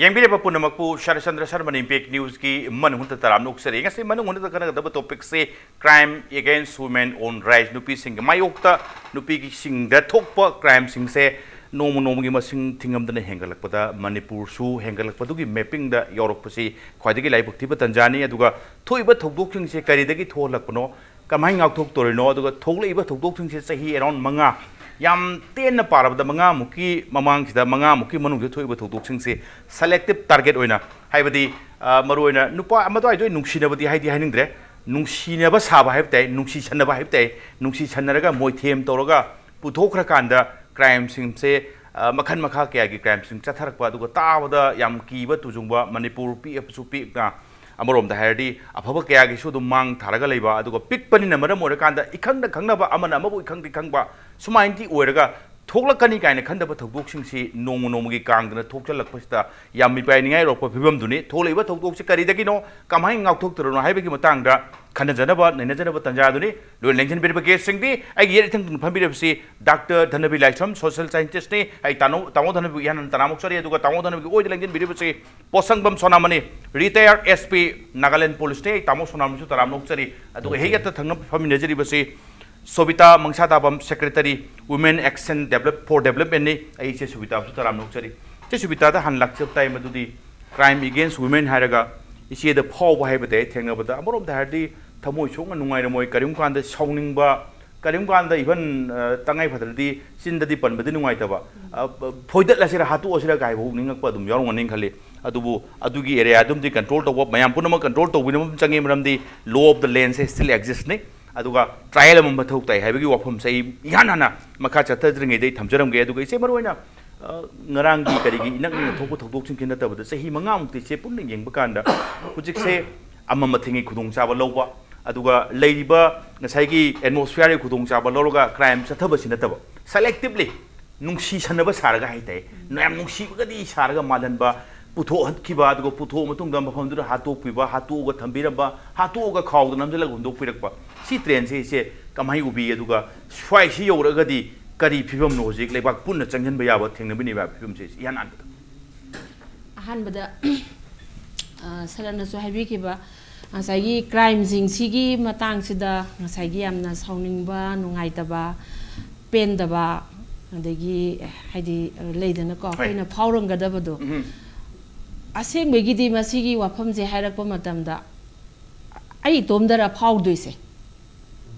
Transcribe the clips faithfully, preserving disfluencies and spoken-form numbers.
ꯌꯦꯡꯕꯤꯔꯤꯕ ꯄꯨꯝꯅꯃꯛꯄꯨ ꯁꯔꯠꯆꯟꯗ꯭ꯔ ꯁꯔꯃꯅ ꯏꯝꯄꯦꯛ ꯅ꯭ꯌꯨꯁꯀꯤ ꯃꯅꯨꯡꯗ ꯇꯔꯥꯝꯅ ꯑꯣꯛꯆꯔꯤ꯫ ꯉꯁꯤ ꯃꯅꯨꯡꯗ ꯀꯟꯅꯒꯗꯕ ꯇꯣꯄꯤꯛꯁꯦ crime against women on rise, ꯅꯨꯄꯤꯁꯤꯡꯒꯤ ꯃꯥꯌꯣꯛꯇ, ꯅꯨꯄꯤꯁꯤꯡꯗ ꯊꯣꯛꯄ ꯀ꯭ꯔꯥꯏꯝꯁꯤꯡꯁꯦ ꯅꯣꯡꯃ ꯅꯣꯡꯃꯒꯤ ꯃꯁꯤꯡ ꯊꯤꯉꯝꯗꯅ ꯍꯦꯟꯒꯠꯂꯛꯄꯗ ꯃꯅꯤꯄꯨꯔꯁꯨ ꯍꯦꯟꯒꯠꯂꯛꯄꯗꯨꯒꯤ ꯃꯦꯞꯄꯤꯡꯗ ꯌꯥꯎꯔꯛꯄꯁꯤ ꯈ꯭ꯋꯥꯏꯗꯒꯤ ꯂꯥꯏꯕꯛ ꯊꯤꯕ ꯇꯟꯖꯥꯅꯤ꯫ ꯑꯗꯨꯒ ꯊꯣꯛꯏꯕ ꯊꯧꯗꯣꯛꯁꯤꯡꯁꯦ ꯀꯔꯤꯗꯒꯤ ꯊꯣꯛꯍꯜꯂꯛꯄꯅꯣ, ꯀꯃꯥꯏꯅ ꯉꯥꯛꯊꯣꯛꯇꯣꯔꯤꯅꯣ, ꯑꯗꯨꯒ ꯊꯣꯛꯂꯛꯏꯕ ꯊꯧꯗꯣꯛꯁꯤꯡꯁꯦ ꯆꯍꯤ around ꯃꯉꯥ, ꯌꯥꯝ ꯇꯦꯟꯅ ꯄꯥꯔꯕꯗ ꯃꯉꯥꯃꯨꯛꯀꯤ ꯃꯃꯥꯡꯁꯤꯗ, ꯃꯉꯥꯃꯨꯛꯀꯤ ꯃꯅꯨꯡꯗ ꯊꯣꯛꯏꯕ ꯊꯧꯗꯣꯛꯁꯤꯡꯁꯦ selective target ꯑꯣꯏꯅ, ꯍꯥꯏꯕꯗꯤ, ꯑ, ꯃꯔꯨꯑꯣꯏꯅ ꯅꯨꯄꯥ ꯑꯃꯗꯣ ꯑꯩꯗꯣ ꯑꯩ ꯅꯨꯡꯁꯤꯅꯕꯗꯤ ꯍꯥꯏꯗꯤ ꯍꯥꯏꯅꯤꯡꯗ꯭ꯔꯦ, ꯅꯨꯡꯁꯤꯅꯕ ꯁꯥꯕ ꯍꯥꯏꯕ ꯇꯥꯏ, ꯅꯨꯡꯁꯤ ꯁꯟꯅꯕ ꯍꯥꯏꯕ ꯇꯥꯏ, ꯅꯨꯡꯁꯤ ꯁꯟꯅꯔꯒ ꯃꯣꯏꯊꯦꯝ ꯇꯧꯔꯒ ꯄꯨꯊꯣꯛꯈ꯭ꯔꯀꯥꯟꯗ ꯀ꯭ꯔꯥꯏꯝꯁꯤꯡꯁꯦ, ꯑ, ꯃꯈꯜ ꯃꯈꯥ ꯀꯌꯥꯒꯤ ꯀ꯭ꯔꯥꯏꯝꯁꯤꯡ ꯆꯠꯊꯔꯛꯄ, ꯑꯗꯨꯒ ꯇꯥꯕꯗ ꯌꯥꯝ ꯀꯤꯕ ꯇꯨꯖꯨꯡꯕ, ꯃꯅꯤꯄꯨꯔ ꯄꯤꯛꯑꯕꯁꯨ ꯄꯤꯛꯅ, ꯑꯃꯔꯣꯝꯗ ꯍꯥꯏꯔꯗꯤ ꯑꯐꯕ ꯀꯌꯥꯒꯤꯁꯨ ꯑꯗꯨꯝ ꯃꯥꯡ ꯊꯥꯔꯒ ꯂꯩꯕ, ꯑꯗꯨꯒ ꯄꯤꯛꯄꯅꯤꯅ ꯃꯔꯝ ꯑꯣꯏꯔꯀꯥꯟꯗ ꯏꯈꯪꯗ ꯈꯪꯅꯕ, ꯑꯃꯅ ꯑꯃꯕꯨ ꯏꯈꯪꯗꯤ ꯈꯪꯕ, ꯁꯨꯃꯥꯏꯅꯗꯤ ꯑꯣꯏꯔꯒ ꯊꯣꯛꯂꯛꯀꯅꯤ ꯀꯥꯏꯅ ꯈꯟꯗꯕ ꯊꯧꯗꯣꯛꯁꯤꯡꯁꯤ ꯅꯣꯡꯃ ꯅꯣꯡꯃꯒꯤ ꯀꯥꯡꯗꯅ ꯊꯣꯛꯆꯜꯂꯛꯄꯁꯤꯗ ꯌꯥꯝ ꯃꯤꯄꯥꯏꯅꯤꯡꯉꯥꯏ ꯑꯣꯏꯔꯛꯄ ꯐꯤꯕꯝꯗꯨꯅꯤ꯫ ꯊꯣꯛꯂꯛꯏꯕ ꯊꯧꯗꯣꯛꯁꯤ ꯀꯔꯤꯗꯒꯤꯅꯣ, ꯀꯃꯥꯏꯅ ꯉꯥꯛꯊꯣꯛꯇꯣꯏꯅꯣ ꯍꯥꯏꯕꯒꯤ ꯃꯇꯥꯡꯗ ꯈꯟꯅꯖꯅꯕ, ꯅꯩꯅꯖꯅꯕ ꯇꯥꯟꯖꯥꯗꯨꯅꯤ꯫ ꯂꯣꯏꯅ ꯂꯦꯡꯁꯤꯟꯕꯤꯔꯤꯕ ꯒꯦꯁꯁꯤꯡꯗꯤ ꯑꯩꯒꯤ ꯌꯦꯠ ꯏꯊꯪ ꯊꯪꯅ ꯐꯝꯕꯤꯔꯤꯕꯁꯤ ꯗꯥꯛꯇꯔ ꯙꯅꯕꯤ ꯂꯥꯏꯁ꯭ꯔꯝ, ꯁꯣꯁꯤꯌꯦꯜ ꯁꯥꯏꯟꯇꯤꯁ꯭ꯠꯅꯤ꯫ ꯑꯩ ꯇꯥꯃꯣ, ꯇꯥꯃꯣ ꯙꯅꯕꯤꯕꯨ ꯏꯍꯥꯟ ꯍꯥꯟꯅ ꯇꯔꯥꯝꯅ ꯑꯣꯛꯆꯔꯤ꯫ ꯑꯗꯨꯒ ꯇꯥꯃꯣ ꯙꯅꯕꯤꯒꯤ ꯑꯣꯏꯗ ꯂꯦꯡꯁꯤꯟꯕꯤꯔꯤꯕꯁꯤ ꯄꯣꯠꯁꯪꯕꯝ ꯁꯣꯅꯥꯃꯅꯤ, ꯔꯤꯇꯥꯌꯔ ꯑꯦꯁ ꯄꯤ, ꯅꯥꯒꯥꯂꯦꯟ ꯄꯨꯂꯤꯁꯅꯤ꯫ ꯑꯩ ꯇꯥꯃꯣ ꯁꯣꯅꯥꯃꯅꯤꯁꯨ ꯇꯔꯥꯝꯅ ꯑꯣꯛꯆꯔꯤ꯫ ꯑꯗꯨꯒ ꯍꯦꯛ ꯌꯦꯠꯇ ꯊꯪꯅ ꯐꯝꯃꯤꯟꯅꯖꯔꯤꯕꯁꯤ ꯁꯣꯕꯤꯇꯥ ꯃꯪꯁꯥ ꯇꯥꯕꯝ, Secretary, Women Action Develop, for Development ꯅꯤ꯫ ꯑꯩ ꯏꯆꯦ ꯁꯣꯕꯤꯇꯥꯕꯨꯁꯨ ꯇꯔꯥꯝꯅ ꯑꯣꯛꯆꯔꯤ꯫ ꯏꯆꯦ ꯁꯣꯕꯤꯇꯥꯗ ꯍꯥꯟꯅ ꯂꯥꯛꯆꯕ ꯇꯥꯏ, ꯃꯗꯨꯗꯤ crime against women ꯍꯥꯏꯔꯒ ꯏꯆꯦꯗ ꯐꯥꯎꯕ ꯍꯥꯏꯕ ꯇꯥꯏ꯫ ꯊꯦꯡꯅꯕꯗ ꯑꯃꯔꯣꯝꯗ ꯍꯥꯏꯔꯗꯤ ꯊꯃꯣꯏ ꯁꯣꯛꯅ ꯅꯨꯡꯉꯥꯏꯔꯝꯃꯣꯏ, ꯀꯔꯤꯒꯨꯝꯕ ꯀꯥꯟꯗ ꯁꯥꯎꯅꯤꯡꯕ, ꯀꯔꯤꯒꯨꯝꯕ ꯀꯥꯟꯗ even, ꯑ, ꯇꯉꯥꯏ ꯐꯗ꯭ꯔꯗꯤ ꯆꯤꯟꯗꯗꯤ ꯄꯟꯕꯗꯤ ꯅꯨꯡꯉꯥꯏꯇꯕ, ꯑ, ꯐꯣꯏꯗꯠꯂꯁꯤꯔ ꯍꯥꯠꯇꯣꯛꯑꯁꯤꯔ ꯀꯥꯏꯕ ꯅꯤꯡꯉꯛꯄ ꯑꯗꯨꯝ ꯌꯥꯎꯔꯝꯒꯅꯤ ꯈꯜꯂꯤ꯫ ꯑꯗꯨꯕꯨ ꯑꯗꯨꯒꯤ ꯑꯦꯔꯤꯌꯥ ꯑꯗꯨꯝꯗꯤ ꯀꯟꯇ꯭ꯔꯣꯜ ꯇꯧꯕ, ꯃꯌꯥꯝ ꯄꯨꯝꯅꯃꯛ ꯀꯟꯇ꯭ꯔꯣꯜ ꯇꯧꯕꯤꯅꯕ ꯑꯃ ꯆꯪꯉꯤ, ꯃꯔꯝꯗꯤ law of the land say still exist ꯅꯤ꯫ ꯑꯗꯨꯒ ꯇ꯭ꯔꯥꯌꯦꯜ ꯑꯃ ꯃꯊꯧ ꯇꯥꯏ ꯍꯥꯏꯕꯒꯤ ꯋꯥꯐꯝꯁꯦ ꯑꯩ ꯏꯍꯥꯟ ꯍꯥꯟꯅ ꯃꯈꯥ ꯆꯠꯊꯗ꯭ꯔꯤꯉꯩꯗ ꯑꯩ ꯊꯝꯖꯔꯝꯒꯦ꯫ ꯑꯗꯨꯒ ꯏꯆꯦ, ꯃꯔꯨꯑꯣꯏꯅ, ꯑ, ꯉꯔꯥꯡꯒꯤ ꯀꯔꯤꯒꯤ ꯏꯅꯛ ꯅꯛꯅ ꯊꯣꯛꯄ ꯊꯧꯗꯣꯛꯁꯤꯡꯁꯤ ꯅꯠꯇꯕꯗ ꯆꯍꯤ ꯃꯉꯥꯃꯨꯛꯇꯤ ꯏꯆꯦ ꯄꯨꯟꯅ ꯌꯦꯡꯕ ꯀꯥꯟꯗ ꯍꯧꯖꯤꯛꯁꯦ ꯑꯃꯝ ꯑꯊꯦꯡꯒꯤ ꯈꯨꯗꯣꯡꯆꯥꯕ ꯂꯧꯕ, ꯑꯗꯨꯒ ꯂꯩꯔꯤꯕ ꯉꯁꯥꯏꯒꯤ atmosphere ꯒꯤ ꯈꯨꯗꯣꯡꯆꯥꯕ ꯂꯧꯔꯒ ꯀ꯭ꯔꯥꯏꯝ ꯆꯠꯊꯕꯁꯤ ꯅꯠꯇꯕ, selectively ꯅꯨꯡꯁꯤ ꯁꯟꯅꯕ ꯁꯥꯔꯒ ꯍꯥꯏꯇꯥꯔꯦ, ꯌꯥꯝ ꯅꯨꯡꯁꯤꯕꯒꯗꯤ ꯁꯥꯔꯒ ꯃꯥꯜꯍꯟꯕ, ꯄꯨꯊꯣꯛꯍꯟꯈꯤꯕ, ꯑꯗꯨꯒ ꯄꯨꯊꯣꯛꯑ ꯃꯇꯨꯡꯗ ꯃꯐꯝꯗꯨꯗ ꯍꯥꯠꯇꯣꯛꯄꯤꯕ, ꯍꯥꯠꯇꯣꯛꯑꯒ ꯊꯝꯕꯤꯔꯝꯕ, ꯍꯥꯠꯇꯣꯛꯑꯒ ꯈꯥꯎꯗ ꯅꯝꯁꯤꯜꯂꯒ ꯍꯨꯟꯗꯣꯛꯄꯤꯔꯛꯄ, ꯁꯤ ꯇ꯭ꯔꯦꯟꯁꯦ ꯏꯆꯦ ꯀꯃꯥꯏꯅ ꯎꯕꯤ? ꯑꯗꯨꯒ ꯁ꯭ꯋꯥꯏꯁꯤ ꯌꯧꯔꯛꯑꯒꯗꯤ ꯀꯔꯤ ꯐꯤꯕꯝꯅꯣ ꯍꯧꯖꯤꯛ ꯂꯩꯕꯥꯛ ꯄꯨꯟꯅ ꯆꯪꯁꯤꯟꯕ ꯌꯥꯕ ꯊꯦꯡꯅꯕꯤꯅꯦꯕ ꯐꯤꯕꯝꯁꯦ ꯏꯍꯥꯟ ꯍꯥꯟꯕꯗ? ꯑꯍꯥꯟꯕꯗ ꯑ, ꯁꯔꯠꯅꯁꯨ ꯍꯥꯏꯕꯤꯈꯤꯕ ꯉꯁꯥꯏꯒꯤ ꯀ꯭ꯔꯥꯏꯝꯁꯤꯡꯁꯤꯒꯤ ꯃꯇꯥꯡꯁꯤꯗ ꯉꯁꯥꯏꯒꯤ ꯌꯥꯝꯅ ꯁꯥꯎꯅꯤꯡꯕ, ꯅꯨꯡꯉꯥꯏꯇꯕ, ꯄꯦꯟꯗꯕ, ꯑꯗꯒꯤ ꯍꯥꯏꯗꯤ ꯂꯩꯗꯅꯀꯣ, ꯑꯩꯈꯣꯏꯅ ꯐꯥꯎꯔꯝꯒꯗꯕꯗꯣ꯫ ꯑꯁꯦꯡꯕꯒꯤꯗꯤ ꯃꯁꯤꯒꯤ ꯋꯥꯐꯝꯁꯦ ꯍꯥꯏꯔꯛꯄ ꯃꯇꯝꯗ ꯑꯩ ꯏꯇꯣꯝꯗꯔ ꯐꯥꯎꯗꯣꯏꯁꯦ?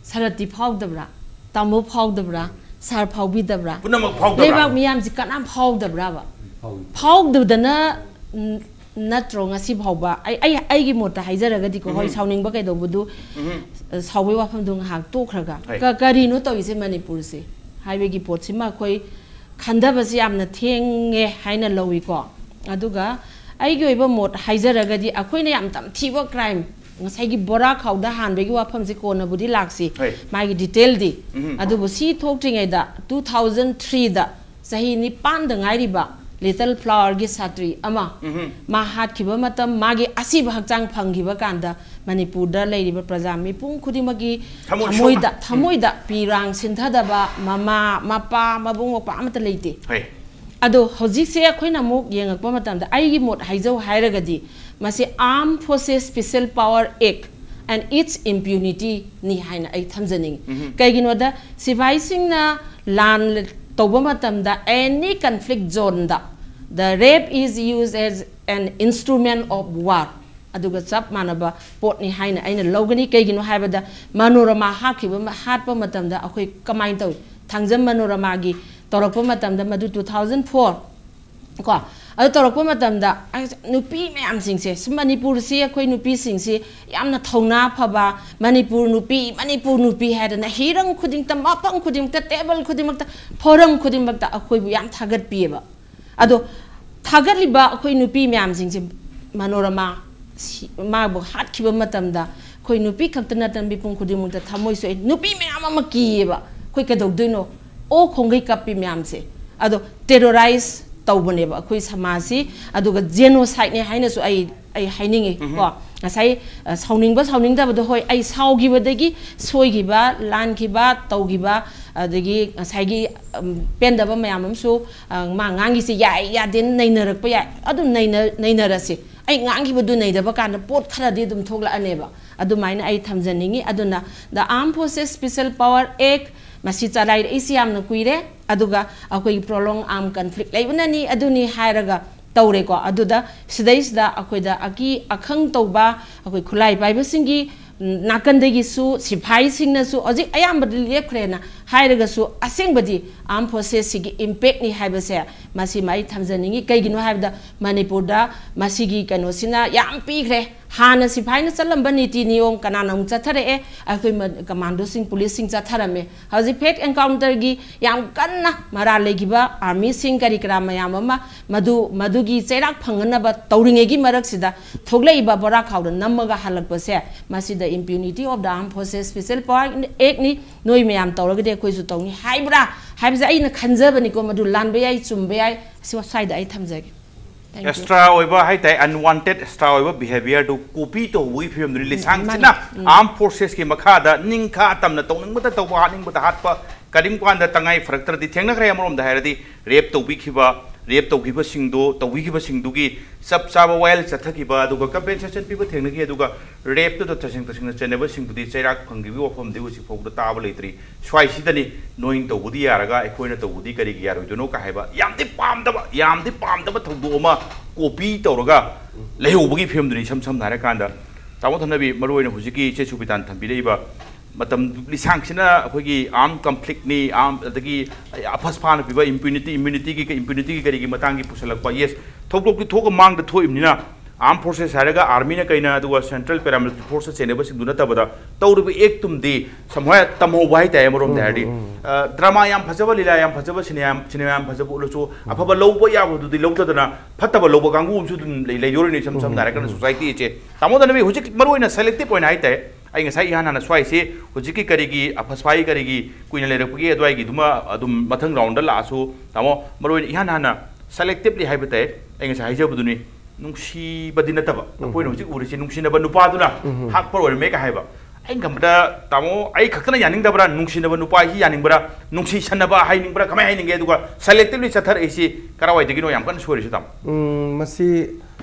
ꯁꯔꯠꯇꯤ ꯐꯥꯎꯗꯕ꯭ꯔꯥ? ꯇꯥꯃꯣ ꯐꯥꯎꯗꯕ꯭ꯔꯥ? ꯁꯥꯔ ꯐꯥꯎꯕꯤꯗꯕ꯭ꯔꯥ? ꯄꯨꯝꯅꯃꯛ ꯐꯥꯎꯗꯕ꯭ꯔꯥ? ꯂꯩꯕꯥꯛ ꯃꯤꯌꯥꯝꯁꯤ ꯀꯅꯥꯝ ꯐꯥꯎꯗꯕ꯭ꯔꯥꯕ? ꯐꯥꯎꯗꯕꯗꯅ ꯅꯠꯇ꯭ꯔꯣ ꯉꯁꯤ ꯐꯥꯎꯕ? ꯑꯩ ꯑꯩ ꯑꯩꯒꯤ ꯃꯣꯠꯇ ꯍꯥꯏꯖꯔꯒꯗꯤꯀꯣ, ꯍꯣꯏ, ꯁꯥꯎꯅꯤꯡꯕ ꯀꯩꯗꯧꯕꯗꯨ, ꯁꯥꯎꯕꯒꯤ ꯋꯥꯐꯝꯗꯣ ꯉꯥꯏꯍꯥꯛ ꯇꯣꯛꯈ꯭ꯔꯒ, ꯀꯔꯤꯅꯣ ꯇꯧꯔꯤꯁꯦ ꯃꯅꯤꯄꯨꯔꯁꯦ ꯍꯥꯏꯕꯒꯤ ꯄꯣꯠꯁꯤꯃ ꯑꯩꯈꯣꯏ ꯈꯟꯊꯕꯁꯤ ꯌꯥꯝꯅ ꯊꯦꯡꯉꯦ ꯍꯥꯏꯅ ꯂꯧꯏꯀꯣ꯫ ꯑꯗꯨꯒ ꯑꯩꯒꯤ ꯑꯣꯏꯕ ꯃꯣꯠ ꯍꯥꯏꯖꯔꯒꯗꯤ, ꯑꯩꯈꯣꯏꯅ ꯌꯥꯝ ꯇꯝꯊꯤꯕ ꯀ꯭ꯔꯥꯏꯝ, ꯉꯁꯥꯏꯒꯤ ꯕꯣꯔꯥ ꯈꯥꯎꯗ ꯍꯥꯟꯕꯒꯤ ꯋꯥꯐꯝꯁꯤ ꯀꯣꯟꯅꯕꯨꯗꯤ ꯂꯥꯛꯁꯤ, ꯃꯥꯒꯤ ꯗꯤꯇꯦꯜꯗꯤ꯫ ꯑꯗꯨꯕꯨ ꯁꯤ ꯊꯣꯛꯇ꯭ꯔꯤꯉꯩꯗ, ꯇꯨ ꯊꯥꯎꯖꯟ ꯊ꯭ꯔꯤꯗ ꯆꯍꯤ ꯅꯤꯄꯥꯟꯗ ꯉꯥꯏꯔꯤꯕ ꯂꯤꯇꯜ ꯐ꯭ꯂꯥꯋꯔꯒꯤ ꯁꯥꯇ꯭ꯔꯤ ꯑꯃ, ꯃꯥ ꯍꯥꯠꯈꯤꯕ ꯃꯇꯝ, ꯃꯥꯒꯤ ꯑꯁꯤꯕ ꯍꯛꯆꯥꯡ ꯐꯪꯈꯤꯕ ꯀꯥꯟꯗ, ꯃꯅꯤꯄꯨꯔꯗ ꯂꯩꯔꯤꯕ ꯄ꯭ꯔꯖꯥ ꯃꯤꯄꯨꯝ ꯈꯨꯗꯤꯡꯃꯛꯀꯤ ꯊꯃꯣꯏ ꯊꯃꯣꯏꯗ, ꯁꯣꯛꯅ꯫ ꯊꯃꯣꯏꯗ ꯄꯤꯔꯥꯡ ꯁꯤꯟꯊꯗꯕ ꯃꯃꯥ, ꯃꯄꯥ, ꯃꯕꯨꯡ, ꯃꯧꯄ꯭ꯋꯥ ꯑꯃꯠꯇ ꯂꯩꯇꯦ꯫ ꯑꯗꯣ ꯍꯧꯖꯤꯛꯁꯦ ꯑꯩꯈꯣꯏꯅ ꯑꯃꯨꯛ ꯌꯦꯡꯉꯛꯄ ꯃꯇꯝꯗ, ꯑꯩꯒꯤ ꯃꯣꯠ ꯍꯥꯏꯖꯧ ꯍꯥꯏꯔꯒꯗꯤ, ꯃꯁꯤ Armed Forces Special Power Act and its Impunity ꯅꯤ ꯍꯥꯏꯅ ꯑꯩ ꯊꯝꯖꯅꯤꯡꯉꯤ꯫ ꯀꯩꯒꯤꯅꯣꯗ, ꯁꯤꯐꯥꯏꯁꯤꯡꯅ ꯂꯥꯟ ꯇꯧꯕ ꯃꯇꯝꯗ, any conflict zoneꯗ, the rape is used as an instrument of war, ꯑꯗꯨꯒ ꯆꯞ ꯃꯥꯟꯅꯕ ꯄꯣꯠꯅꯤ ꯍꯥꯏꯅ ꯑꯩꯅ ꯂꯧꯒꯅꯤ꯫ ꯀꯩꯒꯤꯅꯣ ꯍꯥꯏꯕꯗ, ꯃꯅꯣꯔꯃꯥ ꯍꯥꯠꯈꯤꯕ ꯃ-, ꯍꯥꯠꯄ ꯃꯇꯝꯗ ꯑꯩꯈꯣꯏ ꯀꯃꯥꯏꯅ ꯇꯧꯏ? ꯊꯥꯡꯖꯝ ꯃꯅꯣꯔꯃꯥꯒꯤ ꯇꯧꯔꯛꯄ ꯃꯇꯝꯗ, ꯃꯗꯨ two thousand four ꯀꯣ, ꯑꯗꯨ ꯇꯧꯔꯛꯄ ꯃꯇꯝꯗ, ꯑꯁ, ꯅꯨꯄꯤ ꯃꯌꯥꯝꯁꯤꯡꯁꯦ, ꯁꯤ ꯃꯅꯤꯄꯨꯔꯁꯤ ꯑꯩꯈꯣꯏ ꯅꯨꯄꯤꯁꯤꯡꯁꯤ ꯌꯥꯝꯅ ꯊꯧꯅꯥ ꯐꯕ, ꯃꯅꯤꯄꯨꯔ ꯅꯨꯄꯤ, ꯃꯅꯤꯄꯨꯔ ꯅꯨꯄꯤ ꯍꯥꯏꯗꯅ ꯍꯤꯔꯝ ꯈꯨꯗꯤꯡꯃꯛꯇ, ꯃꯐꯝ ꯈꯨꯗꯤꯡꯃꯛꯇ, ꯇꯦꯕꯜ ꯈꯨꯗꯤꯡꯃꯛꯇ, ꯐꯣꯔꯝ ꯈꯨꯗꯤꯡꯃꯛꯇ ꯑꯩꯈꯣꯏꯕꯨ ꯌꯥꯝ ꯊꯥꯒꯠꯄꯤꯑꯕ꯫ ꯑꯗꯣ ꯊꯥꯒꯠꯂꯤꯕ ꯑꯩꯈꯣꯏ ꯅꯨꯄꯤ ꯃꯌꯥꯝꯁꯤꯡꯁꯦ, ꯃꯅꯣꯔꯃꯥ ꯁꯤ-, ꯃꯥꯕꯨ ꯍꯥꯠꯈꯤꯕ ꯃꯇꯝꯗ, ꯑꯩꯈꯣꯏ ꯅꯨꯄꯤ ꯈꯛꯇ ꯅꯠꯇꯅ ꯃꯤꯄꯨꯝ ꯈꯨꯗꯤꯡꯃꯛꯇ ꯊꯃꯣꯏ ꯁꯣꯛꯑꯦ꯫ ꯅꯨꯄꯤ ꯃꯌꯥꯝ ꯑꯃ ꯀꯤꯌꯦꯕ, ꯑꯩꯈꯣꯏ ꯀꯩꯗꯧꯗꯣꯏꯅꯣ? ꯑꯣ ꯈꯣꯡꯒꯩ ꯀꯞꯄꯤ ꯃꯌꯥꯝꯁꯦ꯫ ꯑꯗꯣ ꯇꯦꯔꯣꯔꯥꯏꯁ ꯇꯧꯕꯅꯦꯕ ꯑꯩꯈꯣꯏ ꯁꯃꯥꯖꯁꯤ, ꯑꯗꯨꯒ ꯖꯦꯅꯣꯁꯥꯏꯠꯅꯦ ꯍꯥꯏꯅꯁꯨ ꯑꯩ, ꯑꯩ ꯍꯥꯏꯅꯤꯡꯉꯤ ꯀꯣ꯫ ꯉꯁꯥꯏ ꯑ, ꯁꯥꯎꯅꯤꯡꯕ ꯁꯥꯎꯅꯤꯡꯗꯕꯗꯣ, ꯍꯣꯏ, ꯑꯩ ꯁꯥꯎꯈꯤꯕꯗꯒꯤ ꯁꯣꯏꯈꯤꯕ, ꯂꯥꯟꯈꯤꯕ, ꯇꯧꯈꯤꯕ, ꯑꯗꯒꯤ ꯉꯁꯥꯏꯒꯤ ꯎꯝ, ꯄꯦꯟꯗꯕ ꯃꯌꯥꯝ ꯑꯃꯁꯨ ꯑ, ꯃꯥ ꯉꯥꯡꯒꯤꯁꯦ ꯌꯥꯏ ꯌꯥꯗꯦ ꯅꯩꯅꯔꯛꯄ ꯌꯥꯏ꯫ ꯑꯗꯨꯝ ꯅꯩꯅ- ꯅꯩꯅꯔꯁꯤ꯫ ꯑꯩ ꯉꯥꯡꯈꯤꯕꯗꯨ ꯅꯩꯗꯕ ꯀꯥꯟꯗ ꯄꯣꯠ ꯈꯔꯗꯤ ꯑꯗꯨꯝ ꯊꯣꯛꯂꯛꯑꯅꯦꯕ꯫ ꯑꯗꯨꯃꯥꯏꯅ ꯑꯩ ꯊꯝꯖꯅꯤꯡꯉꯤ꯫ ꯑꯗꯨꯅ the Armed Forces Special Power Act ꯃꯁꯤ ꯆꯂꯥꯏꯔꯛꯏꯁꯤ ꯌꯥꯝꯅ ꯀꯨꯏꯔꯦ꯫ ꯑꯗꯨꯒ ꯑꯩꯈꯣꯏꯒꯤ prolonged armed conflict ꯂꯩꯕꯅꯅꯤ, ꯑꯗꯨꯅꯤ ꯍꯥꯏꯔꯒ ꯇꯧꯔꯦꯀꯣ꯫ ꯑꯗꯨꯗ ꯁꯤꯗꯩꯁꯤꯗ ꯑꯩꯈꯣꯏꯗ ꯑꯀꯤ ꯑꯈꯪ ꯇꯧꯕ ꯑꯩꯈꯣꯏ ꯈꯨꯠꯂꯥꯏ ꯄꯥꯏꯕꯁꯤꯡꯒꯤ ꯅꯥꯀꯟꯗꯒꯤꯁꯨ, ꯁꯤꯐꯥꯏꯁꯤꯡꯅꯁꯨ ꯍꯧꯖꯤꯛ ꯑꯌꯥꯝꯕꯗꯤ ꯂꯦꯞꯈ꯭ꯔꯦꯅ ꯍꯥꯏꯔꯒꯁꯨ, ꯑꯁꯦꯡꯕꯗꯤ armed forces ꯁꯤꯒꯤ impact ꯅꯤ ꯍꯥꯏꯕꯁꯦ ꯃꯁꯤꯃ ꯑꯩ ꯊꯝꯖꯅꯤꯡꯉꯤ꯫ ꯀꯩꯒꯤꯅꯣ ꯍꯥꯏꯕꯗ ꯃꯅꯤꯄꯨꯔꯗ ꯃꯁꯤꯒꯤ ꯀꯩꯅꯣꯁꯤꯅ ꯌꯥꯝ ꯄꯤꯈ꯭ꯔꯦ꯫ ꯍꯥꯟꯅ ꯁꯤꯐꯥꯏꯅ ꯆꯠꯂꯝꯕ ꯅꯤꯇꯤ ꯅꯤꯌꯣꯝ ꯀꯅꯥꯅ ꯑꯃꯨꯛ ꯆꯠꯊꯔꯛꯑꯦ? ꯑꯩꯈꯣꯏ ꯃ-, commandoꯁꯤꯡ, policeꯁꯤꯡ ꯆꯠꯊꯔꯝꯃꯦ꯫ ꯍꯧꯖꯤꯛ fake encounterꯒꯤ ꯌꯥꯝ ꯀꯟꯅ ꯃꯔꯥꯜ ꯂꯩꯈꯤꯕ armyꯁꯤꯡ ꯀꯔꯤ ꯀꯔꯥ ꯃꯌꯥꯝ ꯑꯃ ꯃꯗꯨ, ꯃꯗꯨꯒꯤ ꯆꯩꯔꯥꯛ ꯐꯪꯅꯅꯕ ꯇꯧꯔꯤꯉꯩꯒꯤ ꯃꯔꯛꯁꯤꯗ ꯊꯣꯛꯂꯛꯏꯕ ꯕꯣꯔꯥ ꯈꯥꯎꯗ ꯅꯝꯃꯒ ꯍꯜꯂꯛꯄꯁꯦ, ꯃꯁꯤꯗ Impunity of the Armed Forces Special Power Actꯅꯤ, ꯅꯣꯏ ꯃꯌꯥꯝ ꯇꯧꯔꯒꯗꯤ ꯑꯩꯈꯣꯏꯁꯨ ꯇꯧꯅꯤ ꯍꯥꯏꯕ꯭ꯔꯥ ꯍꯥꯏꯕꯁꯦ ꯑꯩꯅ ꯈꯟꯖꯕꯅꯤꯀꯣ꯫ ꯃꯗꯨ ꯂꯥꯟꯕ ꯌꯥꯏ, ꯆꯨꯝꯕ ꯌꯥꯏ, ꯁꯤ ꯁ꯭ꯋꯥꯏꯗ ꯑꯩ ꯊꯝꯖꯒꯦ꯫ Thank you. Extra ꯑꯣꯏꯕ ꯍꯥꯏꯇꯥꯔꯦ, unwanted extra ꯑꯣꯏꯕ behaviourꯗꯨ copy ꯇꯧꯕꯒꯤ ꯐꯤꯕꯝꯗꯨꯅꯤ꯫ ꯂꯤꯁꯥꯡꯁꯤꯅ ꯃꯥꯅꯤ꯫ ꯎꯝ꯫ Armed Forcesꯀꯤ ꯃꯈꯥꯗ ꯅꯤꯡꯈꯥ ꯇꯝꯅ ꯇꯧꯅꯤꯡꯕꯇ ꯇꯧꯕ, ꯍꯥꯠꯅꯤꯡꯕꯇ ꯍꯥꯠꯄ, ꯀꯔꯤꯒꯨꯝꯕ ꯀꯥꯟꯗ ꯇꯉꯥꯏ ꯐꯔꯛꯇ꯭ꯔꯗꯤ ꯊꯦꯡꯅꯈ꯭ꯔꯦ꯫ ꯑꯃꯔꯣꯝꯗ ꯍꯥꯏꯔꯗꯤ rape ꯇꯧꯕꯤꯈꯤꯕ, rape ꯇꯧꯈꯤꯕꯁꯤꯡꯗꯣ, ꯇꯧꯕꯤꯈꯤꯕꯁꯤꯡꯗꯨꯒꯤ ꯆꯞ ꯆꯥꯕ ꯋꯥꯌꯦꯜ ꯆꯠꯊꯈꯤꯕ, ꯑꯗꯨꯒ compensation ꯄꯤꯕ ꯊꯦꯡꯅꯈꯤ꯫ ꯑꯗꯨꯒ rapeꯇꯨꯗ ꯇꯁꯦꯡ ꯇꯁꯦꯡꯅ ꯆꯩꯅꯕꯁꯤꯡꯗꯨꯗꯤ ꯆꯩꯔꯥꯛ ꯐꯪꯈꯤꯕꯒꯤ ꯋꯥꯐꯝꯗꯤ ꯍꯧꯖꯤꯛ ꯐꯥꯎꯕꯗ ꯇꯥꯕ ꯂꯩꯇ꯭ꯔꯤ꯫ ꯁ꯭ꯋꯥꯏꯁꯤꯗꯅꯤ ꯅꯣꯏꯅ ꯇꯧꯕꯗꯤ ꯌꯥꯔꯒ ꯑꯩꯈꯣꯏꯅ ꯇꯧꯕꯗꯤ ꯀꯔꯤꯒꯤ ꯌꯥꯔꯣꯏꯗꯣꯏꯅꯣ ꯀ ꯍꯥꯏꯕ ꯌꯥꯝꯗꯤ ꯄꯥꯝꯗꯕ, ꯌꯥꯝꯗꯤ ꯄꯥꯝꯗꯕ ꯊꯧꯗꯣꯛ ꯑꯃ copy ꯇꯧꯔꯒ ꯂꯩꯍꯧꯕꯒꯤ ꯐꯤꯕꯝꯗꯨꯅꯤ꯫ ꯏꯁꯝ ꯁꯝꯅ ꯍꯥꯏꯔꯀꯥꯟꯗ, ꯇꯥꯃꯣ ꯊꯅꯕꯤ, ꯃꯔꯨꯑꯣꯏꯅ ꯍꯧꯖꯤꯛꯀꯤ ꯏꯆꯦ ꯁꯨꯕꯤꯇꯥꯅ ꯊꯝꯕꯤꯔꯛꯏꯕ ꯃꯇꯝ ꯂꯤꯁꯥꯡꯁꯤꯅ ꯑꯩꯈꯣꯏꯒꯤ armed conflictꯅꯤ, armed, ꯑꯗꯒꯤ ꯑꯐꯁꯐꯥꯅ ꯄꯤꯕ impunity, immunityꯒꯤ, impunityꯒꯤ ꯀꯔꯤꯒꯤ ꯃꯇꯥꯡꯒꯤ ꯄꯨꯁꯜꯂꯛꯄ꯫ Yes, ꯊꯧꯗꯣꯛꯇꯤ ꯊꯣꯛꯑ ꯃꯥꯡꯗ ꯊꯣꯛꯏꯕꯅꯤꯅ, armed forces ꯍꯥꯏꯔꯒ armyꯅ ꯀꯩꯅ, ꯑꯗꯨꯒ central paramilitary forceꯇ ꯆꯦꯟꯅꯕꯁꯤꯡꯗꯨ ꯅꯠꯇꯕꯗ, ꯇꯧꯔꯤꯕ actꯇꯨꯝꯗꯤ ꯁꯝꯍꯥꯏ ꯇꯝꯍꯧꯕ ꯍꯥꯏꯇꯥꯔꯦ꯫ ꯑꯃꯔꯣꯝꯗ ꯍꯥꯏꯔꯗꯤ, ꯑ, drama ꯌꯥꯝ ꯐꯖꯕ, ꯂꯤꯂꯥ ꯌꯥꯝ ꯐꯖꯕ, ꯁꯤꯅꯦꯃꯥ ꯌꯥꯝ, ꯁꯤꯅꯦꯃꯥ ꯌꯥꯝ ꯐꯖꯕ ꯎꯠꯂꯁꯨ, ꯑꯐꯕ ꯂꯧꯕ ꯌꯥꯕꯗꯨꯗꯤ ꯂꯧꯗꯗꯅ ꯐꯠꯇꯕ ꯂꯧꯕ ꯀꯥꯡꯕꯨ ꯑꯃꯁꯨ ꯑꯗꯨꯝ ꯂꯩ, ꯂꯩꯗꯣꯔꯤꯅꯤ꯫ ꯏꯁꯝ ꯁꯝꯅ ꯍꯥꯏꯔꯀꯥꯟꯗ society ꯏꯆꯦ꯫ ꯇꯥꯃꯣ ꯊꯅꯕꯤ, ꯍꯧꯖꯤꯛ ꯃꯔꯨꯑꯣꯏꯅ selective ꯑꯣꯏꯅ ꯍꯥꯏꯇꯥꯔꯦ, ꯑꯩ ꯉꯁꯥꯏ ꯏꯍꯥꯟ ꯍꯥꯟꯅ ꯁ꯭ꯋꯥꯏꯁꯦ ꯍꯧꯖꯤꯛꯀꯤ ꯀꯔꯤꯒꯤ ꯑꯐꯁꯐꯥꯏ ꯀꯔꯤꯒꯤ ꯀꯨꯏꯅ ꯂꯩꯔꯛꯄꯒꯤ ꯑꯗꯨꯋꯥꯏꯒꯤꯗꯨꯃ ꯑꯗꯨꯝ ꯃꯊꯪ roundꯗ ꯂꯥꯛꯑꯁꯨ, ꯇꯥꯃꯣ, ꯃꯔꯨꯑꯣꯏꯅ ꯏꯍꯥꯟ ꯍꯥꯟꯅ selectively ꯍꯥꯏꯕ ꯇꯥꯏ, ꯑꯩ ꯉꯁꯥꯏ ꯍꯥꯏꯖꯕꯗꯨꯅꯤ꯫ ꯅꯨꯡꯁꯤꯕꯗꯤ ꯅꯠꯇꯕ, ꯑꯩꯈꯣꯏꯅ ꯍꯧꯖꯤꯛ ꯎꯔꯤꯁꯤ ꯅꯨꯡꯁꯤꯅꯕ ꯅꯨꯄꯥꯗꯨꯅ ꯍꯥꯠꯄ ꯑꯣꯏꯔꯝꯃꯦ ꯀꯥꯏ ꯍꯥꯏꯕ꯫ ꯑꯩꯅ ꯈꯟꯕꯗ, ꯇꯥꯃꯣ, ꯑꯩ ꯈꯛꯇꯅ ꯌꯥꯅꯤꯡꯗꯕ꯭ꯔꯥ? ꯅꯨꯡꯁꯤꯅꯕ ꯅꯨꯄꯥ ꯍꯥꯏꯁꯤ ꯌꯥꯅꯤꯡꯕ꯭ꯔꯥ? ꯅꯨꯡꯁꯤꯁꯟꯅꯕ ꯍꯥꯏꯅꯤꯡꯕ꯭ꯔꯥ? ꯀꯃꯥꯏ ꯍꯥꯏꯅꯤꯡꯒꯦ? ꯑꯗꯨꯒ selectively ꯆꯠꯊꯔꯛꯏꯁꯤ ꯀꯔꯥꯏꯋꯥꯏꯗꯒꯤꯅꯣ ꯌꯥꯝ ꯀꯟꯅ ꯁꯣꯏꯔꯤꯁꯤ, ꯇꯥꯃꯣ? ꯎꯝ, ꯃꯁꯤ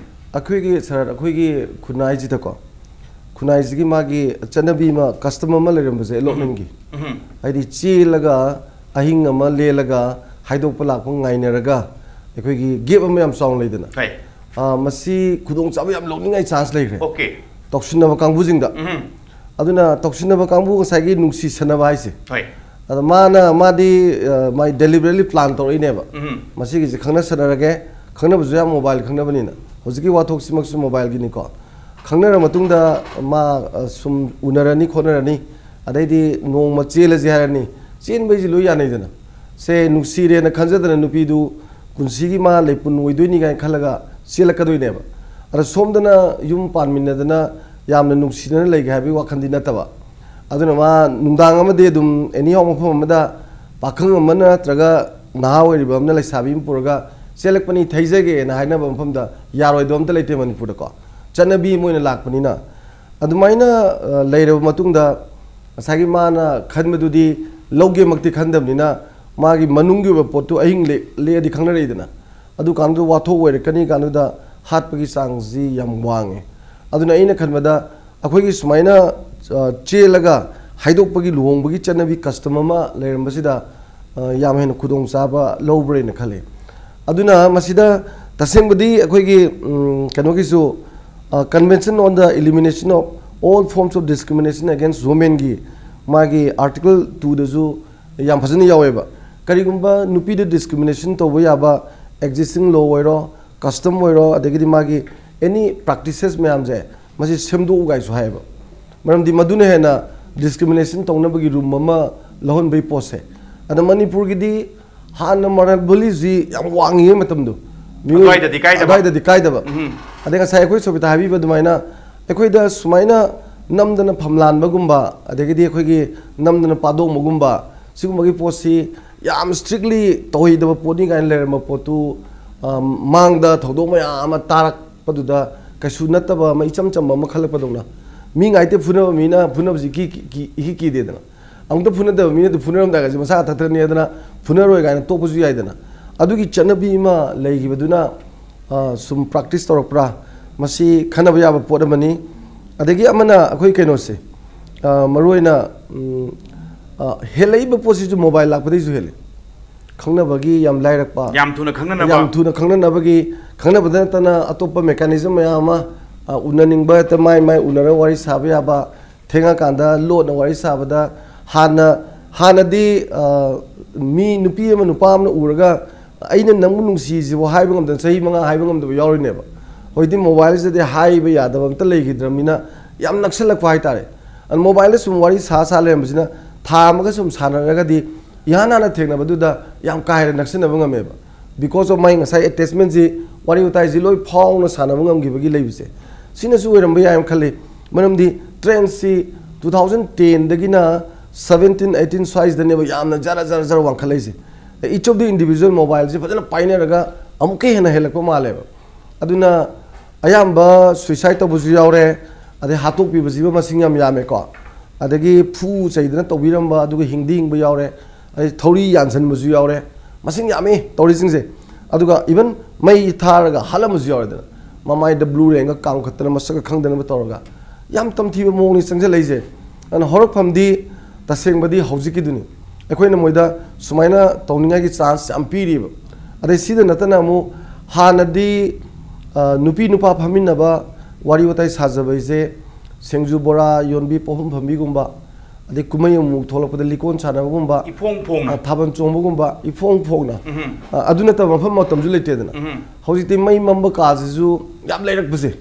ꯑꯩꯈꯣꯏꯒꯤ, ꯁꯥꯔ, ꯑꯩꯈꯣꯏꯒꯤ ꯈꯨꯟꯅꯥꯏꯁꯤꯗꯀꯣ, ꯈꯨꯟꯅꯥꯏꯁꯤꯒꯤ ꯃꯥꯒꯤ ꯆꯠꯅꯕꯤ ꯑꯃ, custom ꯑꯃ ꯂꯩꯔꯝꯕꯁꯦ, allotmentꯀꯤ꯫ ꯎꯝ꯫ ꯍꯥꯏꯗꯤ ꯆꯦꯜꯂꯒ ꯑꯍꯤꯡ ꯑꯃ ꯂꯦꯜꯂꯒ ꯍꯥꯏꯗꯣꯛꯄ ꯂꯥꯛꯄ ꯉꯥꯏꯅꯔꯒ ꯑꯩꯈꯣꯏꯒꯤ gap ꯑꯃ ꯌꯥꯝ ꯆꯥꯎꯅ ꯂꯩꯗꯅ꯫ ꯍꯣꯏ꯫ ꯑꯥ, ꯃꯁꯤ ꯈꯨꯗꯣꯡꯆꯥꯕ ꯌꯥꯝ ꯂꯧꯅꯤꯡꯉꯥꯏ chance ꯂꯩꯈ꯭ꯔꯦ꯫ Okay꯫ ꯇꯧꯁꯤꯟꯅꯕ ꯀꯥꯡꯕꯨꯁꯤꯡꯗ꯫ ꯎꯝ꯫ ꯑꯗꯨꯅ ꯇꯧꯁꯤꯟꯅꯕ ꯀꯥꯡꯕꯨ ꯉꯁꯥꯏꯒꯤ ꯅꯨꯡꯁꯤꯁꯟꯅꯕ ꯍꯥꯏꯁꯦ꯫ ꯍꯣꯏ꯫ ꯑꯗ ꯃꯥꯅ, ꯃꯥꯗꯤ, ꯑ, ꯃꯥꯏ deliberately plan ꯇꯧꯔꯛꯏꯅꯦꯕ꯫ ꯎꯝ꯫ ꯃꯁꯤꯒꯤꯁꯦ ꯈꯪꯅ ꯁꯥꯟꯅꯔꯒꯦ, ꯈꯪꯅꯕꯁꯨ ꯌꯥꯝ mobile ꯈꯪꯅꯕꯅꯤꯅ꯫ ꯍꯧꯖꯤꯛꯀꯤ ꯋꯥꯊꯣꯛꯁꯤꯃꯛꯁꯨ mobileꯒꯤꯅꯤꯀꯣ꯫ ꯈꯪꯅꯔ ꯃꯇꯨꯡꯗ ꯃꯥ, ꯑ, ꯁꯨꯝ ꯎꯅꯔꯅꯤ ꯈꯣꯠꯅꯔꯅꯤ, ꯑꯗꯩꯗꯤ ꯅꯣꯡꯃ ꯆꯦꯜꯂꯁꯤ ꯍꯥꯏꯔꯅꯤ꯫ ꯆꯦꯟꯕꯩꯁꯤ ꯂꯣꯏ ꯌꯥꯅꯩꯗꯅ꯫ ꯁꯦ ꯅꯨꯡꯁꯤꯔꯦꯅ ꯈꯟꯖꯗꯅ ꯅꯨꯄꯤꯗꯨ ꯄꯨꯟꯁꯤꯒꯤ ꯃꯥ ꯂꯩꯄꯨꯟ ꯑꯣꯏꯗꯣꯏꯅꯤ ꯀꯥꯏꯅ ꯈꯜꯂꯒ ꯆꯦꯜꯂꯛꯀꯗꯣꯏꯅꯦꯕ꯫ ꯑꯗ ꯁꯣꯝꯗꯅ ꯌꯨꯝ ꯄꯥꯟꯃꯤꯟꯅꯗꯅ ꯌꯥꯝꯅ ꯅꯨꯡꯁꯤꯅꯅ ꯂꯩꯒꯦ ꯍꯥꯏꯕꯒꯤ ꯋꯥꯈꯜꯗꯤ ꯅꯠꯇꯕ꯫ ꯑꯗꯨꯅ ꯃꯥ ꯅꯨꯡꯗꯥꯡ ꯑꯃꯗꯤ ꯑꯗꯨꯝ anyhow ꯃꯐꯝ ꯑꯃꯗ ꯄꯥꯈꯪ ꯑꯃꯅ ꯅꯠꯇ꯭ꯔꯒ ꯅꯍꯥ ꯑꯣꯏꯔꯤꯕ ꯑꯃꯅ ꯂꯩꯁꯥꯕꯤ ꯑꯃ ꯄꯨꯔꯒ ꯆꯦꯜꯂꯛꯄꯅꯤ, ꯊꯩꯖꯒꯦꯅ ꯍꯥꯏꯅꯕ ꯃꯐꯝꯗ ꯌꯥꯔꯣꯏꯗꯕ ꯑꯝꯇ ꯂꯩꯇꯦ ꯃꯅꯤꯄꯨꯔꯗꯀꯣ꯫ ꯆꯠꯅꯕꯤ ꯑꯃ ꯑꯣꯏꯅ ꯂꯥꯛꯄꯅꯤꯅ꯫ ꯑꯗꯨꯃꯥꯏꯅ, ꯑ, ꯂꯩꯔꯕ ꯃꯇꯨꯡꯗ ꯉꯁꯥꯏꯒꯤ ꯃꯥꯅ ꯈꯟꯕꯗꯨꯗꯤ ꯂꯧꯒꯦꯃꯛꯇꯤ ꯈꯟꯗꯕꯅꯤꯅ, ꯃꯥꯒꯤ ꯃꯅꯨꯡꯒꯤ ꯑꯣꯏꯕ ꯄꯣꯠꯇꯨ ꯑꯍꯤꯡ ꯂꯦꯛ-, ꯂꯦꯛꯑꯗꯤ ꯈꯪꯅꯔꯛꯏꯗꯅ꯫ ꯑꯗꯨ ꯀꯥꯟꯗꯨꯗ ꯋꯥꯊꯣꯛ ꯑꯣꯏꯔꯛꯀꯅꯤ ꯀꯥꯟꯗꯨꯗ ꯍꯥꯠꯄꯒꯤ ꯆꯥꯡꯁꯤ ꯌꯥꯝ ꯋꯥꯡꯉꯦ꯫ ꯑꯗꯨꯅ ꯑꯩꯅ ꯈꯟꯕꯗ ꯑꯩꯈꯣꯏꯒꯤ ꯁꯨꯃꯥꯏꯅ, ꯑ, ꯆꯦꯜꯂꯒ ꯍꯥꯏꯗꯣꯛꯄꯒꯤ ꯂꯨꯍꯣꯡꯕꯒꯤ ꯆꯠꯅꯕꯤ custom ꯑꯃ ꯂꯩꯔꯝꯕꯁꯤꯗ, ꯑ, ꯌꯥꯝ ꯍꯦꯟꯅ ꯈꯨꯗꯣꯡꯆꯥꯕ ꯂꯧꯕ꯭ꯔꯦꯅ ꯈꯜꯂꯤ꯫ ꯑꯗꯨꯅ ꯃꯁꯤꯗ ꯇꯁꯦꯡꯕꯗꯤ ꯑꯩꯈꯣꯏꯒꯤ, ꯎꯝ, ꯀꯩꯅꯣꯒꯤꯁꯨ, ꯑ, Convention on the Elimination of All Forms of Discrimination Against Womenꯒꯤ ꯃꯥꯒꯤ Article twoꯗꯁꯨ ꯌꯥꯝ ꯐꯖꯅ ꯌꯥꯎꯋꯦꯕ꯫ ꯀꯔꯤꯒꯨꯝꯕ ꯅꯨꯄꯤꯗ discrimination ꯇꯧꯕ ꯌꯥꯕ existing law ꯑꯣꯏꯔꯣ, custom ꯑꯣꯏꯔꯣ, ꯑꯗꯒꯤꯗꯤ ꯃꯥꯒꯤ any practices ꯃꯌꯥꯝꯁꯦ, ꯃꯁꯤ ꯁꯦꯝꯗꯣꯛꯎ ꯀꯥꯏꯁꯨ ꯍꯥꯏꯌꯦꯕ꯫ ꯃꯔꯝꯗꯤ ꯃꯗꯨꯅ ꯍꯦꯟꯅ discrimination ꯇꯧꯅꯕꯒꯤ room ꯑꯃ ꯂꯧꯍꯟꯕꯒꯤ ꯄꯣꯠꯁꯦ꯫ ꯑꯗ ꯃꯅꯤꯄꯨꯔꯒꯤꯗꯤ ꯍꯥꯟꯅ moral valueꯁꯤ ꯌꯥꯝ ꯋꯥꯡꯉꯤꯉꯩ ꯃꯇꯝꯗꯣ, ꯃꯤꯑꯣꯏ-, ꯑꯗꯨꯋꯥꯏꯗꯗꯤ ꯀꯥꯏꯗꯕ꯫ ꯑꯗꯨꯋꯥꯏꯗꯗꯤ ꯀꯥꯏꯗꯕ꯫ ꯎꯝ꯫ ꯑꯗꯩ ꯉꯁꯥꯏ ꯑꯩꯈꯣꯏ ꯁꯣꯕꯤꯇꯥ ꯍꯥꯏꯕꯤꯕ ꯑꯗꯨꯃꯥꯏꯅ, ꯑꯩꯈꯣꯏꯗ ꯁꯨꯃꯥꯏꯅ ꯅꯝꯗꯅ ꯐꯝꯂꯥꯟꯕꯒꯨꯝꯕ, ꯑꯗꯒꯤꯗꯤ ꯑꯩꯈꯣꯏꯒꯤ ꯅꯝꯗꯅ ꯄꯥꯗꯣꯡꯕꯒꯨꯝꯕ, ꯁꯤꯒꯨꯝꯕꯒꯤ ꯄꯣꯠꯁꯤ ꯌꯥꯝ strictly ꯇꯧꯍꯩꯗꯕ ꯄꯣꯠꯅꯤ ꯀꯥꯏꯅ ꯂꯩꯔꯝꯕ ꯄꯣꯠꯇꯨ, ꯑ, ꯃꯥꯡꯗ ꯊꯧꯗꯣꯛ ꯃꯌꯥꯝ ꯑꯃ ꯇꯥꯔꯛꯄꯗꯨꯗ ꯀꯩꯁꯨ ꯅꯠꯇꯕ ꯑꯃ, ꯏꯆꯝ ꯆꯝꯕ ꯑꯃ ꯈꯜꯂꯛꯄꯗꯧꯅ꯫ ꯃꯤ ꯉꯥꯏꯇꯦ ꯐꯨꯅꯕ ꯃꯤꯅ ꯐꯨꯅꯕꯁꯤ ꯏꯀꯤ ꯀꯤ- ꯏꯀꯤ ꯀꯤꯗꯦꯗꯅ꯫ ꯑꯃꯨꯛꯇ ꯐꯨꯅꯗꯕ ꯃꯤꯅ ꯑꯗꯨꯝ ꯐꯨꯅꯔꯝꯗꯥꯏꯒꯁꯦ ꯃꯁꯥ ꯊꯛꯊꯛꯅꯤ ꯍꯥꯏꯗꯅ ꯐꯨꯅꯔꯣꯏ ꯀꯥꯏꯅ ꯇꯣꯛꯄꯁꯨ ꯌꯥꯏꯗꯅ꯫ ꯑꯗꯨꯒꯤ ꯆꯠꯅꯕꯤ ꯑꯃ ꯂꯩꯈꯤꯕꯗꯨꯅ, ꯑ, ꯁꯨꯝ ꯄ꯭ꯔꯥꯛꯇꯤꯁ ꯇꯧꯔꯛꯄ꯭ꯔꯥ, ꯃꯁꯤ ꯈꯟꯅꯕ ꯌꯥꯕ ꯄꯣꯠ ꯑꯃꯅꯤ꯫ ꯑꯗꯒꯤ ꯑꯃꯅ ꯑꯩꯈꯣꯏ ꯀꯩꯅꯣꯁꯦ, ꯑ, ꯃꯔꯨꯑꯣꯏꯅ, ꯎꯝ, ꯑ, ꯍꯦꯜꯂꯛꯏꯕ ꯄꯣꯠꯁꯤꯁꯨ ꯃꯣꯕꯥꯏꯜ ꯂꯥꯛꯄꯗꯒꯤꯁꯨ ꯍꯦꯜꯂꯤ꯫ ꯈꯪꯅꯕꯒꯤ ꯌꯥꯝ ꯂꯥꯏꯔꯛꯄ, ꯌꯥꯝ ꯊꯨꯅ ꯈꯪꯅꯅꯕ꯫ ꯌꯥꯝ ꯊꯨꯅ ꯈꯪꯅꯅꯕꯒꯤ, ꯈꯪꯅꯕꯗ ꯅꯠꯇꯅ ꯑꯇꯣꯞꯄ mechanism ꯃꯌꯥꯝ ꯑꯃ, ꯑ, ꯎꯅꯅꯤꯡꯕ ꯍꯦꯛꯇ ꯃꯥꯏ ꯃꯥꯏ ꯎꯅꯔꯒ ꯋꯥꯔꯤ ꯁꯥꯕ ꯌꯥꯕ, ꯊꯦꯡꯉꯀꯥꯟꯗ ꯂꯣꯟꯅ ꯋꯥꯔꯤ ꯁꯥꯕꯗ ꯍꯥꯟꯅ, ꯍꯥꯟꯅꯗꯤ, ꯑ, ꯃꯤ ꯅꯨꯄꯤ ꯑꯃ ꯅꯨꯄꯥ ꯑꯃꯅ ꯎꯔꯒ "ꯑꯩꯅ ꯅꯪꯕꯨ ꯅꯨꯡꯁꯤꯁꯤꯕꯨ" ꯍꯥꯏꯕ ꯉꯝꯗꯅ ꯆꯍꯤ ꯃꯉꯥ ꯍꯥꯏꯕ ꯉꯝꯗꯕ ꯌꯥꯎꯔꯤꯅꯦꯕ꯫ ꯍꯧꯖꯤꯛꯇꯤ ꯃꯣꯕꯥꯏꯜꯁꯤꯗꯗꯤ ꯍꯥꯏꯕ ꯌꯥꯗꯕ ꯑꯝꯇ ꯂꯩꯈꯤꯗ꯭ꯔꯕꯅꯤꯅ ꯌꯥꯝ ꯅꯛꯁꯜꯂꯛꯄ ꯍꯥꯏꯇꯥꯔꯦ꯫ ꯑꯗꯨ ꯃꯣꯕꯥꯏꯜꯗ ꯁꯨꯝ ꯋꯥꯔꯤ ꯁꯥ ꯁꯥ ꯂꯩꯔꯝꯕꯁꯤꯅ ꯊꯥ ꯑꯃꯒ ꯁꯨꯝ ꯁꯥꯟꯅꯔꯒꯗꯤ ꯏꯍꯥꯟ ꯍꯥꯟꯅ ꯊꯦꯡꯅꯕꯗꯨꯗ ꯌꯥꯝ ꯀꯥ ꯍꯦꯟꯅ ꯅꯛꯁꯤꯟꯅꯕ ꯉꯝꯃꯦꯕ꯫ Because of ꯃꯥꯏ ꯉꯁꯥꯏ attachment ꯁꯤ, ꯋꯥꯔꯤ ꯋꯥꯇꯥꯏꯁꯤ ꯂꯣꯏ ꯐꯥꯎꯅ ꯁꯥꯟꯅꯕ ꯉꯝꯈꯤꯕꯒꯤ ꯂꯩꯕꯁꯦ, ꯁꯤꯅꯁꯨ ꯑꯣꯏꯔꯝꯕ ꯌꯥꯏꯅ ꯈꯜꯂꯤ꯫ ꯃꯔꯝꯗꯤ trend ꯁꯤ two thousand ten ꯗꯒꯤꯅ seventeen eighteen ꯁ꯭ꯋꯥꯏꯁꯤꯗꯅꯦꯕ ꯌꯥꯝꯅ ꯖꯔ ꯖꯔ ꯖꯔ ꯋꯥꯡꯈꯠꯂꯛꯏꯁꯦ꯫ Each of the individual ꯃꯣꯕꯥꯏꯜꯁꯦ ꯐꯖꯅ ꯄꯥꯏꯅꯔꯒ ꯑꯃꯨꯛꯀ ꯍꯦꯟꯅ ꯍꯦꯜꯂꯛꯄ ꯃꯥꯜꯂꯦꯕ꯫ ꯑꯗꯨꯅ ꯑꯌꯥꯝꯕ suicide ꯇꯧꯕꯁꯨ ꯌꯥꯎꯔꯦ, ꯑꯗꯩ ꯍꯥꯠꯇꯣꯛꯄꯤꯕꯁꯤꯕꯨ ꯃꯁꯤꯡ ꯌꯥꯝ ꯌꯥꯝꯃꯦꯀꯣ꯫ ꯑꯗꯒꯤ ꯐꯨ ꯆꯩꯗꯅ ꯇꯧꯕꯤꯔꯝꯕ, ꯑꯗꯨꯒ ꯍꯤꯡꯗꯤ ꯍꯤꯡꯕ ꯌꯥꯎꯔꯦ, ꯑꯗꯩ ꯊꯧꯔꯤ ꯌꯥꯟꯁꯤꯟꯕꯁꯨ ꯌꯥꯎꯔꯦ꯫ ꯃꯁꯤꯡ ꯌꯥꯝꯃꯤ ꯇꯧꯔꯤꯁꯤꯡꯁꯦ꯫ ꯑꯗꯨꯒ even ꯃꯩ ꯊꯥꯔꯒ ꯍꯥꯠꯂꯝꯕꯁꯨ ꯌꯥꯎꯔꯦꯗꯅ, ꯃꯃꯥꯏꯗ blue ray ꯒ ꯀꯥꯝꯈꯠꯇꯅ ꯃꯁꯛꯀ ꯈꯪꯗꯅꯕ ꯇꯧꯔꯒ꯫ ꯌꯥꯝ ꯇꯝꯊꯤꯕ ꯃꯑꯣꯡꯅꯤ ꯆꯪꯁꯤꯜꯂꯛꯏꯁꯦ꯫ ꯑꯗꯨꯅ ꯍꯧꯔꯛꯐꯝꯗꯤ ꯇꯁꯦꯡꯕꯗꯤ ꯍꯧꯖꯤꯛꯀꯤꯗꯨꯅꯤ꯫ ꯑꯩꯈꯣꯏꯅ ꯃꯣꯏꯗ ꯁꯨꯃꯥꯏꯅ ꯇꯧꯅꯤꯡꯉꯥꯏꯒꯤ chance ꯌꯥꯝ ꯄꯤꯔꯤꯕ꯫ ꯑꯗꯩ ꯁꯤꯗ ꯅꯠꯇꯅ ꯑꯃꯨꯛ ꯍꯥꯟꯅꯗꯤ, ꯑ, ꯅꯨꯄꯤ ꯅꯨꯄꯥ ꯐꯝꯃꯤꯟꯅꯕ, ꯋꯥꯔꯤ ꯋꯥꯇꯥꯏ ꯁꯥꯖꯕ ꯍꯥꯏꯁꯦ ꯁꯤꯡꯖꯨ ꯕꯣꯔꯥ ꯌꯣꯟꯕꯤ, ꯄꯣꯠꯐꯝ ꯐꯝꯕꯤꯒꯨꯝꯕ, ꯑꯗꯩ ꯀꯨꯝꯍꯩ ꯑꯃꯨꯛ ꯊꯣꯛꯂꯛꯄꯗ ꯂꯤꯀꯣꯟ ꯁꯥꯟꯅꯕꯒꯨꯝꯕ, ꯏꯐꯣꯡ ꯐꯣꯡꯅ꯫ ꯑ, ꯊꯥꯕꯜ ꯆꯣꯡꯕꯒꯨꯝꯕ, ꯏꯐꯣꯡ ꯐꯣꯡꯅ꯫ ꯎꯝꯍꯨꯝ꯫ ꯑ, ꯑꯗꯨ ꯅꯠꯇꯕ ꯃꯐꯝ ꯃꯇꯝꯁꯨ ꯂꯩꯇꯦꯗꯅ꯫ ꯎꯝꯍꯨꯝ꯫ ꯍꯧꯖꯤꯛꯇꯤ ꯃꯩ ꯃꯝꯕ ꯀꯥꯁꯤꯁꯨ ꯌꯥꯝ ꯂꯩꯔꯛꯄꯁꯦ꯫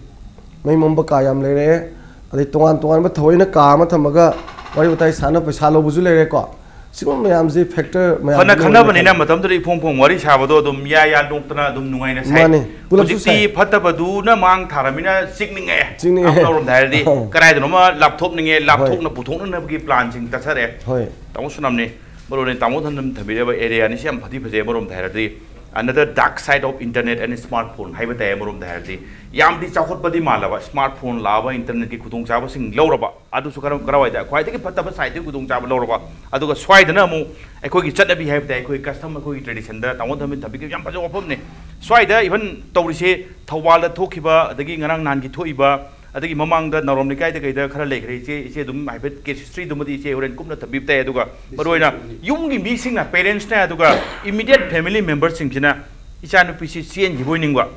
ꯃꯩ ꯃꯝꯕ ꯀꯥ ꯌꯥꯝ ꯂꯩꯔꯛꯑꯦ꯫ ꯑꯗꯩ ꯇꯣꯉꯥꯟ ꯇꯣꯉꯥꯟꯕ ꯊꯑꯣꯏꯅ ꯀꯥ ꯑꯃ ꯊꯝꯃꯒ ꯋꯥꯔꯤ ꯋꯥꯇꯥꯏ ꯁꯥꯟꯅ ꯄꯩꯁꯥ ꯂꯧꯕꯁꯨ ꯂꯩꯔꯦꯀꯣ꯫ ꯁꯤꯒꯨꯝꯕ ꯃꯌꯥꯝꯁꯦ factor ꯃꯌꯥꯝ ꯐꯅ ꯑꯃ ꯑꯣꯏꯅ ꯈꯪꯅꯕꯅꯤꯅ ꯈꯜꯂꯦ꯫ ꯃꯇꯝꯗꯨꯗ ꯏꯐꯣꯡ ꯐꯣꯡ ꯋꯥꯔꯤ ꯁꯥꯕꯗꯣ ꯑꯗꯨꯝ ꯌꯥ ꯌꯥ ꯅꯣꯛꯇꯅ ꯑꯗꯨꯝ ꯅꯨꯡꯉꯥꯏꯅ ꯁꯥꯏ꯫ ꯃꯥꯅꯦ꯫ ꯄꯨꯂꯞꯁꯨ ꯍꯧꯖꯤꯛꯇꯤ ꯁꯥꯏ꯫ ꯐꯠꯇꯕꯗꯨꯅ ꯃꯥꯡ ꯊꯥꯔꯃꯤꯅ ꯆꯤꯛꯅꯤꯡꯉꯛꯑꯦ꯫ ꯆꯤꯛꯅꯤꯡꯉꯛꯑꯦ꯫ ꯑꯃꯔꯣꯝꯗ ꯍꯥꯏꯔꯗꯤ ꯀꯗꯥꯏꯗꯅꯣꯃ ꯂꯥꯞꯊꯣꯛꯅꯤꯡꯉꯦ, ꯍꯣꯏ꯫ ꯂꯥꯞꯊꯣꯛꯅ ꯄꯨꯊꯣꯛꯅꯅꯕꯒꯤ plan ꯁꯤꯡ ꯇꯠꯊꯔꯛꯑꯦ꯫ ꯍꯣꯏ꯫ ꯇꯥꯃꯣ ꯁꯨꯅꯥꯝꯅꯦ, ꯃꯔꯨ ꯑꯣꯏꯅ ꯇꯥꯃꯣ ꯊꯝ-, ꯊꯝꯕꯤꯔꯤꯕ area ꯑꯅꯤꯁꯤ ꯌꯥꯝ ꯐꯗꯤ ꯐꯖꯩ ꯑꯃꯔꯣꯝꯗ ꯍꯥꯏꯔꯗꯤ꯫ Another dark side of internet and smartphone ꯍꯥꯏꯕ ꯇꯥꯏ꯫ ꯑꯃꯔꯣꯝꯗ ꯍꯥꯏꯔꯗꯤ ꯌꯥꯝꯗꯤ ꯆꯥꯎꯈꯠꯄꯗꯤ ꯃꯥꯜꯂꯕ, ꯁ꯭ꯃꯥꯔꯠ ꯐꯣꯟ ꯂꯥꯛꯑꯕ, ꯏꯟꯇꯔꯅꯦꯠꯀꯤ ꯈꯨꯗꯣꯡꯆꯥꯕꯁꯤꯡ ꯂꯧꯔꯕ, ꯑꯗꯨꯁꯨ ꯀꯔꯝ ꯀꯔꯝꯍꯥꯏꯗ ꯈ꯭ꯋꯥꯏꯗꯒꯤ ꯐꯠꯇꯕ ꯁꯥꯏꯠꯇꯒꯤ ꯈꯨꯗꯣꯡꯆꯥꯕ ꯂꯧꯔꯕ꯫ ꯑꯗꯨꯒ ꯁ꯭ꯋꯥꯏꯗꯅ ꯑꯃꯨꯛ ꯑꯩꯈꯣꯏꯒꯤ ꯆꯠꯅꯕꯤ ꯍꯥꯏꯕ ꯇꯥꯏ, ꯑꯩꯈꯣꯏ ꯀꯁꯇꯝ, ꯑꯩꯈꯣꯏꯒꯤ ꯇ꯭ꯔꯦꯗꯤꯁꯟꯗ ꯇꯥꯃꯣ ꯊꯝꯕꯤ ꯊꯝꯕꯤꯈꯤꯕ ꯌꯥꯝ ꯐꯖꯕ ꯋꯥꯐꯝꯅꯤ꯫ ꯁ꯭ꯋꯥꯏꯗ ꯏꯚꯟ ꯇꯧꯔꯤꯁꯦ, ꯊꯧꯕꯥꯜꯗ ꯊꯣꯛꯈꯤꯕ, ꯑꯗꯒꯤ ꯉꯔꯥꯡ ꯅꯍꯥꯟꯒꯤ ꯊꯣꯛꯏꯕ, ꯑꯗꯒꯤ ꯃꯃꯥꯡꯗ ꯅꯥꯎꯔꯝ ꯂꯩꯀꯥꯏꯗ ꯀꯩꯗ ꯈꯔ ꯂꯩꯈ꯭ꯔꯦ꯫ ꯏꯆꯦ, ꯏꯆꯦ ꯑꯗꯨꯝ ꯍꯥꯏꯐꯦꯠ ꯀꯦꯁ ꯍꯤꯁꯇ꯭ꯔꯤꯗꯨꯃꯗꯤ ꯏꯆꯦ ꯍꯣꯔꯦꯟ ꯀꯨꯞꯅ ꯊꯝꯕꯤꯕ ꯇꯥꯏ꯫ ꯑꯗꯨꯒ ꯃꯔꯨꯑꯣꯏꯅ ꯌꯨꯝꯒꯤ ꯃꯤꯁꯤꯡꯅ, ꯄꯦꯔꯦꯟꯁꯅ, ꯑꯗꯨꯒ ꯏꯃꯤꯗꯤꯌꯦꯠ ꯐꯦꯃꯤꯂꯤ ꯃꯦꯝꯕꯔꯁꯤꯡꯁꯤꯅ ꯏꯆꯥꯅꯨꯄꯤꯁꯤ ꯆꯦꯟꯈꯤꯕ ꯑꯣꯏꯅꯤꯡꯕ,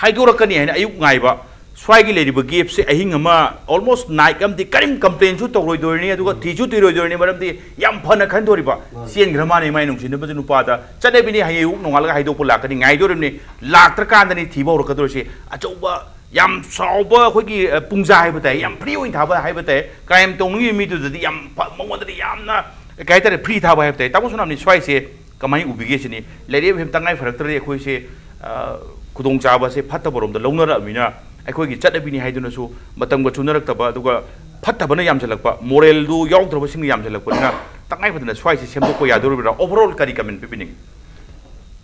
ꯍꯥꯏꯗꯣꯔꯛꯀꯅꯤ ꯍꯥꯏꯅ ꯑꯌꯨꯛ ꯉꯥꯏꯕ꯫ ꯁ꯭ꯋꯥꯏꯒꯤ ꯂꯩꯔꯤꯕ ꯒꯦꯞꯁꯦ ꯑꯍꯤꯡ ꯑꯃ ꯑꯣꯜꯃꯣꯁ ꯅꯥꯏꯠ ꯑꯃꯗꯤ ꯀꯔꯤꯝ ꯀꯝꯄ꯭ꯂꯦꯟꯁꯨ ꯇꯧꯔꯣꯏꯗꯣꯏꯅꯤ, ꯑꯗꯨꯒ ꯊꯤꯁꯨ ꯊꯤꯔꯣꯏꯗꯣꯏꯅꯤ꯫ ꯃꯔꯝꯗꯤ ꯌꯥꯝ ꯐꯅ ꯈꯟꯗꯣꯔꯤꯕ, ꯆꯦꯟꯈ꯭ꯔ ꯃꯥꯅꯦ ꯃꯥꯏ ꯅꯨꯡꯁꯤꯅꯕꯁꯨ ꯅꯨꯄꯥꯗ꯫ ꯆꯠꯅꯕꯤꯅꯤ, ꯍꯌꯦꯡ ꯑꯌꯨꯛ ꯅꯣꯡꯉꯥꯜꯂꯒ ꯍꯥꯏꯗꯣꯛꯄ ꯂꯥꯛꯀꯅꯤ, ꯉꯥꯏꯗꯣꯔꯤꯕꯅꯤ꯫ ꯂꯥꯛꯇ꯭ꯔꯀꯥꯟꯗꯅꯤ ꯊꯤꯕ ꯍꯧꯔꯛꯀꯗꯧꯔꯤꯁꯤ꯫ ꯑꯆꯧꯕ, ꯌꯥꯝ ꯆꯥꯎꯕ ꯑꯩꯈꯣꯏꯒꯤ, ꯑ, ꯄꯨꯡꯖꯥ ꯍꯥꯏꯕ ꯇꯥꯏ, ꯌꯥꯝ ꯐ꯭ꯔꯤ ꯑꯣꯏꯅ ꯊꯥꯕ ꯍꯥꯏꯕ ꯇꯥꯏ꯫ ꯀ꯭ꯔꯥꯏꯝ ꯇꯧꯅꯤꯡꯉꯤꯕ ꯃꯤꯗꯨꯗꯗꯤ ꯌꯥꯝ ꯐ-, ꯃꯉꯣꯟꯗꯗꯤ ꯌꯥꯝꯅ, ꯀꯩ ꯍꯥꯏꯇꯥꯔꯦ, ꯐ꯭ꯔꯤ ꯊꯥꯕ ꯍꯥꯏꯕ ꯇꯥꯏ꯫ ꯇꯥꯃꯣ ꯁꯣꯅꯥꯝꯅꯤ, ꯁ꯭ꯋꯥꯏꯁꯦ ꯀꯃꯥꯏꯅ ꯎꯕꯤꯒꯦ ꯁꯤꯅꯤ? ꯂꯩꯔꯤꯕ ꯍꯦꯟ ꯇꯉꯥꯏ ꯐꯔꯛꯇ꯭ꯔꯗꯤ ꯑꯩꯈꯣꯏꯁꯦ, ꯑ, ꯈꯨꯗꯣꯡꯆꯥꯕꯁꯦ ꯐꯠꯇꯕꯔꯣꯝꯗ ꯂꯧꯅꯔꯛꯑꯃꯤꯅ, ꯑꯩꯈꯣꯏꯒꯤ ꯆꯠꯅꯕꯤꯅꯤ ꯍꯥꯏꯗꯨꯅꯁꯨ ꯃꯇꯝꯒ ꯆꯨꯅꯔꯛꯇꯕ, ꯑꯗꯨꯒ ꯐꯠꯇꯕꯅ ꯌꯥꯝꯁꯤꯜꯂꯛꯄ, ꯃꯣꯔꯦꯜꯗꯨ ꯌꯥꯎꯗ꯭ꯔꯕꯁꯤꯡꯅ ꯌꯥꯝꯁꯤꯜꯂꯛꯄꯅꯤꯅ, ꯇꯉꯥꯏ ꯐꯗꯅ ꯁ꯭ꯋꯥꯏꯁꯦ ꯁꯦꯝꯗꯣꯛꯄ ꯌꯥꯗꯣꯔꯤꯕ꯭ꯔꯥ? ꯑꯣꯚꯔꯑꯣꯜ ꯀꯔꯤ ꯀꯃꯦꯟ ꯄꯤꯕꯤꯅꯤꯡꯉꯤ?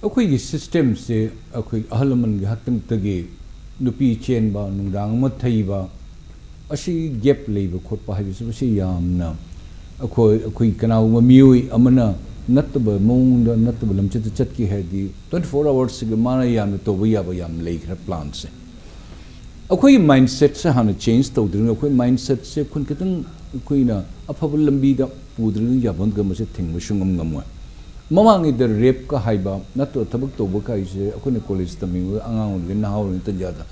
ꯑꯩꯈꯣꯏꯒꯤ ꯁꯤꯁꯇꯦꯝꯁꯦ ꯑꯩꯈꯣꯏ ꯑꯍꯜ ꯂꯃꯟꯒꯤ ꯍꯥꯛꯇꯛꯇꯒꯤ ꯅꯨꯄꯤ ꯆꯦꯟꯕ, ꯅꯨꯡꯗꯥꯡ ꯑꯃ ꯊꯩꯕ, ꯑꯁꯤ ꯒꯦꯞ ꯂꯩꯕ ꯈꯣꯠꯄ ꯍꯥꯏꯕꯁꯤ, ꯃꯁꯤ ꯌꯥꯝꯅ ꯑꯩꯈꯣꯏ, ꯑꯩꯈꯣꯏ ꯀꯅꯥꯒꯨꯝꯕ ꯃꯤꯑꯣꯏ ꯑꯃꯅ ꯅꯠꯇꯕ ꯃꯑꯣꯡꯗ, ꯅꯠꯇꯕ ꯂꯝꯆꯠꯇ ꯆꯠꯀꯦ ꯍꯥꯏꯔꯗꯤ, ꯇ꯭ꯋꯦꯟꯇꯤ ꯐꯣꯔ ꯑꯋꯥꯔꯁꯁꯤꯒ ꯃꯥꯅ ꯌꯥꯝꯅ ꯇꯧꯕ ꯌꯥꯕ ꯌꯥꯝ ꯂꯩꯈ꯭ꯔꯦ ꯄ꯭ꯂꯥꯟꯁꯦ꯫ ꯑꯩꯈꯣꯏꯒꯤ ꯃꯥꯏꯟꯁꯦꯠꯁꯦ ꯍꯥꯟꯅ ꯆꯦꯟꯖ ꯇꯧꯗ꯭ꯔꯤꯉꯩ, ꯑꯩꯈꯣꯏ ꯃꯥꯏꯟꯁꯦꯠꯁꯦ ꯑꯩꯈꯣꯏꯅ ꯈꯤꯇꯪ, ꯑꯩꯈꯣꯏꯅ ꯑꯐꯕ ꯂꯝꯕꯤꯗ ꯄꯨꯗ꯭ꯔꯤꯉꯩ ꯌꯥꯐꯝꯗ ꯃꯁꯤ ꯊꯤꯡꯕ ꯁꯨꯡꯉꯝ ꯉꯝꯃꯣꯏ꯫ ꯃꯃꯥꯡꯉꯩꯗ ꯔꯦꯞꯀ ꯍꯥꯏꯕ ꯅꯠꯇ꯭ꯔ ꯊꯕꯛ ꯇꯧꯕ ꯀꯥꯏꯁꯦ, ꯑꯩꯈꯣꯏꯅ ꯀꯣꯂꯦꯖ ꯇꯝꯃꯤꯉꯩ, ꯑꯉꯥꯡ ꯑꯣꯏꯔꯤꯉꯩ, ꯅꯍꯥ ꯑꯣꯏꯔꯤꯉꯩ ꯇꯟꯖꯥꯗ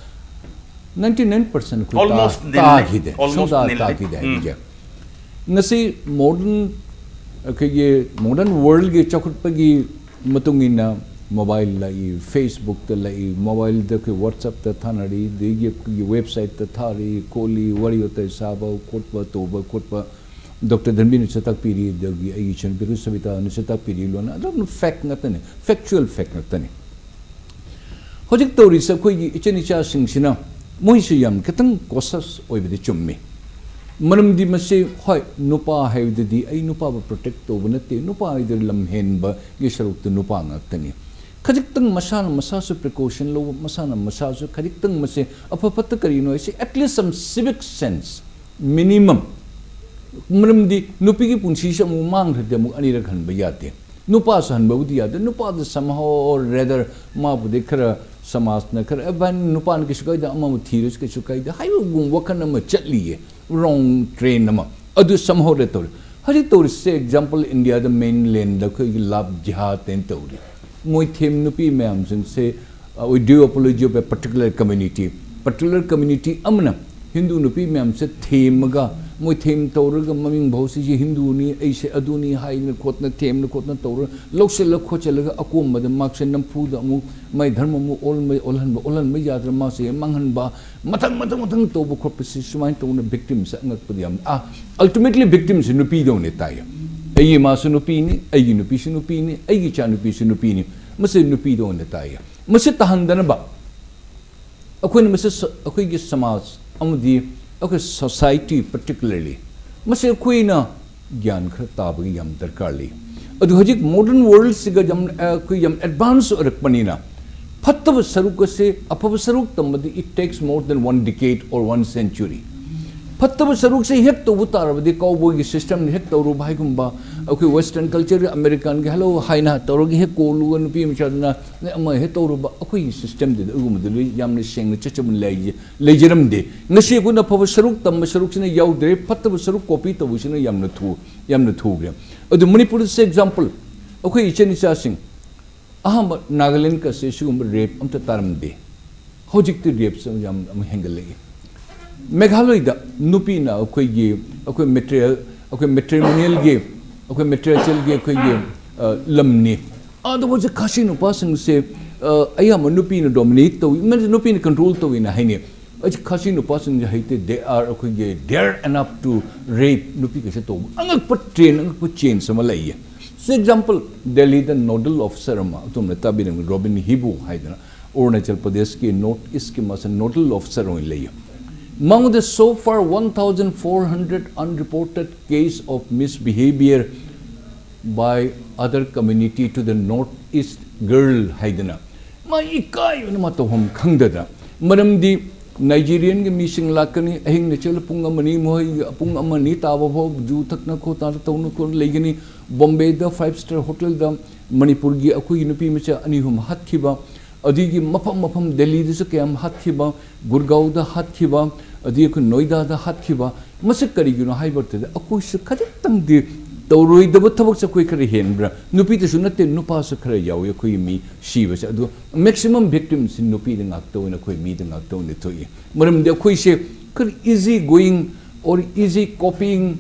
ꯅꯥꯏꯟꯇꯤ ꯅꯥꯏꯟ ꯄꯥꯔꯁꯦꯟ ꯑꯩꯈꯣꯏ ꯇꯥ-, Almost nil ꯅꯤ꯫ ꯇꯥꯈꯤꯗꯦ, Almost ꯁꯨꯡꯇꯥ nil ꯅꯤ꯫ ꯇꯥꯈꯤꯗꯦ ꯎꯝ꯫ ꯍꯥꯏꯕꯁꯦ꯫ ꯉꯁꯤ ꯃꯣꯗꯔꯟ, ꯑꯩꯈꯣꯏꯒꯤ ꯃꯣꯗꯔꯟ ꯋꯥꯔꯜꯒꯤ ꯆꯥꯎꯈꯠꯄꯒꯤ ꯃꯇꯨꯡ ꯏꯟꯅ ꯃꯣꯕꯥꯏꯜ ꯂꯥꯛꯏ, ꯐꯦꯁꯕꯨꯛꯇ ꯂꯥꯛꯏ, ꯃꯣꯕꯥꯏꯜꯗ ꯑꯩꯈꯣꯏ ꯋꯥꯠꯁꯑꯞꯇ ꯊꯥꯅꯔꯤ, ꯑꯗꯒꯤ ꯑꯩꯈꯣꯏꯒꯤ ꯋꯦꯕꯁꯥꯏꯠꯇ ꯊꯥꯔꯤ, ꯈꯣꯠꯂꯤ, ꯋꯥꯔꯤ ꯋꯥꯇꯥꯏ ꯁꯥꯕ ꯈꯣꯠꯄ, ꯇꯧꯕ ꯈꯣꯠꯄ, ꯗꯣꯛꯇꯔ ꯙꯟꯕꯤꯅ ꯆꯠꯇꯥꯛꯄꯤꯔꯤ, ꯑꯗꯒꯤ ꯑꯩꯒꯤ ꯏꯆꯟꯅꯨꯄꯤ ꯁꯕꯤꯇꯥꯅ ꯆꯠꯇꯥꯛꯄꯤꯔꯤ, ꯂꯣꯏꯅ ꯑꯗꯨꯝ ꯐꯦꯛ ꯉꯥꯛꯇꯅꯤ, ꯐꯦꯛꯆꯨꯑꯦꯜ ꯐꯦꯛ ꯉꯥꯛꯇꯅꯤ꯫ ꯍꯧꯖꯤꯛ ꯇꯧꯔꯤꯁꯦ, ꯑꯩꯈꯣꯏꯒꯤ ꯏꯆꯤꯟ ꯏꯆꯥꯁꯤꯡꯁꯤꯅ ꯃꯣꯏꯁꯨ ꯌꯥꯝ ꯈꯤꯇꯪ ꯀꯣꯁꯁ ꯑꯣꯏꯕꯗꯤ ꯆꯨꯝꯃꯤ꯫ ꯃꯔꯝꯗꯤ ꯃꯁꯤ, ꯍꯣꯏ, ꯅꯨꯄꯥ ꯍꯥꯏꯕꯗꯨꯗꯤ ꯑꯩ ꯅꯨꯄꯥꯕꯨ ꯄ꯭ꯔꯣꯇꯦꯛ ꯇꯧꯕ ꯅꯠꯇꯦ, ꯅꯨꯄꯥ ꯍꯥꯏꯗꯨ ꯂꯝ ꯍꯦꯟꯕꯒꯤ ꯁꯔꯨꯛꯇꯨ ꯅꯨꯄꯥ ꯉꯥꯛꯇꯅꯤ꯫ ꯈꯖꯤꯛꯇꯪ ꯃꯁꯥꯅ ꯃꯁꯥꯁꯨ precaution ꯂꯧꯕ, ꯃꯁꯥꯅ ꯃꯁꯥꯁꯨ ꯈꯖꯤꯛꯇꯪ ꯃꯁꯦ ꯑꯐ ꯐꯠꯇ ꯀꯔꯤꯅꯣ ꯍꯥꯏꯁꯤ, at least some civic sense, minimum. ꯃꯔꯝꯗꯤ ꯅꯨꯄꯤꯒꯤ ꯄꯨꯟꯁꯤꯁꯦ ꯑꯃꯨꯛ ꯃꯥꯡꯈ꯭ꯔꯗꯤ ꯑꯃꯨꯛ ꯑꯅꯤꯔꯛ ꯍꯟꯕ ꯌꯥꯗꯦ꯫ ꯅꯨꯄꯥꯁꯨ ꯍꯟꯕꯕꯨꯗꯤ ꯌꯥꯗꯦ꯫ ꯅꯨꯄꯥꯗ somehow or rather ꯃꯥꯕꯨꯗꯤ ꯈꯔ ꯁꯃꯥꯖꯅ ꯈꯔ, "ꯑꯦ ꯚꯥꯏ, ꯅꯨꯄꯥꯅ ꯀꯩꯁꯨ ꯀꯥꯏꯗꯦ, ꯑꯃꯕꯨ ꯊꯤꯔꯁꯨ ꯀꯩꯁꯨ ꯀꯥꯏꯗꯦ" ꯍꯥꯏꯕꯒꯨꯝꯕ ꯋꯥꯈꯜ ꯑꯃ ꯆꯠꯂꯤꯌꯦ, wrong train ꯑꯃ꯫ ꯑꯗꯨ somehow or rather ꯇꯧꯔꯤ꯫ ꯍꯧꯖꯤꯛ ꯇꯧꯔꯤꯁꯦ, example, ꯏꯟꯗꯤꯌꯥꯗ mainlandꯗ ꯑꯩꯈꯣꯏꯒꯤ love jihad ꯍꯥꯏꯅ ꯇꯧꯔꯤ꯫ ꯃꯣꯏ ꯊꯦꯝ ꯅꯨꯄꯤ ꯃꯌꯥꯝꯁꯤꯡꯁꯦ, uh, we do apology of a particular community꯫ Particular community ꯑꯃꯅ ꯍꯤꯟꯗꯨ ꯅꯨꯄꯤ ꯃꯌꯥꯝꯁꯦ ꯊꯦꯝꯃꯒ, ꯃꯣꯏ ꯊꯦꯝ ꯇꯧꯔꯒ, "ꯃꯃꯤꯡ ꯐꯥꯎꯁꯤꯁꯦ ꯍꯤꯟꯗꯨꯅꯤ, ꯑꯩꯁꯦ ꯑꯗꯨꯅꯤ" ꯍꯥꯏꯗꯅ ꯈꯣꯠꯅ, ꯊꯦꯝꯅ ꯈꯣꯠꯅ ꯇꯧꯔꯒ, ꯂꯧꯁꯤꯜꯂ ꯈꯣꯠꯆꯜꯂꯒ, ꯑꯀꯣꯝꯕꯗ ꯃꯥꯁꯦ ꯅꯝꯐꯨꯗ ꯑꯃꯨꯛ ꯃꯥꯏ ꯙꯔꯃ ꯑꯃꯨꯛ ꯑꯣꯜꯍꯟꯕ, ꯑꯣꯜꯍꯟꯕ, ꯑꯣꯜꯍꯟꯕ ꯌꯥꯗ꯭ꯔ ꯃꯥꯁꯦ ꯃꯥꯡꯍꯟꯕ, ꯃꯊꯪ, ꯃꯊꯪ, ꯃꯊꯪ ꯇꯧꯕ ꯈꯣꯠꯄꯁꯤ, ꯁꯨꯃꯥꯏꯅ ꯇꯧꯅ victimꯁꯦ ꯑꯉꯛꯄꯗꯤ ꯌꯥꯝ, ꯑꯥ, ultimately victimꯁꯦ ꯅꯨꯄꯤꯗꯧꯅ ꯇꯥꯏꯌꯦ꯫ ꯑꯩꯒꯤ ꯏꯃꯥꯁꯨ ꯅꯨꯄꯤꯅꯤ, ꯑꯩꯒꯤ ꯅꯨꯄꯤꯁꯨ ꯅꯨꯄꯤꯅꯤ, ꯑꯩꯒꯤ ꯏꯆꯥꯅꯨꯄꯤꯁꯨ ꯅꯨꯄꯤꯅꯤ, ꯃꯁꯤ ꯅꯨꯄꯤꯗꯧꯅ ꯇꯥꯏꯌꯦ꯫ ꯃꯁꯤ ꯇꯥꯍꯟꯗꯅꯕ ꯑꯩꯈꯣꯏꯅ ꯃꯁꯤ ꯁ-, ꯑꯩꯈꯣꯏꯒꯤ ꯁꯃꯥꯖ ꯑꯃꯗꯤ ꯑꯩꯈꯣꯏ society particularly, ꯃꯁꯤ ꯑꯩꯈꯣꯏꯅ ꯒ꯭ꯌꯥꯟ ꯈꯔ ꯇꯥꯕꯒꯤ ꯌꯥꯝ ꯗꯔꯀꯥꯔ ꯂꯩ꯫ ꯑꯗꯨ ꯍꯧꯖꯤꯛ modern worldꯁꯤꯒ ꯌꯥꯝ, ꯑ, ꯑꯩꯈꯣꯏ ꯌꯥꯝ advance ꯑꯣꯏꯔꯛꯄꯅꯤꯅ, ꯐꯠꯇꯕ ꯁꯔꯨꯛ ꯑꯁꯦ, ꯑꯐꯕ ꯁꯔꯨꯛ ꯇꯝꯕꯗꯤ it takes more than one decade or one century꯫ ꯐꯠꯇꯕ ꯁꯔꯨꯛꯁꯦ ꯍꯦꯛ ꯇꯧꯕ ꯇꯥꯔꯕꯗꯤ, cowboyꯒꯤ systemꯅ ꯍꯦꯛ ꯇꯧꯔꯨꯕ ꯍꯥꯏꯒꯨꯝꯕ, ꯑꯩꯈꯣꯏ western culture, Americanꯒꯤ "hello, hi" ꯅ ꯇꯧꯔꯒ ꯍꯦꯛ ꯀꯣꯜꯂꯨꯒ ꯅꯨꯄꯤ ꯃꯆꯥꯗꯨꯅ ꯑꯃ ꯍꯦꯛ ꯇꯧꯔꯨꯕ, ꯑꯩꯈꯣꯏꯒꯤ systemꯗꯨꯗ ꯑꯗꯨꯒꯨꯝꯕꯗꯨ ꯂꯣꯏ ꯌꯥꯝꯅ ꯁꯦꯡꯅ ꯆꯠꯆꯕ ꯂꯩ-, ꯂꯩꯖꯔꯝꯗꯦ꯫ ꯉꯁꯤ ꯑꯩꯈꯣꯏꯅ ꯑꯐꯕ ꯁꯔꯨꯛ ꯇꯝꯕ ꯁꯔꯨꯛꯁꯤꯅ ꯌꯥꯎꯗ꯭ꯔꯦ, ꯐꯠꯇꯕ ꯁꯔꯨꯛ copy ꯇꯧꯕꯁꯤꯅ ꯌꯥꯝꯅ ꯊꯨ-, ꯌꯥꯝꯅ ꯊꯨꯈ꯭ꯔꯦ꯫ ꯑꯗꯨ ꯃꯅꯤꯄꯨꯔꯗꯁꯨ example, ꯑꯩꯈꯣꯏ ꯏꯆꯟ ꯏꯆꯥꯁꯤꯡ ꯑꯍꯥꯟꯕ ꯅꯥꯒꯥꯂꯦꯟ ꯀꯁꯦ ꯁꯤꯒꯨꯝꯕ rape ꯑꯝꯇ ꯇꯥꯔꯝꯗꯦ꯫ ꯍꯧꯖꯤꯛꯇꯤ rapeꯁꯦ ꯌꯥꯝ ꯑꯃ ꯍꯦꯟꯒꯠꯂꯛꯏ꯫ ꯃꯦꯘꯥꯂꯌꯗ ꯅꯨꯄꯤꯅ ꯑꯩꯈꯣꯏꯒꯤ, ꯑꯩꯈꯣꯏ material, ꯑꯩꯈꯣꯏ matrimonialꯒꯤ, ꯑꯩꯈꯣꯏ matrimonialꯒꯤ ꯑꯩꯈꯣꯏꯒꯤ, ꯑ, ꯂꯝꯅꯤ꯫ ꯑꯗꯨꯕꯨ ꯍꯧꯖꯤꯛ ꯈꯥꯁꯤ ꯅꯨꯄꯥꯁꯤꯡꯁꯦ, ꯑ, ꯑꯌꯥꯝꯕ ꯅꯨꯄꯤꯅ dominate ꯇꯧꯏ, ꯃꯔꯝꯗꯤ ꯅꯨꯄꯤꯅ control ꯇꯧꯏꯅ ꯍꯥꯏꯅꯩ꯫ ꯍꯧꯖꯤꯛ ꯈꯥꯁꯤ ꯅꯨꯄꯥꯁꯤꯡꯁꯦ ꯍꯩꯇꯦ, they are, ꯑꯩꯈꯣꯏꯒꯤ, dare enough to rape, ꯅꯨꯄꯤꯒꯁꯦ ꯇꯧꯕ꯫ ꯑꯉꯛꯄ trend, ꯑꯉꯛꯄ change ꯑꯃ ꯂꯩꯌꯦ꯫ So example, ꯗꯦꯜꯂꯤꯗ nodal officer ꯑꯃ, ꯑꯗꯣꯝꯅ ꯇꯥꯕꯤꯔꯝꯒꯅꯤ, ꯔꯣꯕꯤꯟ ꯍꯤꯕꯨ ꯍꯥꯏꯗꯅ, ꯑꯔꯨꯅꯥꯆꯜ ꯄ꯭ꯔꯗꯦꯁꯀꯤ North Eastꯀꯤ ꯃꯥꯁꯦ nodal officer ꯑꯣꯏꯅ ꯂꯩꯌꯦ꯫ ꯃꯉꯣꯟꯗ so far one thousand four hundred unreported case of misbehavior By other community to the North East girl ꯍꯥꯏꯗꯅ ꯃꯥ ꯏꯀꯥꯏꯕꯅ ꯃꯥ ꯇꯧꯐꯝ ꯈꯪꯗꯗ, ꯃꯔꯝꯗꯤ ꯅꯥꯏꯖꯦꯔꯤꯌꯟꯒꯤ ꯃꯤꯁꯤꯡ ꯂꯥꯛꯀꯅꯤ, ꯑꯍꯤꯡ ꯅꯆꯦꯜ ꯄꯨꯡ ꯑꯃꯅꯤ, ꯃꯈꯣꯏ ꯄꯨꯡ ꯑꯃꯅꯤ ꯇꯥꯕ ꯐꯥꯎ ꯖꯨ ꯊꯛꯅ ꯈꯣꯠꯇꯅ ꯇꯧꯅ ꯈꯣꯠꯅ ꯂꯩꯒꯅꯤ꯫ ꯕꯣꯝꯕꯦꯗ five star hotel ꯗ ꯃꯅꯤꯄꯨꯔꯒꯤ ꯑꯩꯈꯣꯏꯒꯤ ꯅꯨꯄꯤ ꯃꯆꯥ ꯑꯅꯤ ꯑꯍꯨꯝ ꯍꯥꯠꯈꯤꯕ, ꯑꯗꯨꯒꯤ ꯃꯐꯝ ꯃꯐꯝ ꯗꯦꯜꯂꯤꯗꯁꯨ ꯀꯌꯥꯝ ꯍꯥꯠꯈꯤꯕ, ꯒꯨꯔꯒꯥꯎꯗ ꯍꯥꯠꯈꯤꯕ, ꯑꯗꯒꯤ ꯑꯩꯈꯣꯏ ꯅꯣꯏꯗꯥꯗ ꯍꯥꯠꯈꯤꯕ, ꯃꯁꯤ ꯀꯔꯤꯒꯤꯅꯣ ꯍꯥꯏꯕ ꯃꯇꯝꯗ ꯑꯩꯈꯣꯏꯁꯨ ꯈꯖꯤꯛꯇꯪꯗꯤ ꯇꯧꯔꯣꯏꯗꯕ ꯊꯕꯛꯁꯦ ꯑꯩꯈꯣꯏ ꯈꯔ ꯍꯦꯟꯕ꯭ꯔꯥ? ꯅꯨꯄꯤꯗꯁꯨ ꯅꯠꯇꯦ, ꯅꯨꯄꯥꯁꯨ ꯈꯔ ꯌꯥꯎꯏ ꯑꯩꯈꯣꯏꯒꯤ ꯃꯤ ꯁꯤꯕꯁꯦ꯫ ꯑꯗꯨ maximum victims ꯁꯤ ꯅꯨꯄꯤꯗ ꯉꯥꯛꯇ ꯑꯣꯏꯅ, ꯑꯩꯈꯣꯏ ꯃꯤꯗ ꯉꯥꯛꯇ ꯑꯣꯏꯅ ꯊꯣꯛꯏ꯫ ꯃꯔꯝꯗꯤ ꯑꯩꯈꯣꯏꯁꯦ ꯈꯔ easy going or easy copying,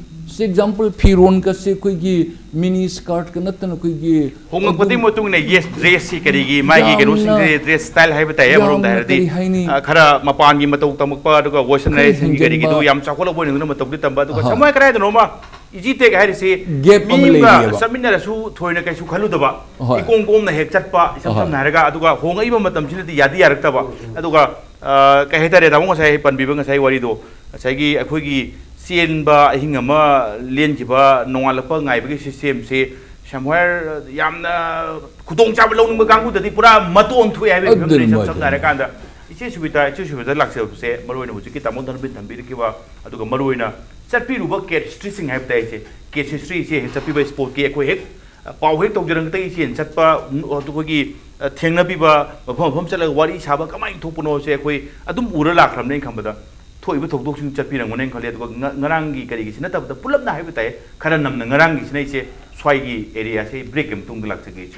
example, ꯐꯤꯔꯣꯟꯒꯁꯦ ꯑꯩꯈꯣꯏꯒꯤ mini skirt ꯀ ꯅꯠꯇꯅ ꯑꯩꯈꯣꯏꯒꯤ ꯍꯣꯡꯉꯛꯄꯗꯒꯤ ꯑꯗꯨꯝ ꯃꯇꯨꯡ ꯏꯟꯅ, yes, dress ꯁꯤ ꯀꯔꯤꯒꯤ ꯃꯥꯒꯤ ꯌꯥꯝꯅ ꯀꯩꯅꯣꯁꯤꯡꯁꯦ, dress style ꯍꯥꯏꯕ ꯇꯥꯏ, ꯑꯃꯔꯣꯝꯗ ꯌꯥꯝꯅ ꯍꯥꯏꯔꯗꯤ꯫ ꯀꯔꯤ ꯍꯥꯏꯅꯤ? ꯑ, ꯈꯔ ꯃꯄꯥꯟꯒꯤ ꯃꯇꯧ ꯇꯝꯃꯛꯄ, ꯑꯗꯨꯒ ꯈꯔ westernization ꯒꯤ ꯀꯔꯤꯒꯤꯗꯨ ꯍꯦꯟꯖꯤꯟꯕ꯫ ꯌꯥꯝ ꯆꯥꯎꯈꯠꯂꯛꯄ ꯑꯣꯏꯅ ꯃꯇꯧꯗꯤ ꯇꯝꯕ, ꯑꯗꯨꯒ ꯑꯍꯥ꯫ ꯁꯝꯍꯥꯏ ꯀꯔꯥꯏꯗꯅꯣꯃ ꯏꯖꯤ ꯇꯦꯛ ꯍꯥꯏꯔꯤꯁꯤ gap ꯃꯤ ꯑꯃ ꯑꯃꯒ ꯂꯩꯔꯤꯑꯕ꯫ ꯆꯠꯃꯤꯟꯅꯔꯁꯨ ꯊꯣꯏꯅ ꯀꯩꯁꯨ ꯈꯜꯂꯨꯗꯕ, ꯍꯣꯏ꯫ ꯏꯀꯣꯝ ꯀꯣꯝꯅ ꯍꯦꯛ ꯆꯠꯄ, ꯏꯁꯝ ꯍꯣꯏ꯫ ꯁꯝꯅ ꯍꯥꯏꯔꯒ, ꯑꯗꯨꯒ ꯍꯣꯡꯉꯛꯏꯕ ꯃꯇꯝꯁꯤꯅꯗꯤ ꯌꯥꯗꯤ ꯌꯥꯔꯛꯇꯕ꯫ ꯑꯗꯨꯒ, ꯑ, ꯀꯩ ꯍꯥꯏꯇꯥꯔꯦ, ꯇꯥꯃꯣ ꯉꯁꯥꯏ ꯄꯟꯕꯤꯕ ꯉꯁꯥꯏ ꯋꯥꯔꯤꯗꯣ, ꯉꯁꯥꯏꯒꯤ ꯑꯩꯈꯣꯏꯒꯤ ꯆꯦꯟꯕ, ꯑꯍꯤꯡ ꯑꯃ ꯂꯦꯟꯈꯤꯕ, ꯅꯣꯡꯉꯥꯜꯂꯛꯄ ꯉꯥꯏꯕꯒꯤ system ꯁꯦ somewhere ꯌꯥꯝꯅ ꯈꯨꯗꯣꯡꯆꯥꯕ ꯂꯧꯅꯤꯡꯕ ꯀꯥꯡꯕꯨꯗꯗꯤ ꯄꯨꯔꯥ ꯃꯇꯣꯟ ꯊꯣꯛꯑꯦ ꯍꯥꯏꯕꯒꯤ ꯐꯤꯕꯝꯅꯤ꯫ ꯑꯗꯨꯅ ꯏꯁꯝ ꯁꯝꯅ ꯍꯥꯏꯔꯀꯥꯟꯗ, ꯏꯆꯦ ꯁꯨꯕꯤꯇꯥ, ꯏꯆꯦ ꯁꯨꯕꯤꯇꯥ ꯂꯥꯛꯆꯕꯁꯦ, ꯃꯔꯨꯑꯣꯏꯅ ꯍꯧꯖꯤꯛꯀꯤ ꯇꯥꯃꯣ ꯙꯅꯕꯤꯔ ꯊꯝꯕꯤꯔꯛꯈꯤꯕ, ꯑꯗꯨꯒ ꯃꯔꯨꯑꯣꯏꯅ ꯆꯠꯄꯤꯔꯨꯕ ꯀꯦꯠ ꯍꯤꯁꯇ꯭ꯔꯤꯁꯤꯡ ꯍꯥꯏꯕ ꯇꯥꯏ, ꯏꯆꯦ, ꯀꯦꯠ ꯍꯤꯁꯇ꯭ꯔꯤ, ꯏꯆꯦ ꯍꯦꯛ ꯆꯠꯄꯤꯕ ꯏꯁꯄꯣꯠꯀꯤ ꯑꯩꯈꯣꯏ ꯍꯦꯛ, ꯑ, ꯄꯥꯎ ꯍꯦꯛ ꯇꯧꯖꯔꯛꯇꯒꯤ ꯏꯆꯦꯅ ꯆꯠꯄ, ꯎꯝ, ꯑꯩꯈꯣꯏꯒꯤ, ꯑ, ꯊꯦꯡꯅꯕꯤꯕ, ꯃꯐꯝ ꯃꯐꯝ ꯆꯠꯂꯒ ꯋꯥꯔꯤ ꯁꯥꯕ ꯀꯃꯥꯏꯅ ꯊꯣꯛꯄꯅꯣꯁꯦ ꯑꯩꯈꯣꯏ ꯑꯗꯨꯝ ꯎꯔ ꯂꯥꯛꯈ꯭ꯔꯕꯅꯦ꯫ ꯑꯩꯅ ꯈꯟꯕꯗ ꯊꯣꯛꯏꯕ ꯊꯧꯗꯣꯛꯁꯤꯡ ꯆꯠꯄꯤꯔꯝꯒꯅꯦꯅ ꯈꯜꯂꯤ꯫ ꯑꯗꯨꯒ ꯉ-, ꯉꯔꯥꯡꯒꯤ ꯀꯔꯤꯒꯤꯁꯤ ꯅꯠꯇꯕꯗ ꯄꯨꯂꯞꯅ ꯍꯥꯏꯕ ꯇꯥꯏ, ꯈꯔ ꯅꯝꯅ ꯉꯔꯥꯡꯒꯤꯁꯤꯅ ꯏꯆꯦ ꯁ꯭ꯋꯥꯏꯒꯤ ꯑꯦꯔꯤꯌꯥꯁꯦ ꯕ꯭ꯔꯦꯛꯀꯤ ꯃꯇꯨꯡꯗ ꯂꯥꯛꯆꯒꯦ ꯏꯆꯦ꯫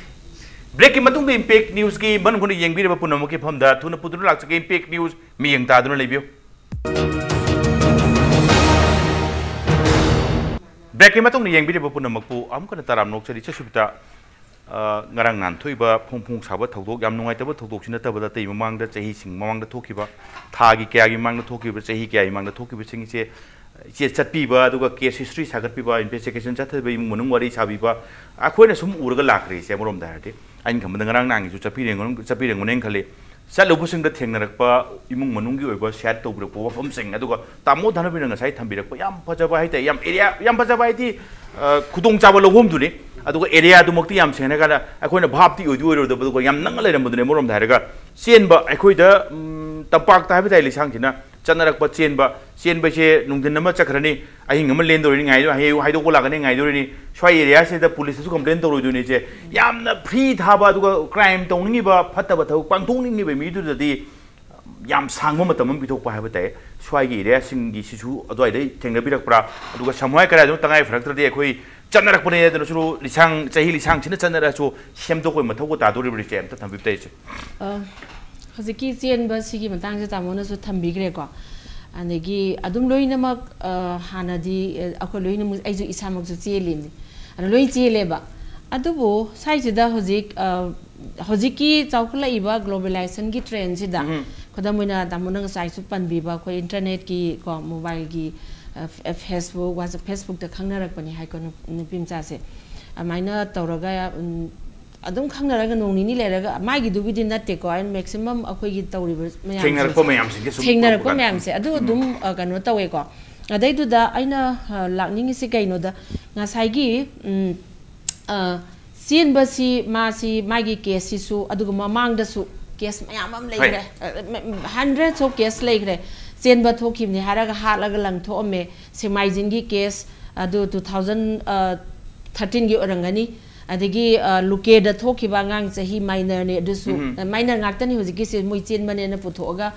ꯕ꯭ꯔꯦꯛꯀꯤ ꯃꯇꯨꯡꯗ Impact News ꯀꯤ ꯃꯅꯨꯡ ꯍꯨꯠꯅ ꯌꯦꯡꯕꯤꯔꯤꯕ ꯄꯨꯝꯅꯃꯛꯀꯤ ꯃꯐꯝꯗ ꯊꯨꯅ ꯄꯨꯗꯨꯅ ꯂꯥꯛꯆꯒꯦ꯫ Impact News ꯃꯤꯠꯌꯦꯡ ꯇꯥꯗꯨꯅ ꯂꯩꯕꯤꯌꯨ꯫ ꯕ꯭ꯔꯦꯛꯀꯤ ꯃꯇꯨꯡꯗ ꯌꯦꯡꯕꯤꯔꯤꯕ ꯄꯨꯝꯅꯃꯛꯄꯨ ꯑꯃꯨꯛ ꯍꯟꯅ ꯇꯔꯥꯝꯅ ꯑꯣꯛꯆꯔꯤ꯫ ꯏꯆꯦ ꯁꯨꯕꯤꯇꯥ, ꯑ, ꯉꯔꯥꯡ ꯅꯍꯥꯟ ꯊꯣꯛꯏꯕ ꯐꯣꯡ ꯐꯣꯡ ꯁꯥꯕ ꯊꯧꯗꯣꯛ, ꯌꯥꯝ ꯅꯨꯡꯉꯥꯏꯇꯕ ꯊꯧꯗꯣꯛꯁꯤ ꯅꯠꯇꯕꯗ, ꯑꯇꯩ ꯃꯃꯥꯡꯗ, ꯆꯍꯤꯁꯤꯡ ꯃꯃꯥꯡꯗ ꯊꯣꯛꯈꯤꯕ, ꯊꯥꯒꯤ ꯀꯌꯥꯒꯤ ꯃꯃꯥꯡꯗ ꯊꯣꯛꯈꯤꯕ, ꯆꯍꯤ ꯀꯌꯥꯒꯤ ꯃꯃꯥꯡꯗ ꯊꯣꯛꯈꯤꯕꯁꯤꯡꯁꯦ, ꯏꯆꯦ ꯆꯠꯄꯤꯕ, ꯑꯗꯨꯒ ꯀꯦꯁ ꯍꯤꯁꯇ꯭ꯔꯤ ꯁꯥꯒꯠꯄꯤꯕ, ꯏꯟꯚꯦꯁꯇꯤꯒꯦꯁꯟ ꯆꯠꯊꯕ, ꯏꯃꯨꯡ ꯃꯅꯨꯡ ꯋꯥꯔꯤ ꯁꯥꯕꯤꯕ, ꯑꯩꯈꯣꯏꯅ ꯁꯨꯝ ꯎꯔꯒ ꯂꯥꯛꯈ꯭ꯔꯦ ꯏꯆꯦ꯫ ꯑꯃꯔꯣꯝꯗ ꯍꯥꯏꯔꯗꯤ ꯑꯩꯅ ꯈꯟꯕꯗ ꯉꯔꯥꯡ ꯅꯍꯥꯟꯒꯤꯁꯨ ꯆꯠꯄꯤꯔꯝꯒꯅꯤ, ꯆꯠꯄꯤꯔꯝꯒꯅꯦꯅ ꯈꯜꯂꯤ꯫ ꯆꯠꯂꯨꯕꯁꯤꯡꯗ ꯊꯦꯡꯅꯔꯛꯄ ꯏꯃꯨꯡ ꯃꯅꯨꯡꯒꯤ ꯑꯣꯏꯕ ꯁꯤꯌꯔ ꯇꯧꯕꯤꯔꯛꯄ ꯋꯥꯐꯝꯁꯤꯡ, ꯑꯗꯨꯒ ꯇꯥꯃꯣ ꯙꯅꯕꯤꯔꯅ ꯉꯁꯥꯏ ꯊꯝꯕꯤꯔꯛꯄ ꯌꯥꯝ ꯐꯖꯕ ꯍꯥꯏꯇꯥꯔꯦ, ꯌꯥꯝ ꯑꯦꯔꯤꯌꯥ, ꯌꯥꯝ ꯐꯖꯕ ꯍꯥꯏꯗꯤ, ꯑ, ꯈꯨꯗꯣꯡꯆꯥꯕ ꯂꯧꯐꯝꯗꯨꯅꯤ꯫ ꯑꯗꯨꯒ ꯑꯦꯔꯤꯌꯥꯗꯨꯃꯛꯇꯤ ꯌꯥꯝ ꯁꯦꯡꯅ ꯀꯥꯟꯗ ꯑꯩꯈꯣꯏꯅ ꯚꯥꯞꯇꯤ ꯑꯣꯏꯗꯤ ꯑꯣꯏꯔꯣꯏꯗꯕ, ꯑꯗꯨꯒ ꯌꯥꯝ ꯅꯛꯅ ꯂꯩꯔꯝꯕꯗꯨꯅꯦ꯫ ꯑꯃꯔꯣꯝꯗ ꯍꯥꯏꯔꯒ ꯆꯦꯟꯕ, ꯑꯩꯈꯣꯏꯗ ꯎꯝ, ꯇꯝꯄꯥꯛꯇ ꯍꯥꯏꯕ ꯇꯥꯏ, ꯂꯤꯁꯥꯡꯁꯤꯅ ꯆꯠꯅꯔꯛꯄ ꯆꯦꯟꯕ꯫ ꯆꯦꯟꯕꯁꯦ ꯅꯨꯡꯊꯤꯟ ꯑꯃ ꯆꯠꯈ꯭ꯔꯅꯤ, ꯑꯍꯤꯡ ꯑꯃ ꯂꯦꯟꯗꯧꯔꯤꯅꯤ, ꯉꯥꯏꯗꯣ ꯍꯌꯦꯡ ꯍꯥꯏꯗꯣꯛꯄ ꯂꯥꯛꯀꯅꯤ, ꯉꯥꯏꯗꯣꯔꯤꯅꯤ꯫ ꯁ꯭ꯋꯥꯏ ꯑꯦꯔꯤꯌꯥꯁꯤꯗ ꯄꯨꯂꯤꯁꯇꯁꯨ ꯀꯝꯄ꯭ꯂꯦꯟ ꯇꯧꯔꯣꯏꯗꯣꯏꯅꯤ ꯏꯆꯦ꯫ ꯌꯥꯝꯅ ꯐ꯭ꯔꯤ ꯊꯥꯕ, ꯑꯗꯨꯒ ꯀ꯭ꯔꯥꯏꯝ ꯇꯧꯅꯤꯡꯉꯤꯕ, ꯐꯠꯇꯕ ꯊꯕꯛ ꯄꯥꯡꯊꯣꯛꯅꯤꯡꯉꯤꯕ ꯃꯤꯗꯨꯗꯗꯤ ꯌꯥꯝ ꯁꯥꯡꯕ ꯃꯇꯝ ꯑꯃ ꯄꯤꯊꯣꯛꯄ ꯍꯥꯏꯕ ꯇꯥꯏ꯫ ꯁ꯭ꯋꯥꯏꯒꯤ ꯑꯦꯔꯤꯌꯥꯁꯤꯡꯒꯤꯁꯤꯁꯨ ꯑꯗꯨꯋꯥꯏꯗ ꯊꯦꯡꯅꯕꯤꯔꯛꯄ꯭ꯔꯥ? ꯑꯗꯨꯒ ꯁꯃꯨ ꯍꯥꯏ ꯀꯔꯥꯏꯗꯅꯣ ꯇꯉꯥꯏ ꯐꯔꯛꯇ꯭ꯔꯗꯤ ꯑꯩꯈꯣꯏ ꯆꯠꯅꯔꯛꯄꯅꯦ ꯍꯥꯏꯗꯅꯁꯨ, ꯂꯤꯁꯥꯡ, ꯆꯍꯤ ꯂꯤꯁꯥꯡꯁꯤꯅ ꯆꯠꯅꯔꯁꯨ ꯁꯦꯝꯗꯣꯛꯄꯒꯤ ꯃꯊꯧꯒ ꯇꯥꯗꯣꯔꯤꯕ꯭ꯔꯥ ꯏꯆꯦ? ꯑꯝꯇ ꯊꯝꯕꯤꯕ ꯇꯥꯏ ꯏꯆꯦ꯫ ꯑ, ꯍꯧꯖꯤꯛꯀꯤ ꯆꯦꯟꯕ ꯁꯤꯒꯤ ꯃꯇꯥꯡꯁꯦ ꯇꯥꯃꯣꯅꯁꯨ ꯊꯝꯕꯤꯈ꯭ꯔꯦꯀꯣ꯫ ꯑꯗꯒꯤ ꯑꯗꯨꯝ ꯂꯣꯏꯅꯃꯛ, ꯑ, ꯍꯥꯟꯅꯗꯤ, ꯑ, ꯑꯩꯈꯣꯏ ꯂꯣꯏꯅꯃꯛ, ꯑꯩꯁꯨ ꯏꯁꯥꯃꯛꯁꯨ ꯆꯦꯜꯂꯤꯅꯤ, ꯑꯗꯨ ꯂꯣꯏ ꯆꯦꯜꯂꯦꯕ꯫ ꯑꯗꯨꯕꯨ ꯁ꯭ꯋꯥꯏꯁꯤꯗ ꯍꯧꯖꯤꯛ, ꯑ, ꯍꯧꯖꯤꯛꯀꯤ ꯆꯥꯎꯈꯠꯂꯛꯏꯕ ꯒ꯭ꯂꯣꯕꯦꯂꯥꯏꯖꯦꯁꯟꯒꯤ ꯇ꯭ꯔꯦꯟꯁꯤꯗ, ꯎꯝ꯫ ꯈꯨꯗꯝ ꯑꯣꯏꯅ ꯇꯥꯃꯣꯅ ꯉꯁꯥꯏꯁꯨ ꯄꯟꯕꯤꯕ ꯑꯩꯈꯣꯏ ꯏꯟꯇꯔꯅꯦꯠꯀꯤ ꯀꯣ, ꯃꯣꯕꯥꯏꯜꯒꯤ, ꯑ, ꯐꯦ-, ꯐꯦꯁꯕꯨꯛ, ꯋꯥꯆꯞ, ꯐꯦꯁꯕꯨꯛꯇ ꯈꯪꯅꯔꯛꯄꯅꯤ ꯍꯥꯏꯀꯣ, ꯅꯨ-, ꯅꯨꯄꯤ ꯃꯆꯥꯁꯦ꯫ ꯑꯗꯨꯃꯥꯏꯅ ꯇꯧꯔꯒ, ꯎꯝ, ꯑꯗꯨꯝ ꯈꯪꯅꯔꯒ ꯅꯣꯡ ꯅꯤꯅꯤ ꯂꯩꯔꯒ, ꯃꯥꯒꯤꯗꯨꯒꯤꯗꯤ ꯅꯠꯇꯦꯀꯣ, ꯑꯩꯅ ꯃꯦꯛꯁꯤꯃꯝ ꯑꯩꯈꯣꯏꯒꯤ ꯇꯧꯔꯤꯕ ꯃꯌꯥꯝꯁꯤꯡꯁꯦ, ꯊꯦꯡꯅꯔꯛꯄ ꯃꯌꯥꯝꯁꯤꯡꯁꯦ ꯁꯨꯝ ꯊꯦꯡꯅꯔꯛꯄ ꯇꯧꯔꯛꯄ ꯀꯥꯟꯗ꯫ ꯃꯌꯥꯝꯁꯦ ꯑꯗꯨ ꯎꯝ꯫ ꯑꯗꯨꯝ, ꯑ, ꯀꯩꯅꯣ ꯇꯧꯋꯦꯀꯣ꯫ ꯑꯗꯩꯗꯨꯗ ꯑꯩꯅ, ꯑ, ꯂꯥꯛꯅꯤꯡꯉꯤꯁꯤ ꯀꯩꯅꯣꯗ, ꯉꯁꯥꯏꯒꯤ, ꯎꯝ, ꯑ, ꯆꯦꯟꯕꯁꯤ, ꯃꯥꯁꯤ, ꯃꯥꯒꯤ ꯀꯦꯁꯁꯤꯁꯨ, ꯑꯗꯨꯒ ꯃꯃꯥꯡꯗꯁꯨ ꯀꯦꯁ ꯃꯌꯥꯝ ꯑꯃ ꯂꯩꯈ꯭ꯔꯦ꯫ ꯍꯣꯏ꯫ ꯑ, ꯃ-, hundreds of case ꯂꯩꯈ꯭ꯔꯦ꯫ ꯆꯦꯟꯕ ꯊꯣꯛꯈꯤꯕꯅꯤ ꯍꯥꯏꯔꯒ ꯍꯥꯠꯂꯒ ꯂꯪꯊꯣꯛꯑꯝꯃꯦ꯫ ꯁꯦꯛꯃꯥꯏꯖꯤꯡꯒꯤ ꯀꯦꯁ ꯑꯗꯨ two thousand, ꯑ, thirteen ꯒꯤ ꯑꯣꯏꯔꯝꯒꯅꯤ꯫ ꯑꯗꯒꯤ, ꯑ, ꯂꯨꯀꯦꯗ ꯊꯣꯛꯈꯤꯕ ꯑꯉꯥꯡ ꯆꯍꯤ ꯃꯥꯏꯅꯔꯅꯤ, ꯑꯗꯨꯁꯨ, ꯎꯝ꯫ ꯑ, ꯃꯥꯏꯅꯔ ꯉꯥꯛꯇꯅꯤ ꯍꯧꯖꯤꯛꯀꯤꯁꯦ, ꯃꯣꯏ ꯆꯦꯟꯕꯅꯦꯅ ꯄꯨꯊꯣꯛꯑꯒ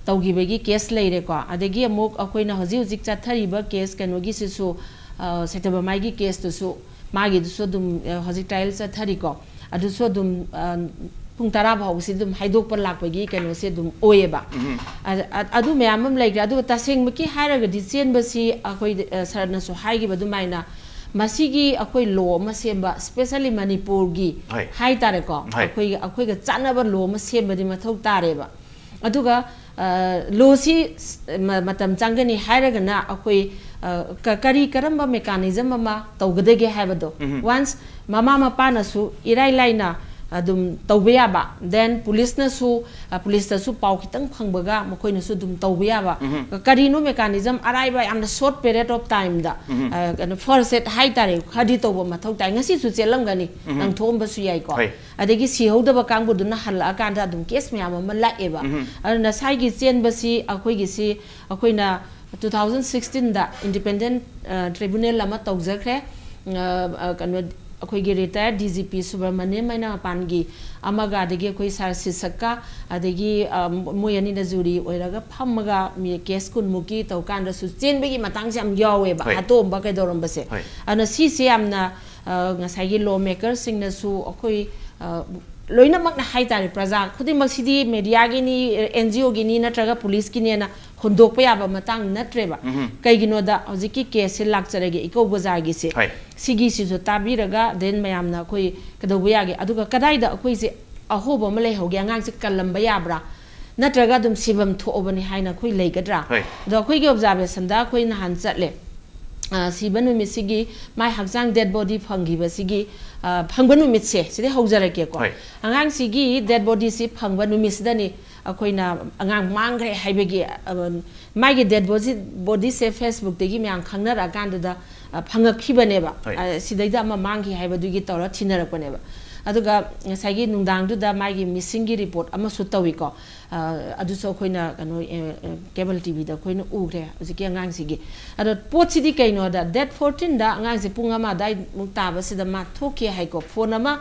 ꯇꯧꯈꯤꯕꯒꯤ ꯀꯦꯁ ꯂꯩꯔꯦꯀꯣ꯫ ꯑꯗꯒꯤ ꯑꯃꯨꯛ ꯑꯩꯈꯣꯏꯅ ꯍꯧꯖꯤꯛ ꯍꯧꯖꯤꯛ ꯆꯠꯊꯔꯤꯕ ꯀꯦꯁ ꯀꯩꯅꯣꯒꯤꯁꯤꯁꯨ, ꯑ, ꯁꯩꯇꯕꯃꯥꯏꯒꯤ ꯀꯦꯁꯇꯨꯁꯨ, ꯃꯥꯒꯤꯗꯨꯁꯨ ꯑꯗꯨꯝ, ꯑ, ꯍꯧꯖꯤꯛ ꯇ꯭ꯔꯥꯏꯌꯦꯜ ꯆꯠꯊꯔꯤꯀꯣ꯫ ꯑꯗꯨꯁꯨ ꯑꯗꯨꯝ, ꯑ, ꯄꯨꯡ ꯇꯔꯥ ꯐꯥꯎꯕꯁꯤ ꯑꯗꯨꯝ ꯍꯥꯏꯗꯣꯛꯄ ꯂꯥꯛꯄꯒꯤ ꯀꯩꯅꯣꯁꯦ ꯑꯗꯨꯝ ꯑꯣꯏꯌꯦꯕ꯫ ꯎꯝ꯫ ꯑ-, ꯑ-, ꯑꯗꯨ ꯃꯌꯥꯝ ꯑꯃ ꯂꯩꯈ꯭ꯔꯦ꯫ ꯑꯗꯨꯒ ꯇꯁꯦꯡꯃꯛꯀꯤ ꯍꯥꯏꯔꯒꯗꯤ ꯆꯦꯟꯕꯁꯤ ꯑꯩꯈꯣꯏ, ꯑ, ꯁꯥꯔꯅꯁꯨ ꯍꯥꯏꯈꯤꯕ ꯑꯗꯨꯃꯥꯏꯅ ꯃꯁꯤꯒꯤ ꯑꯩꯈꯣꯏ ꯂꯣ ꯑꯃ ꯁꯦꯝꯕ, especially ꯃꯅꯤꯄꯨꯔꯒꯤ ꯍꯣꯏ꯫ ꯍꯥꯏꯇꯥꯔꯦꯀꯣ, ꯍꯣꯏ꯫ ꯑꯩꯈꯣꯏꯒ, ꯑꯩꯈꯣꯏꯒ ꯆꯥꯟꯅꯕ ꯂꯣ ꯑꯃ ꯁꯦꯝꯕꯗꯤ ꯃꯊꯧ ꯇꯥꯔꯦꯕ꯫ ꯑꯗꯨꯒ, ꯑ, ꯂꯣꯁꯤ ꯁ-, ꯃ-, ꯃꯇꯝ ꯆꯪꯒꯅꯤ ꯍꯥꯏꯔꯒꯅ ꯑꯩꯈꯣꯏ, ꯑ, ꯀ-, ꯀꯔꯤ ꯀꯔꯝꯕ mechanism ꯑꯃ ꯇꯧꯒꯗꯒꯦ ꯍꯥꯏꯕꯗꯣ꯫ ꯎꯝ꯫ Once ꯃꯃꯥ ꯃꯄꯥꯅꯁꯨ ꯏꯔꯥꯏ ꯂꯥꯏꯅ ꯑꯗꯨꯝ ꯇꯧꯕ ꯌꯥꯕ, then ꯄꯨꯂꯤꯁꯅꯁꯨ, ꯑ, ꯄꯨꯂꯤꯁꯇꯁꯨ ꯄꯥꯎ ꯈꯤꯇꯪ ꯐꯪꯕꯒ ꯃꯈꯣꯏꯅꯁꯨ ꯑꯗꯨꯝ ꯇꯧꯕ ꯌꯥꯕ꯫ ꯀꯔꯤꯅꯣ mechanism ꯑꯔꯥꯏꯕ, ꯌꯥꯝꯅ short period of time ꯗ, ꯑ, ꯀꯩꯅꯣ, first aid ꯍꯥꯏꯇꯥꯔꯦ, ꯈꯔꯗꯤ ꯇꯧꯕ ꯃꯊꯧ ꯇꯥꯏ꯫ ꯉꯁꯤꯁꯨ ꯆꯦꯜꯂꯝꯒꯅꯤ, ꯅꯪꯊꯣꯛꯑꯝꯕꯁꯨ ꯌꯥꯏꯀꯣ꯫ ꯍꯣꯏ꯫ ꯑꯗꯒꯤ ꯁꯤꯍꯧꯗꯕ ꯀꯥꯡꯕꯨꯗꯨꯅ ꯍꯜꯂꯛꯑꯀꯥꯟꯗ ꯑꯗꯨꯝ case ꯃꯌꯥꯝ ꯑꯃ ꯂꯥꯛꯑꯦꯕ꯫ ꯑꯗꯨꯅ ꯉꯁꯥꯏꯒꯤ ꯆꯦꯟꯕꯁꯤ ꯑꯩꯈꯣꯏꯒꯤꯁꯤ, ꯑꯩꯈꯣꯏꯅ two thousand sixteen ꯗ independent, ꯑ, tribunal ꯑꯃ ꯇꯧꯖꯈ꯭ꯔꯦ꯫ ꯑ, ꯑ, ꯀꯩꯅꯣ, ꯑꯩꯈꯣꯏꯒꯤ retired D G P Subramaniam ꯃꯩꯅꯥ ꯃꯄꯥꯟꯒꯤ ꯑꯃꯒ, ꯑꯗꯒꯤ ꯑꯩꯈꯣꯏ ꯁꯥꯔ ꯁꯤꯁꯛꯀ, ꯑꯗꯒꯤ, ꯑ, ꯃꯣꯏ ꯑꯅꯤꯅ jury ꯑꯣꯏꯔꯒ ꯐꯝꯃꯒ ꯃꯤ case ꯀꯨꯟꯃꯨꯛꯀꯤ ꯇꯧꯀꯥꯟꯗꯁꯨ ꯆꯦꯟꯕꯒꯤ ꯃꯇꯥꯡꯁꯦ ꯌꯥꯝ ꯌꯥꯎꯋꯦꯕ, ꯍꯣꯏ꯫ ꯍꯥꯠꯇꯣꯛꯑꯝꯕ ꯀꯩꯗꯧꯔꯝꯕꯁꯦ꯫ ꯍꯣꯏ꯫ ꯑꯗꯨꯅ ꯁꯤꯁꯦ ꯌꯥꯝꯅ, ꯑ, ꯉꯁꯥꯏꯒꯤ law maker ꯁꯤꯡꯅꯁꯨ ꯑꯩꯈꯣꯏ, ꯑ, ꯂꯣꯏꯅꯃꯛꯅ ꯍꯥꯏꯇꯥꯔꯦ, ꯄ꯭ꯔꯖꯥ ꯈꯨꯗꯤꯡꯃꯛꯁꯤꯗꯤ media Guinea, N G O Guinea ꯅꯠꯇ꯭ꯔꯒ ꯄꯨꯂꯤꯁꯀꯤꯅꯦꯅ ꯍꯨꯟꯗꯣꯛꯄ ꯌꯥꯕ ꯃꯇꯥꯡ ꯅꯠꯇ꯭ꯔꯦꯕ꯫ ꯀꯩꯒꯤꯅꯣꯗ ꯍꯧꯖꯤꯛꯀꯤ case ꯁꯦ ꯂꯥꯛꯆꯔꯒꯦ, ꯏꯀꯧ ꯕꯖꯥꯔꯒꯤꯁꯦ꯫ ꯍꯣꯏ꯫ ꯁꯤꯒꯤꯁꯤꯁꯨ ꯇꯥꯕꯤꯔꯒ then ꯃꯌꯥꯝꯅ ꯑꯩꯈꯣꯏ ꯀꯩꯗꯧꯕ ꯌꯥꯒꯦ, ꯑꯗꯨꯒ ꯀꯗꯥꯏꯗ ꯑꯩꯈꯣꯏꯁꯦ ꯑꯍꯣꯕ ꯑꯃ ꯂꯩꯍꯧꯒꯦ, ꯑꯉꯥꯡꯁꯦ ꯀꯜꯂꯝꯕ ꯌꯥꯕ꯭ꯔꯥ, ꯅꯠꯇ꯭ꯔꯒ ꯑꯗꯨꯝ ꯁꯤꯐꯝ ꯊꯣꯛꯑꯕꯅꯤ ꯍꯥꯏꯅ ꯑꯩꯈꯣꯏ ꯂꯩꯒꯗ꯭ꯔꯥ? ꯍꯣꯏ꯫ ꯑꯗꯣ ꯑꯩꯈꯣꯏꯒꯤ observation ꯗ ꯑꯩꯈꯣꯏ ꯅꯍꯥꯟ ꯆꯠꯂꯦ꯫ ꯑ, ꯁꯤꯕ ꯅꯨꯃꯤꯠꯁꯤꯒꯤ ꯃꯥꯏ ꯍꯛꯆꯥꯡ dead body ꯐꯪꯈꯤꯕꯁꯤꯒꯤ, ꯑ, ꯐꯪꯕ ꯅꯨꯃꯤꯠꯁꯦ ꯁꯤꯗꯩ ꯍꯧꯖꯔꯛꯀꯦꯀꯣ꯫ ꯍꯣꯏ꯫ ꯑꯉꯥꯡꯁꯤꯒꯤ dead body ꯁꯤ ꯐꯪꯕ ꯅꯨꯃꯤꯠꯁꯤꯗꯅꯤ ꯑꯩꯈꯣꯏꯅ ꯑꯉꯥꯡ ꯃꯥꯡꯈ꯭ꯔꯦ ꯍꯥꯏꯕꯒꯤ, ꯑ, ꯃꯥꯒꯤ dead body, body ꯁꯦ Facebook ꯇꯒꯤ ꯃꯌꯥꯝ ꯈꯪꯅꯔꯛꯑꯀꯥꯟꯗꯨꯗ, ꯑ, ꯐꯪꯉꯛꯈꯤꯕꯅꯦꯕ꯫ ꯍꯣꯏ꯫ ꯑ, ꯁꯤꯗꯩꯗ ꯑꯃ ꯃꯥꯡꯈꯤ ꯍꯥꯏꯕꯗꯨꯒꯤ ꯇꯧꯔ ꯊꯤꯅꯔꯛꯄꯅꯦꯕ꯫ ꯑꯗꯨꯒ ꯉꯁꯥꯏꯒꯤ ꯅꯨꯡꯗꯥꯡꯗꯨꯗ ꯃꯥꯒꯤ missing ꯒꯤ report ꯑꯃꯁꯨ ꯇꯧꯏꯀꯣ꯫ ꯑ, ꯑꯗꯨꯁꯨ ꯑꯩꯈꯣꯏꯅ ꯀꯩꯅꯣ, ꯑ, ꯑ, cable T V ꯗ ꯑꯩꯈꯣꯏꯅ ꯎꯈ꯭ꯔꯦ ꯍꯧꯖꯤꯛꯀꯤ ꯑꯉꯥꯡꯁꯤꯒꯤ꯫ ꯑꯗꯣ ꯄꯣꯠꯁꯤꯗꯤ ꯀꯩꯅꯣꯗ, date fourteen ꯗ ꯑꯉꯥꯡꯁꯦ ꯄꯨꯡ ꯑꯃ ꯑꯗꯨꯋꯥꯏꯃꯨꯛ ꯇꯥꯕꯁꯤꯗ ꯃꯥ ꯊꯣꯛꯈꯤ ꯍꯥꯏꯀꯣ꯫ Phone ꯑꯃ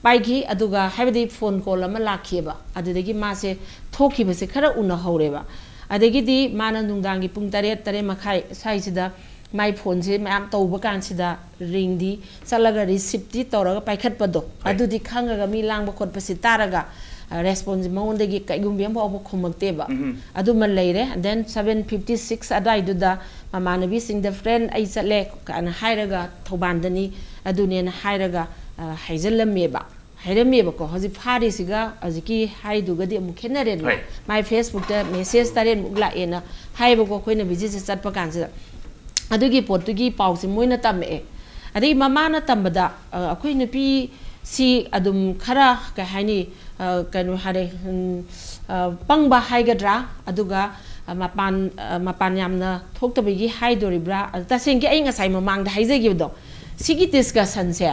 ꯄꯥꯏꯈꯤ, ꯑꯗꯨꯒ ꯍꯥꯏꯕꯗꯤ phone call ꯑꯃ ꯂꯥꯛꯈꯤꯑꯕ, ꯑꯗꯨꯗꯒꯤ ꯃꯥꯁꯦ ꯊꯣꯛꯈꯤꯕꯁꯦ ꯈꯔ ꯎꯅꯍꯧꯔꯦꯕ꯫ ꯑꯗꯒꯤꯗꯤ ꯃꯥꯅ ꯅꯨꯡꯗꯥꯡꯒꯤ ꯄꯨꯡ ꯇꯔꯦꯠ, ꯇꯔꯦꯠ ꯃꯈꯥꯏ ꯁ꯭ꯋꯥꯏꯁꯤꯗ ꯃꯥꯏ phone ꯁꯦ ꯃꯌꯥꯝ ꯇꯧꯕ ꯀꯥꯟꯁꯤꯗ ring ꯗꯤ ꯆꯠꯂꯒ receipt ꯇꯤ ꯇꯧꯔꯒ ꯄꯥꯏꯈꯠꯄꯗꯣ, ꯍꯣꯏ꯫ ꯑꯗꯨꯗꯤ ꯈꯪꯉꯒ ꯃꯤ ꯂꯥꯡꯕ ꯈꯣꯠꯄꯁꯤ ꯇꯥꯔꯒ, ꯑ, response ꯁꯦ ꯃꯉꯣꯟꯗꯒꯤ ꯀꯩꯒꯨꯝꯕꯤ ꯑꯃꯐꯥꯎꯕ ꯈꯨꯝꯃꯛꯇꯦꯕ꯫ ꯑꯗꯨꯃ ꯂꯩꯔꯦ꯫ Then seven fifty six ꯑꯗꯨꯋꯥꯏꯗꯨꯗ ꯃꯃꯥꯟꯅꯕꯤꯁꯤꯡꯗ, "Friend, ꯑꯩ ꯆꯠꯂꯦ" ꯀꯥꯏꯅ ꯍꯥꯏꯔꯒ, "ꯊꯧꯕꯥꯜꯗꯅꯤ", ꯑꯗꯨꯅꯦꯅ ꯍꯥꯏꯔꯒ, ꯑ, ꯍꯥꯏꯖꯜꯂꯝꯃꯦꯕ꯫ ꯍꯥꯏꯔꯝꯃꯦꯕꯀꯣ꯫ ꯍꯧꯖꯤꯛ ꯐꯥꯔꯤꯁꯤꯒ ꯍꯧꯖꯤꯛꯀꯤ ꯍꯥꯏꯗꯨꯒꯗꯤ ꯑꯃꯨꯛ ꯈꯦꯠꯅꯔꯦꯗꯅ꯫ ꯍꯣꯏ꯫ ꯃꯥꯏ Facebook ꯇ message ꯇꯔꯦꯠꯃꯨꯛ ꯂꯥꯛꯑꯦꯅ ꯍꯥꯏꯌꯦꯕꯀꯣ, ꯑꯩꯈꯣꯏꯅ visit ꯁꯦ ꯆꯠꯄ ꯀꯥꯟꯁꯤꯗ꯫ ꯑꯗꯨꯒꯤ ꯄꯣꯠꯇꯨꯒꯤ ꯄꯥꯎꯁꯦ ꯃꯣꯏꯅ ꯇꯝꯃꯛꯑꯦ꯫ ꯑꯗꯒꯤ ꯃꯃꯥꯅ ꯇꯝꯕꯗ, ꯑ, ꯑꯩꯈꯣꯏ ꯅꯨꯄꯤ, ꯁꯤ ꯑꯗꯨꯝ ꯈꯔ, ꯀꯩ ꯍꯥꯏꯅꯤ, ꯑ, ꯀꯩꯅꯣ ꯍꯥꯏꯔꯦ, ꯎꯝ, ꯑ, ꯄꯪꯕ ꯍꯥꯏꯒꯗ꯭ꯔꯥ, ꯑꯗꯨꯒ, ꯑ, ꯃꯄꯥꯟ, ꯑ, ꯃꯄꯥꯟ ꯌꯥꯝꯅ ꯊꯣꯛꯇꯕꯒꯤ ꯍꯥꯏꯗꯣꯔꯤꯕ꯭ꯔꯥ? ꯑꯗꯨ ꯇꯁꯦꯡꯒꯤ ꯑꯩ ꯉꯁꯥꯏ ꯃꯃꯥꯡꯗ ꯍꯥꯏꯖꯈꯤꯕꯗꯣ, ꯁꯤꯒꯤ ꯗꯤꯁꯀꯁꯟꯁꯦ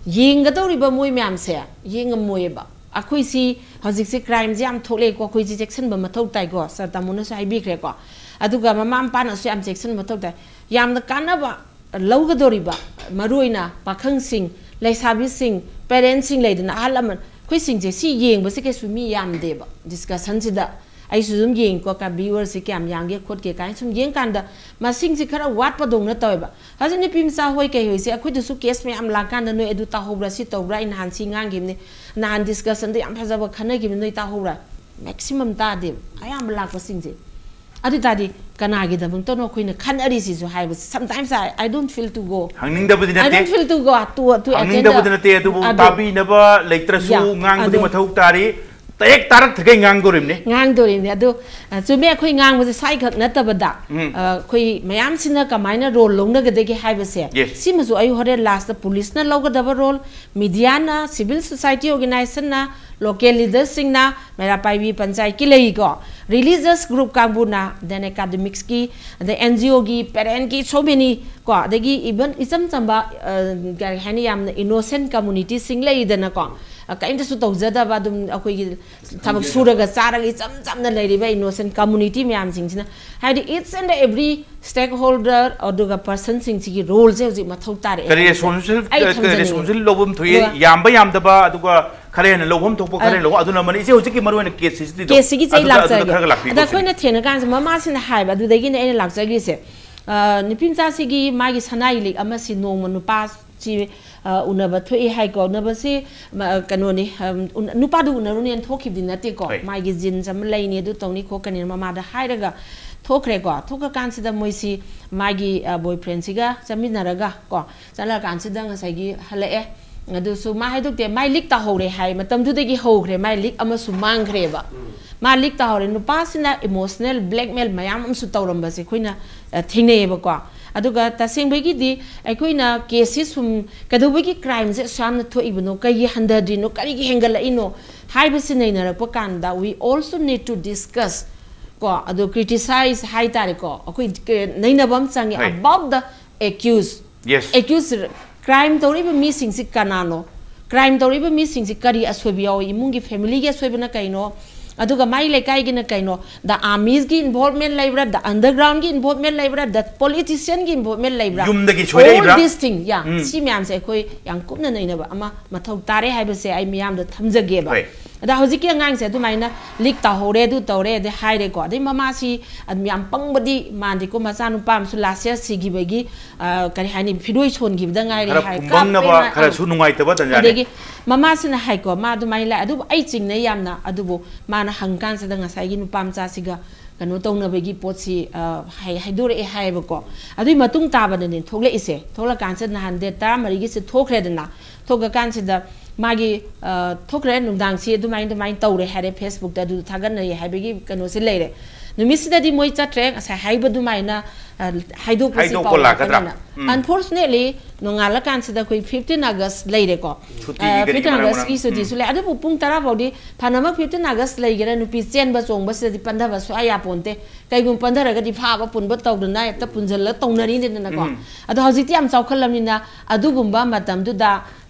ꯌꯦꯡꯒꯗꯧꯔꯤꯕ ꯃꯣꯏ ꯃꯌꯥꯝꯁꯦ ꯌꯦꯡꯉꯝꯃꯣꯏꯌꯦꯕ꯫ ꯑꯩꯈꯣꯏꯁꯤ ꯍꯧꯖꯤꯛꯁꯦ ꯀ꯭ꯔꯥꯏꯝꯁꯦ ꯌꯥꯝ ꯊꯣꯛꯂꯛꯑꯦꯀꯣ, ꯑꯩꯈꯣꯏꯁꯤ ꯆꯦꯛꯁꯤꯟꯕ ꯃꯊꯧ ꯇꯥꯏꯀꯣ, ꯁꯥꯔ ꯇꯥꯃꯣꯅꯁꯨ ꯍꯥꯏꯕꯤꯈ꯭ꯔꯦꯀꯣ꯫ ꯑꯗꯨꯒ ꯃꯃꯥ ꯃꯄꯥꯅꯁꯨ ꯌꯥꯝ ꯆꯦꯛꯁꯤꯟꯕ ꯃꯊꯧ ꯇꯥꯏ꯫ ꯌꯥꯝꯅ ꯀꯥꯟꯅꯕ ꯂꯧꯒꯗꯧꯔꯤꯕ, ꯃꯔꯨꯑꯣꯏꯅ ꯄꯥꯈꯪꯁꯤꯡ, ꯂꯩꯁꯥꯕꯤꯁꯤꯡ, ꯄꯦꯔꯦꯟꯁꯁꯤꯡ ꯂꯩꯗꯅ, ꯑꯍꯜ ꯂꯃꯟ, ꯑꯩꯈꯣꯏꯁꯤꯡꯁꯦ ꯁꯤ ꯌꯦꯡꯕꯁꯦ ꯀꯩꯁꯨ ꯃꯤ ꯌꯥꯝꯗꯦꯕ ꯗꯤꯁꯀꯁꯟꯁꯤꯗ꯫ ꯑꯩꯁꯨ ꯑꯗꯨꯝ ꯌꯦꯡꯉꯤꯀꯣ, ꯀ-, ꯚ꯭ꯌꯨꯋꯔꯁꯤ ꯀꯌꯥꯝ ꯌꯥꯝꯒꯦ ꯈꯣꯠꯀꯦ ꯀꯥꯏꯅ ꯁꯨꯝ ꯌꯦꯡꯀꯥꯟꯗ ꯃꯁꯤꯡꯁꯤ ꯈꯔ ꯋꯥꯠꯄꯗꯧꯅ ꯇꯧꯋꯦꯕ꯫ ꯍꯧꯖꯤꯛ ꯅꯨꯄꯤ ꯃꯆꯥ ꯍꯣꯏ ꯀꯩ ꯍꯣꯏꯁꯦ ꯑꯩꯈꯣꯏꯗꯁꯨ ꯀꯦꯁ ꯃꯌꯥꯝ ꯂꯥꯛꯀꯥꯟꯗ ꯅꯣꯏ ꯑꯗꯨ ꯇꯥꯍꯧꯕ꯭ꯔꯥ, ꯁꯤ ꯇꯧꯕ꯭ꯔꯥ, ꯑꯩ ꯅꯍꯥꯟ ꯁꯤ ꯉꯥꯡꯈꯤꯕꯅꯤ, ꯅꯍꯥꯟ ꯗꯤꯁꯀꯁꯟꯗ ꯌꯥꯝ ꯐꯖꯕ ꯈꯟꯅꯈꯤꯕꯅꯤ, ꯅꯣꯏ ꯇꯥꯍꯧꯕ꯭ꯔꯥ? ꯃꯦꯛꯁꯤꯃꯝ ꯇꯥꯗꯦꯕ ꯑꯌꯥꯝꯕ ꯂꯥꯛꯄꯁꯤꯡꯁꯦ꯫ ꯑꯗꯨ ꯇꯥꯔꯗꯤ ꯀꯅꯥꯒꯤꯗꯃꯛꯇꯅꯣ ꯑꯩꯈꯣꯏꯅ ꯈꯟꯅꯔꯤꯁꯤꯁꯨ ꯍꯥꯏꯕꯁꯦ, sometimes I, I don't feel to go. ꯍꯪꯅꯤꯡꯗꯕꯗꯤ I ꯅꯠꯇꯦ꯫ Don't feel to go to, to attend ꯍꯪꯅꯤꯡꯗꯕꯗꯤ the ꯅꯠꯇꯦ, ꯑꯗꯨꯕꯨ ꯑꯗꯨ ꯇꯥꯕꯤꯅꯕ ꯂꯩꯇ꯭ꯔꯁꯨ ꯌꯥ, ꯉꯥꯡꯕꯗꯤ ꯑꯗꯣ ꯃꯊꯧ ꯇꯥꯔꯤ꯫ ꯇꯌꯦꯛ ꯇꯥꯔꯛꯇꯈꯩ ꯉꯥꯡꯗꯣꯔꯤꯕꯅꯤ꯫ ꯉꯥꯡꯗꯣꯔꯤꯕꯅꯤ꯫ ꯑꯗꯣ, ꯑ, ꯆꯨꯝꯃꯦ, ꯑꯩꯈꯣꯏ ꯉꯥꯡꯕꯁꯦ ꯁ꯭ꯋꯥꯏꯈꯛ ꯅꯠꯇꯕꯗ, ꯎꯝ꯫ ꯑ, ꯑꯩꯈꯣꯏ ꯃꯌꯥꯝꯁꯤꯅ ꯀꯃꯥꯏꯅ ꯔꯣꯜ ꯂꯧꯅꯒꯗꯒꯦ ꯍꯥꯏꯕꯁꯦ, Yes. ꯁꯤꯃꯁꯨ ꯑꯩ ꯍꯣꯔꯦꯟ ꯂꯥꯁꯇ ꯄꯨꯂꯤꯁꯅ ꯂꯧꯒꯗꯕ ꯔꯣꯜ, ꯃꯤꯗꯤꯌꯥꯅ, ꯁꯤꯚꯤꯜ ꯁꯣꯁꯥꯏꯇꯤ ꯑꯣꯔꯒꯅꯥꯏꯖꯦꯁꯟꯅ, ꯂꯣꯀꯦꯜ ꯂꯤꯗꯔꯁꯤꯡꯅ, ꯃꯩꯔꯥ ꯄꯥꯏꯕꯤ ꯄꯟꯆꯥꯌꯠꯀꯤ ꯂꯩꯔꯤꯀꯣ, ꯔꯤꯂꯤꯖꯁ ꯒ꯭ꯔꯨꯞ ꯀꯥꯡꯕꯨꯅ, then ꯑꯦꯀꯥꯗꯃꯤꯛꯁꯀꯤ, ꯑꯗꯩ ꯑꯦꯟ ꯖꯤ ꯑꯣꯒꯤ, ꯄꯦꯔꯦꯟꯒꯤ, so many ꯀꯣ, ꯑꯗꯒꯤ even ꯏꯆꯝ ꯆꯝꯕ, ꯑ, ꯀꯔꯤ ꯍꯥꯏꯅꯤ, ꯌꯥꯝꯅ ꯏꯅꯣꯁꯦꯟ ꯀꯝꯃꯨꯅꯤꯇꯤꯁꯤꯡ ꯂꯩꯗꯅꯀꯣ, ꯑ, ꯀꯔꯤꯝꯇꯁꯨ ꯇꯧꯖꯗꯕ, ꯑꯗꯨꯝ ꯑꯩꯈꯣꯏꯒꯤ ꯊꯕꯛ ꯁꯨꯔꯒ ꯆꯥꯔꯒ ꯏꯆꯝ ꯆꯝꯅ ꯂꯩꯔꯤꯕ ꯏꯅꯣꯁꯦꯟ ꯀꯝꯃꯨꯅꯤꯇꯤ ꯃꯌꯥꯝꯁꯤꯡꯁꯤꯅ, ꯍꯥꯏꯗꯤ each and every stakeholder, ꯑꯗꯨꯒ ꯄꯔꯁꯟꯁꯤꯡꯁꯤꯒꯤ ꯔꯣꯜꯁꯦ ꯍꯧꯖꯤꯛ ꯃꯊꯧ ꯇꯥꯔꯛꯑꯦ ꯀꯔꯤ ꯍꯥꯏꯕꯁꯦ ꯔꯦꯁꯄꯣꯟꯁꯤꯕꯜ, ꯑꯩ ꯀꯔꯤ ꯊꯝꯖꯅꯤꯡꯉꯤ꯫ ꯔꯦꯁꯄꯣꯟꯁꯤꯕꯜ ꯂꯧꯐꯝ ꯊꯣꯛꯏ? ꯑꯗꯨꯒ ꯌꯥꯝꯕ ꯌꯥꯝꯗꯕ, ꯑꯗꯨꯒ ꯈꯔ ꯍꯦꯟꯅ ꯂꯧꯐꯝ ꯊꯣꯛꯄ ꯈꯔ ꯑ, ꯍꯦꯟꯅ ꯂꯧꯕ, ꯑꯗꯨꯅ ꯑꯃꯅꯤ꯫ ꯏꯆꯦ, ꯍꯧꯖꯤꯛꯀꯤ ꯃꯔꯨ ꯑꯣꯏꯅ ꯀꯦꯁꯁꯤꯗꯤ ꯑꯗꯨꯝ ꯀꯦꯁꯁꯤꯒꯤ ꯆꯩ ꯑꯗꯨꯗ, ꯑꯗꯨꯗ ꯂꯥꯛꯆꯔꯒꯦ꯫ ꯈꯔꯒ ꯂꯥꯛꯄꯤꯌꯨ, ꯑꯗ ꯀꯣꯆꯤꯟ꯫ ꯑꯩꯈꯣꯏꯅ ꯊꯦꯡꯅꯀꯥꯟꯁꯤꯗ ꯃꯃꯥꯁꯤꯅ ꯍꯥꯏꯕ, ꯑꯗꯨꯗꯒꯤꯅꯦ ꯑꯩꯅ ꯂꯥꯛꯆꯈ꯭ꯔꯤꯁꯦ꯫ ꯑ, ꯅꯨꯄꯤ ꯃꯆꯥꯁꯤꯒꯤ ꯃꯥꯒꯤ ꯁꯅꯥ ꯂꯤꯛ ꯑꯃꯁꯤ ꯅꯣꯡꯃ ꯅꯨꯄꯥꯁꯤ, ꯑ, ꯎꯅꯕ ꯊꯣꯛꯏ ꯍꯥꯏꯀꯣ꯫ ꯎꯅꯕꯁꯤ, ꯃ-, ꯀꯩꯅꯣꯅꯤ, ꯑꯝ, ꯎꯟ-, ꯅꯨꯄꯥꯗꯨ ꯎꯅꯔꯨꯅꯦꯅ ꯊꯣꯛꯈꯤꯕꯗꯤ ꯅꯠꯇꯦꯀꯣ꯫ ꯍꯣꯏ꯫ ꯃꯥꯒꯤ ꯖꯤꯟꯁ ꯑꯃ ꯂꯩꯅꯤ, ꯑꯗꯨ ꯇꯧꯅꯤ ꯈꯣꯠꯀꯅꯤꯅ ꯃꯃꯥꯗ ꯍꯥꯏꯔꯒ ꯊꯣꯛꯈ꯭ꯔꯦꯀꯣ꯫ ꯊꯣꯛꯈ꯭ꯔꯀꯥꯟꯁꯤꯗ ꯃꯣꯏꯁꯤ ꯃꯥꯒꯤ, ꯑ, ꯕꯣꯏꯐ꯭ꯔꯦꯟꯁꯤꯒ ꯆꯠꯃꯤꯟꯅꯔꯒ ꯀꯣ, ꯆꯠꯂꯀꯥꯟꯁꯤꯗ ꯉꯁꯥꯏꯒꯤ ꯍꯜꯂꯛꯑꯦ꯫ ꯑꯗꯨꯁꯨ ꯃꯥ ꯍꯥꯏꯗꯣꯛꯇꯦ, ꯃꯥꯏ ꯂꯤꯛ ꯇꯥꯍꯧꯔꯦ ꯍꯥꯏ꯫ ꯃꯇꯝꯗꯨꯗꯒꯤ ꯍꯧꯈ꯭ꯔꯦ, ꯃꯥꯏ ꯂꯤꯛ ꯑꯃꯁꯨ ꯃꯥꯡꯈ꯭ꯔꯦꯕ꯫ ꯎꯝ꯫ ꯃꯥ ꯂꯤꯛ ꯇꯥꯍꯧꯔꯦ꯫ ꯅꯨꯄꯥꯁꯤꯅ emotional blackmail ꯃꯌꯥꯝ ꯑꯃꯁꯨ ꯇꯧꯔꯝꯕꯁꯦ ꯑꯩꯈꯣꯏꯅ, ꯑ, ꯊꯦꯡꯅꯩꯌꯦꯕꯀꯣ꯫ ꯑꯗꯨꯒ ꯇꯁꯦꯡꯕꯒꯤꯗꯤ ꯑꯩꯈꯣꯏꯅ ꯀꯦꯁꯁꯤ ꯁꯨꯝ ꯀꯩꯗꯧꯕꯒꯤ ꯀ꯭ꯔꯥꯏꯝꯁꯦ ꯑꯁꯨꯛ ꯌꯥꯝꯅ ꯊꯣꯛꯏꯕꯅꯣ, ꯀꯩꯒꯤ ꯍꯟꯊꯗ꯭ꯔꯤꯅꯣ, ꯀꯔꯤꯒꯤ ꯍꯦꯟꯒꯠꯂꯛꯏꯅꯣ ꯍꯥꯏꯕꯁꯤ ꯅꯩꯅꯔꯛꯄ ꯀꯥꯟꯗ, we also need to discuss ꯀꯣ, ꯑꯗꯣ criticize ꯍꯥꯏ ꯇꯥꯔꯦꯀꯣ, ꯑꯩꯈꯣꯏ ꯀ- ꯅꯩꯅꯕ ꯑꯃ ꯆꯪꯉꯦ, ꯍꯣꯏ꯫ About the accused. Yes. Accused, crime ꯇꯧꯔꯤꯕ ꯃꯤꯁꯤꯡꯁꯤ ꯀꯅꯥꯅꯣ? ꯀ꯭ꯔꯥꯏꯝ ꯇꯧꯔꯤꯕ ꯃꯤꯁꯤꯡꯁꯤ ꯀꯔꯤ ꯑꯁꯣꯏꯕ ꯌꯥꯎꯏ? ꯏꯃꯨꯡꯒꯤ, ꯐꯦꯃꯤꯂꯤꯒꯤ ꯑꯁꯣꯏꯕꯅ ꯀꯩꯅꯣ? ꯑꯗꯨꯒ ꯃꯥꯏ ꯂꯩꯀꯥꯏꯒꯤꯅ ꯀꯩꯅꯣ? The armyꯁꯒꯤ involvement ꯂꯩꯕ꯭ꯔꯥ? The undergroundꯒꯤ involvement ꯂꯩꯕ꯭ꯔꯥ? The politicianꯒꯤ involvement ꯂꯩꯕ꯭ꯔꯥ? ꯌꯨꯝꯗꯒꯤ ꯁꯣꯏꯔꯛꯏꯕ꯭ꯔꯥ? All these things, yeah, ꯎꯝ꯫ ꯁꯤ ꯃꯌꯥꯝꯁꯦ ꯑꯩꯈꯣꯏ ꯌꯥꯝ ꯀꯨꯞꯅ ꯅꯩꯅꯕ ꯑꯃ ꯃꯊꯧ ꯇꯥꯔꯦ ꯍꯥꯏꯕꯁꯦ ꯑꯩ ꯃꯤꯌꯥꯝꯗ ꯊꯝꯖꯒꯦꯕ꯫ ꯍꯣꯏ꯫ ꯑꯗ ꯍꯧꯖꯤꯛꯀꯤ ꯑꯉꯥꯡꯁꯦ ꯑꯗꯨꯃꯥꯏꯅ ꯂꯤꯛ ꯇꯧꯍꯧꯔꯦ, ꯑꯗꯨ ꯇꯧꯔꯦ, ꯑꯗꯩ ꯍꯥꯏꯔꯦꯀꯣ꯫ ꯑꯗꯩ ꯃꯃꯥꯁꯤ ꯑꯗꯨꯝ ꯌꯥꯝ ꯄꯪꯕꯗꯤ ꯃꯥꯟꯗꯦꯀꯣ, ꯃꯆꯥꯅꯨꯄꯥ ꯑꯃꯁꯨ last year ꯁꯤꯈꯤꯕꯒꯤ, ꯑ, ꯀꯔꯤ ꯍꯥꯏꯅꯤ, ꯐꯤꯔꯣꯏ ꯁꯣꯟꯈꯤꯕꯗ ꯉꯥꯏꯔꯤ ꯈꯔ ꯍꯥꯏ, ꯐꯨꯝꯕꯪꯅꯕ, ꯀꯥꯞꯄꯦꯅ, ꯈꯔ ꯑ, ꯁꯨ ꯅꯨꯡꯉꯥꯏꯇꯕ ꯇꯟꯖꯥꯅꯤ꯫ ꯑꯗꯒꯤ ꯃꯃꯥꯁꯤꯅ ꯍꯥꯏꯀꯣ, ꯃꯥ ꯑꯗꯨꯃꯥꯏꯅ ꯂꯥꯛꯑꯦ, ꯑꯗꯨꯕꯨ ꯑꯩ ꯆꯤꯡꯅꯩ ꯌꯥꯝꯅ꯫ ꯑꯗꯨꯕꯨ ꯃꯥꯅ ꯍꯪꯀꯥꯟꯁꯤꯗ ꯉꯁꯥꯏꯒꯤ ꯅꯨꯄꯥ ꯃꯆꯥꯁꯤꯒ ꯀꯩꯅꯣ ꯇꯧꯅꯕꯒꯤ ꯄꯣꯠꯁꯤ, ꯑ, ꯍꯥꯏ-, ꯍꯥꯏꯗꯣꯔꯛꯑꯦ ꯍꯥꯏꯌꯦꯕꯀꯣ꯫ ꯑꯗꯨꯒꯤ ꯃꯇꯨꯡ ꯇꯥꯕꯗꯅꯦ ꯊꯣꯛꯂꯛꯏꯁꯦ꯫ ꯊꯣꯛꯂꯛꯀꯥꯟꯁꯤꯗ ꯅꯍꯥꯟ date ꯇꯔꯥꯃꯔꯤꯒꯤꯁꯦ ꯊꯣꯛꯈ꯭ꯔꯦꯗꯅ, ꯊꯣꯛꯈ꯭ꯔꯀꯥꯟꯁꯤꯗ ꯃꯥꯒꯤ, ꯑ, ꯊꯣꯛꯈ꯭ꯔꯦ, ꯅꯨꯡꯗꯥꯡꯁꯤ ꯑꯗꯨꯃꯥꯏꯅ ꯑꯗꯨꯃꯥꯏꯅ ꯇꯧꯔꯦ ꯍꯥꯏꯔꯦ, Facebookꯇ ꯑꯗꯨ ꯊꯥꯒꯠꯅꯔꯤ ꯍꯥꯏꯕꯒꯤ ꯀꯩꯅꯣꯁꯤ ꯂꯩꯔꯦ꯫ ꯅꯨꯃꯤꯠꯁꯤꯗꯗꯤ ꯃꯣꯏ ꯆꯠꯇ꯭ꯔꯦ, ꯉꯁꯥꯏ ꯍꯥꯏꯕ ꯑꯗꯨꯃꯥꯏꯅ, ꯑ, ꯍꯥꯏꯗꯣꯛꯄꯁꯤ ꯍꯥꯏꯗꯣꯛꯄ ꯄꯥꯎ ꯂꯥꯛꯀꯗ꯭ꯔꯥ? ꯂꯥꯛꯀꯅꯤꯅ꯫ ꯎꯝ꯫ Unfortunately, ꯅꯣꯡꯉꯥꯜꯂꯀꯥꯟꯁꯤꯗ ꯑꯩꯈꯣꯏ fifteen August ꯂꯩꯔꯦꯀꯣ꯫ ꯁꯨꯇꯤꯒꯤ ꯑ, ꯀꯔꯤꯒꯤ fifteen ꯃꯔꯝ Augustꯀꯤ ꯃꯔꯝ? ꯁꯨꯇꯤꯁꯨ ꯎꯝ꯫ ꯂꯩ꯫ ꯑꯗꯨꯕꯨ ꯄꯨꯡ ꯇꯔꯥ ꯐꯥꯎꯗꯤ ꯐꯅꯃꯛ fifteen August ꯂꯩꯒꯦꯔꯥ, ꯅꯨꯄꯤ ꯆꯦꯟꯕ ꯆꯣꯡꯕꯁꯤꯗꯗꯤ ꯄꯟꯊꯕ ꯁꯨꯡꯌꯥ ꯌꯥꯄꯣꯟꯇꯦ꯫ ꯀꯩꯒꯨꯝꯕ ꯄꯟꯊꯔꯒꯗꯤ ꯐꯥꯕ ꯄꯨꯟꯕ ꯇꯧꯗꯅ ꯍꯦꯛꯇ ꯄꯨꯟꯁꯤꯜꯂ ꯇꯧꯅꯔꯤꯅꯤꯗꯅꯀꯣ꯫ ꯎꯝ꯫ ꯑꯗꯣ ꯍꯧꯖꯤꯛꯇꯤ ꯌꯥꯝ ꯆꯥꯎꯈꯠꯂꯕꯅꯤꯅ ꯑꯗꯨꯒꯨꯝꯕ ꯃꯇꯝꯗꯨꯗ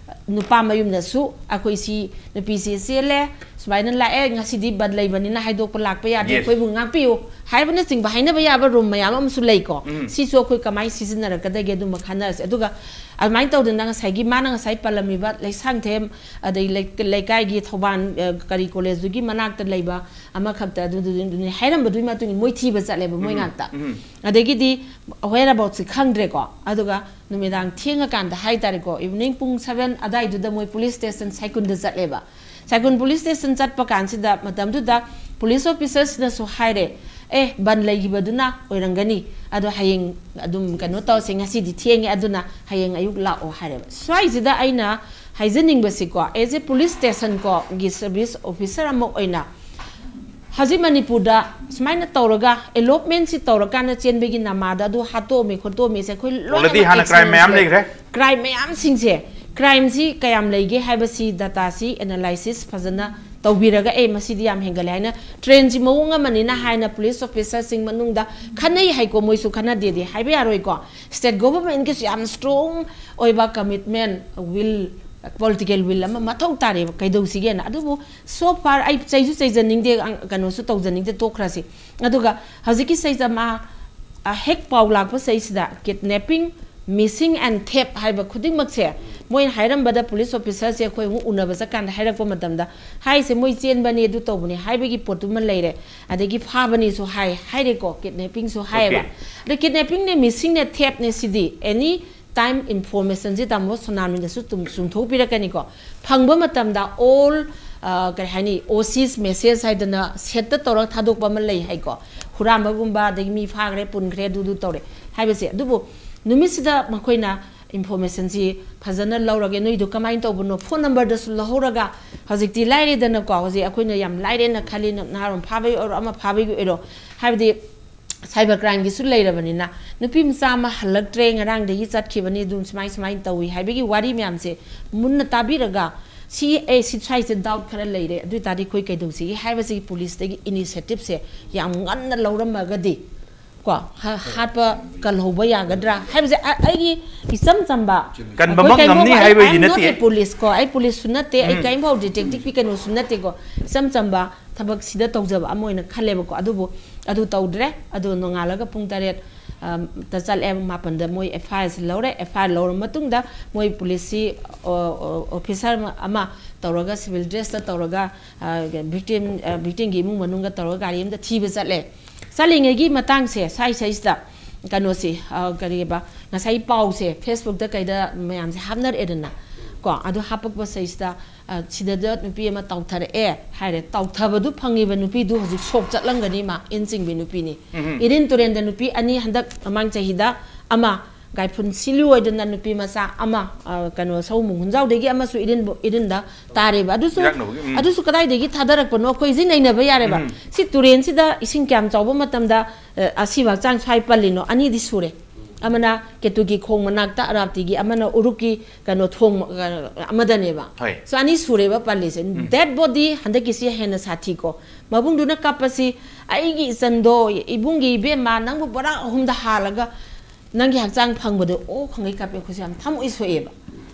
ꯅꯨꯄꯥ ꯃꯌꯨꯝꯅꯁꯨ ꯑꯩꯈꯣꯏ ꯁꯤ ꯅꯨꯄꯤꯁꯤ ꯆꯦꯜꯂꯦ, ꯁꯨꯃꯥꯏꯅ ꯂꯥꯛꯑꯦ, ꯉꯁꯤꯗꯤ ꯕꯟ ꯂꯩꯕꯅꯤꯅ ꯍꯥꯏꯗꯣꯛꯄ ꯂꯥꯛꯄ ꯌꯥꯗꯦ, Yes. ꯑꯩꯈꯣꯏꯕꯨ ꯉꯥꯛꯄꯤꯌꯨ ꯍꯥꯏꯕꯅꯆꯤꯡꯕ ꯍꯥꯏꯅꯕ ꯌꯥꯕ room ꯃꯌꯥꯝ ꯑꯃꯁꯨ ꯂꯩꯀꯣ꯫ ꯎꯝ꯫ ꯁꯤꯁꯨ ꯑꯩꯈꯣꯏ ꯀꯃꯥꯏꯅ ꯁꯤꯖꯤꯟꯅꯔꯛꯀꯗꯒꯦ, ꯑꯗꯨꯝꯕ ꯈꯟꯅꯔꯁꯦ꯫ ꯑꯗꯨꯒ ꯑꯗꯨꯃꯥꯏꯅ ꯇꯧꯗꯅ ꯉꯁꯥꯏꯒꯤ ꯃꯥꯅ ꯉꯁꯥꯏ ꯄꯜꯂꯝꯃꯤꯕ ꯂꯩꯁꯥꯡꯊꯦꯝ, ꯑꯗꯩ ꯂꯩ-, ꯂꯩꯀꯥꯏꯒꯤ ꯊꯧꯕꯥꯜ, ꯑ, ꯀꯔꯤ ꯀꯣꯂꯦꯖꯇꯨꯒꯤ ꯃꯅꯥꯛꯇ ꯂꯩꯕ ꯑꯃꯈꯛꯇ ꯑꯗꯨꯗꯨꯅꯤ ꯍꯥꯏꯔꯝꯕꯗꯨꯒꯤ ꯃꯇꯨꯡ ꯏꯟꯅ ꯃꯣꯏ ꯊꯤꯕ ꯆꯠꯂꯦꯕ ꯃꯣꯏ ꯎꯝ, ꯉꯥꯛꯇ꯫ ꯎꯝ꯫ ꯑꯗꯒꯤꯗꯤ whereaboutsꯁꯤ ꯈꯪꯗ꯭ꯔꯦꯀꯣ꯫ ꯑꯗꯨꯒ ꯅꯨꯃꯤꯗꯥꯡ ꯊꯦꯡꯉꯀꯥꯟꯗ ꯍꯥꯏꯇꯥꯔꯦꯀꯣ, evening ꯄꯨꯡ seven ꯑꯗꯥꯏꯗꯨꯗ ꯃꯣꯏ police station ꯁꯥꯏꯀꯨꯟꯗ ꯆꯠꯂꯦꯕ꯫ ꯁꯥꯏꯀꯨꯟ police station ꯆꯠꯄ ꯀꯥꯟꯁꯤꯗ, ꯃꯇꯝꯗꯨꯗ police officerꯁꯤꯅꯁꯨ ꯍꯥꯏꯔꯦ, "ꯑꯦ, ꯕꯟ ꯂꯩꯈꯤꯕꯗꯨꯅ ꯑꯣꯏꯔꯝꯒꯅꯤ, ꯑꯗꯣ ꯍꯌꯦꯡ ꯑꯗꯨꯝ ꯀꯩꯅꯣ ꯇꯧꯔꯁꯦ, ꯉꯁꯤꯗꯤ ꯊꯦꯡꯉꯦ, ꯑꯗꯨꯅ ꯍꯌꯦꯡ ꯑꯌꯨꯛ ꯂꯥꯛꯑꯣ" ꯍꯥꯏꯔꯦꯕ꯫ ꯁ꯭ꯋꯥꯏꯁꯤꯗ ꯑꯩꯅ ꯍꯥꯏꯖꯅꯤꯡꯕꯁꯤꯀꯣ, as a police station ꯀꯣ ꯒꯤ service officer ꯑꯃ ꯑꯣꯏꯅ, ꯍꯧꯖꯤꯛ ꯃꯅꯤꯄꯨꯔꯗ ꯁꯨꯃꯥꯏꯅ ꯇꯧꯔꯒ ꯑꯦꯂꯣꯞꯃꯦꯟꯁꯤ ꯇꯧꯔꯀꯥꯟꯗ ꯆꯦꯟꯕꯒꯤ ꯅꯃꯥꯗ ꯑꯗꯨ ꯍꯥꯠꯇꯣꯛꯑꯝꯃꯤ ꯈꯣꯠꯇꯣꯛꯑꯝꯃꯤꯁꯦ ꯑꯩꯈꯣꯏ Already ꯍꯥꯟꯅ crime ꯃꯌꯥꯝ ꯂꯩꯈ꯭ꯔꯦ꯫ ꯀ꯭ꯔꯥꯏꯝ ꯃꯌꯥꯝꯁꯤꯡꯁꯦ, ꯀ꯭ꯔꯥꯏꯝꯁꯤ ꯀꯌꯥꯝ ꯂꯩꯒꯦ ꯍꯥꯏꯕꯁꯤ ꯗꯇꯥꯁꯤ ꯑꯦꯅꯥꯂꯥꯏꯁꯤꯁ ꯐꯖꯅ ꯇꯧꯕꯤꯔꯒ ꯑꯦ ꯃꯁꯤꯗꯤ ꯌꯥꯝ ꯍꯦꯟꯒꯠꯂꯦ ꯍꯥꯏꯅ, ꯇ꯭ꯔꯦꯟꯁꯤ ꯃꯑꯣꯡ ꯑꯃꯅꯤꯅ ꯍꯥꯏꯅ ꯄꯨꯂꯤꯁ ꯑꯣꯐꯤꯁꯔꯁꯤꯡ ꯃꯅꯨꯡꯗ ꯈꯟꯅꯩ ꯍꯥꯏꯀꯣ, ꯃꯣꯏꯁꯨ ꯈꯟꯅꯗꯦꯗꯤ ꯍꯥꯏꯕ ꯌꯥꯔꯣꯏꯀꯣ꯫ ꯁ꯭ꯇꯦꯠ ꯒꯣꯚꯔꯟꯃꯦꯟꯠꯀꯤꯁꯨ ꯌꯥꯝ ꯁ꯭ꯇꯔꯣꯡ ꯑꯣꯏꯕ ꯀꯃꯤꯠꯃꯦꯟ, ꯋꯤꯜ, ꯄꯣꯂꯤꯇꯤꯀꯦꯜ ꯋꯤꯜ ꯑꯃ ꯃꯊꯧ ꯇꯥꯔꯦꯕ꯫ ꯀꯩꯗꯧꯁꯤꯒꯦꯅ꯫ ꯑꯗꯨꯕꯨ so far ꯑꯩ ꯆꯩꯁꯨ ꯆꯩꯖꯅꯤꯡꯗꯦ, ꯑꯪ-, ꯀꯩꯅꯣꯁꯨ ꯇꯧꯖꯅꯤꯡꯗꯦ, ꯇꯣꯛꯈ꯭ꯔꯁꯤ꯫ ꯑꯗꯨꯒ ꯍꯧꯖꯤꯛꯀꯤ ꯁꯤꯗ ꯃꯥ, ꯑ, ꯍꯦꯛ ꯄꯥꯎ ꯂꯥꯛꯄ ꯁꯤꯗꯩꯁꯤꯗ kidnapping, missing and theft ꯍꯥꯏꯕ ꯈꯨꯗꯤꯡꯃꯛꯁꯦ ꯃꯣꯏꯅ ꯍꯥꯏꯔꯝꯕꯗ ꯄꯨꯂꯤꯁ ꯑꯣꯐꯤꯁꯔꯁꯦ ꯑꯩꯈꯣꯏ ꯑꯃꯨꯛ ꯎꯅꯕ ꯆꯠꯀꯥꯟꯗ ꯍꯥꯏꯔꯛꯄ ꯃꯇꯝꯗ ꯍꯥꯏꯁꯦ ꯃꯣꯏ ꯆꯦꯟꯕꯅꯦ, ꯑꯗꯨ ꯇꯧꯕꯅꯦ ꯍꯥꯏꯕꯒꯤ ꯄꯣꯠꯇꯨꯃ ꯂꯩꯔꯦ꯫ ꯑꯗꯒꯤ ꯐꯥꯕꯅꯦꯁꯨ ꯍꯥꯏ, ꯍꯥꯏꯔꯦꯀꯣ, kidnappingꯁꯨ ꯍꯥꯏꯌꯦꯕ꯫ Okay. ꯑꯗ kidnappingꯅꯦ, missingꯅꯦ, theftꯅꯦ ꯁꯤꯗꯤ any time informationꯁꯦ ꯇꯥꯃꯣ ꯁꯣꯅꯥꯃꯤꯗꯁꯨ ꯇꯨꯝ-, ꯆꯨꯝꯊꯣꯛꯄꯤꯔꯛꯀꯅꯤꯀꯣ꯫ ꯐꯪꯕ ꯃꯇꯝꯗ all, ꯑ, ꯀꯔꯤ ꯍꯥꯏꯅꯤ, OC's message ꯍꯥꯏꯗꯅ ꯁꯦꯠꯇ ꯇꯧꯔꯒ ꯊꯥꯗꯣꯛꯄ ꯑꯃ ꯂꯩ ꯍꯥꯏꯀꯣ꯫ ꯍꯨꯔꯥꯟꯕꯒꯨꯝꯕ, ꯑꯗꯒꯤ ꯃꯤ ꯐꯥꯈ꯭ꯔꯦ, ꯄꯨꯟꯈ꯭ꯔꯦ, ꯑꯗꯨꯗꯨ ꯇꯧꯔꯦ ꯍꯥꯏꯕꯁꯦ꯫ ꯑꯗꯨꯕꯨ ꯅꯨꯃꯤꯠꯁꯤꯗ ꯃꯈꯣꯏꯅ informationꯁꯤ ꯐꯖꯅ ꯂꯧꯔꯒꯦ, ꯅꯣꯏꯗꯣ ꯀꯃꯥꯏꯅ ꯇꯧꯕꯅꯣ, phone numberꯗꯁꯨ ꯂꯧꯍꯧꯔꯒ, ꯍꯧꯖꯤꯛꯇꯤ ꯂꯥꯏꯔꯦꯗꯅꯀꯣ, ꯍꯧꯖꯤꯛ ꯑꯩꯈꯣꯏꯅ ꯌꯥꯝ ꯂꯥꯏꯔꯦꯅ ꯈꯜꯂꯤ, ꯅ-, ꯅꯍꯥꯔꯣꯟ ꯐꯥꯕꯒꯤ ꯑꯣꯏꯔꯣ, ꯑꯃ ꯐꯥꯕꯒꯤ ꯑꯣꯏꯔꯣ, ꯍꯥꯏꯕꯗꯤ cyber crimeꯒꯤꯁꯨ ꯂꯩꯔꯕꯅꯤꯅ, ꯅꯨꯄꯤ ꯃꯆꯥ ꯑꯃ ꯍꯜꯂꯛꯇ꯭ꯔꯦ, ꯉꯔꯥꯡꯗꯒꯤ ꯆꯠꯈꯤꯕꯅꯤ, ꯑꯗꯨꯝ ꯁꯨꯃꯥꯏ ꯁꯨꯃꯥꯏꯅ ꯇꯧꯏ ꯍꯥꯏꯕꯒꯤ ꯋꯥꯔꯤ ꯃꯌꯥꯝꯁꯦ ꯃꯨꯟꯅ ꯇꯥꯕꯤꯔꯒ, ꯁꯤ, ꯑꯦ, ꯁꯤ ꯁ꯭ꯋꯥꯏꯁꯦ doubt ꯈꯔ ꯂꯩꯔꯦ, ꯑꯗꯨ ꯑꯣꯏ ꯇꯥꯔꯗꯤ ꯑꯩꯈꯣꯏ ꯀꯩꯗꯧꯁꯤꯒꯦ ꯍꯥꯏꯕꯁꯤꯒꯤ ꯄꯨꯂꯤꯁꯇꯒꯤ initiativeꯁꯦ ꯌꯥꯝ ꯉꯟꯅ ꯂꯧꯔꯝꯃꯒꯗꯤ ꯀꯣ, ꯍꯥ-, ꯍꯥꯠꯄ ꯀꯜꯍꯧꯕ ꯌꯥꯒꯗ꯭ꯔꯥ ꯍꯥꯏꯕꯁꯦ ꯑ-, ꯑꯩꯒꯤ ꯏꯆꯝ ꯆꯝꯕ, ꯀꯟꯕꯃꯛ ꯑꯩꯈꯣꯏ ꯉꯝꯅꯤ ꯀꯔꯤꯒꯨꯝꯕ, ꯍꯥꯏꯕꯒꯤ I am not ꯅꯠꯇꯦ꯫ a police ꯀꯣ, ꯑꯩ ꯄꯨꯂꯤꯁꯁꯨ ꯅꯠꯇꯦ, ꯑꯩ ꯎꯝ꯫ ꯀꯔꯤꯝꯐꯥꯎ detectiveꯀꯤ ꯀꯩꯅꯣꯁꯨ ꯅꯠꯇꯦꯀꯣ, ꯏꯆꯝ ꯆꯝꯕ ꯊꯕꯛꯁꯤꯗ ꯇꯧꯖꯕ ꯑꯃ ꯑꯣꯏꯅ ꯈꯜꯂꯦꯕꯀꯣ꯫ ꯑꯗꯨꯕꯨ ꯑꯗꯨ ꯇꯧꯗ꯭ꯔꯦ꯫ ꯑꯗꯨ ꯅꯣꯡꯉꯥꯜꯂꯒ ꯄꯨꯡ ꯇꯔꯦꯠ, ꯑꯝ, ꯇ ꯆꯠꯂꯦ, ꯃꯥꯄꯟꯗ ꯃꯣꯏ FIRꯁꯤ ꯂꯧꯔꯦ꯫ FIR ꯂꯧꯔꯕ ꯃꯇꯨꯡꯗ ꯃꯣꯏ ꯄꯨꯂꯤꯁꯁꯤ, ꯑꯣ, ꯑꯣ, officer ꯑꯃ, ꯑꯃ ꯇꯧꯔꯒ civil dressꯇ ꯇꯧꯔꯒ, ꯑ, victim, ꯑ, victimꯒꯤ ꯏꯃꯨꯡ ꯃꯅꯨꯡꯒ ꯇꯧꯔꯒ ꯒꯥꯔꯤ ꯑꯃꯗ ꯊꯤꯕ ꯆꯠꯂꯦ꯫ ꯆꯠꯂꯤꯉꯩꯒꯤ ꯃꯇꯥꯡꯁꯦ ꯁꯥꯏ ꯁꯥꯏꯁꯤꯗ ꯀꯩꯅꯣꯁꯤ, ꯑ, ꯀꯔꯤꯕ, ꯉꯁꯥꯏ ꯄꯥꯎꯁꯦ Facebookꯇ ꯀꯩꯗ ꯃꯌꯥꯝꯁꯦ ꯍꯥꯞꯅꯔꯛꯑꯦꯗꯅ ꯀꯣ꯫ ꯑꯗꯨ ꯍꯥꯞꯄꯛꯄ ꯁꯤꯗꯩꯁꯤꯗ, ꯑ, ꯁꯤꯗ ꯅꯨꯄꯤ ꯑꯃ ꯇꯥꯎꯊꯔꯛꯑꯦ ꯍꯥꯏꯔꯦ꯫ ꯇꯥꯎꯊꯕꯗꯨ ꯐꯪꯉꯤꯕ ꯅꯨꯄꯤꯗꯨ ꯍꯧꯖꯤꯛ ꯁꯣꯛ ꯆꯠꯂꯝꯒꯅꯤ, ꯃꯥ ꯏꯟ ꯆꯤꯡꯕꯤ ꯅꯨꯄꯤꯅꯤ꯫ ꯎꯝ꯫ ꯏꯔꯤꯟ ꯇꯨꯔꯦꯟꯗ ꯅꯨꯄꯤ ꯑꯅꯤ ꯍꯟꯗꯛ ꯃꯃꯥꯡ ꯆꯍꯤꯗ ꯑꯃ ꯒꯥꯏꯐꯨꯟ ꯁꯤꯂꯨ ꯑꯣꯏꯗꯅ ꯅꯨꯄꯤ ꯃꯆꯥ ꯑꯃ, ꯑ, ꯀꯩꯅꯣ, ꯁꯧꯃꯨꯡ ꯍꯨꯟꯖꯥꯎꯗꯒꯤ ꯑꯃꯁꯨ ꯏꯔꯤꯟꯕ-, ꯏꯔꯤꯟꯗ ꯇꯥꯔꯦꯕ꯫ ꯑꯗꯨꯁꯨ, ꯏꯔꯥꯛꯅꯕꯒꯤ, ꯎꯝ꯫ ꯑꯗꯨꯁꯨ ꯀꯗꯥꯏꯗꯒꯤ ꯊꯥꯗꯔꯛꯄꯅꯣ ꯑꯩꯈꯣꯏ ꯍꯧꯖꯤꯛ ꯅꯩꯅꯕ ꯌꯥꯔꯦꯕ꯫ ꯎꯝ꯫ ꯁꯤ ꯇꯨꯔꯦꯟꯁꯤꯗ ꯏꯁꯤꯡ ꯀꯌꯥꯝ ꯆꯥꯎꯕ ꯃꯇꯝꯗ, ꯑ, ꯑꯁꯤꯕ ꯍꯛꯆꯥꯡ ꯁ꯭ꯋꯥꯏ ꯄꯜꯂꯤꯅꯣ? ꯑꯅꯤꯗꯤ ꯁꯨꯔꯦ꯫ ꯑꯃꯅ ꯀꯦꯇꯨꯒꯤ ꯈꯣꯡ ꯃꯅꯥꯛꯇ ꯑꯔꯥꯞꯇꯤꯒꯤ, ꯑꯃꯅ ꯎꯔꯨꯛꯀꯤ ꯀꯩꯅꯣ ꯊꯣꯡ, ꯑ, ꯑꯃꯗꯅꯦꯕ꯫ ꯍꯣꯏ꯫ So ꯑꯅꯤ ꯁꯨꯔꯦꯕ ꯄꯜꯂꯤꯁꯦ꯫ ꯎꯝ꯫ Dead body ꯍꯟꯗꯛꯀꯤꯁꯤ ꯍꯦꯟꯅ ꯁꯥꯊꯤꯀꯣ꯫ ꯃꯕꯨꯡꯗꯨꯅ ꯀꯞꯄꯁꯤ, "ꯑꯩꯒꯤ ꯏꯆꯟꯗꯣ, ꯏꯕꯨꯡꯒꯤ ꯏꯕꯦꯝꯃ, ꯅꯪꯕꯨ ꯕꯣꯔꯥ ꯑꯍꯨꯝꯗ ꯍꯥꯜꯂꯒ ꯅꯪꯒꯤ ꯍꯛꯆꯥꯡ ꯐꯪꯕꯗꯣ ꯑꯣ ꯈꯪꯒꯩ ꯀꯥꯞꯄꯦ", ꯑꯩꯈꯣꯏꯁꯨ ꯌꯥꯝ ꯊꯃꯣꯏ ꯁꯣꯛꯑꯦꯕ꯫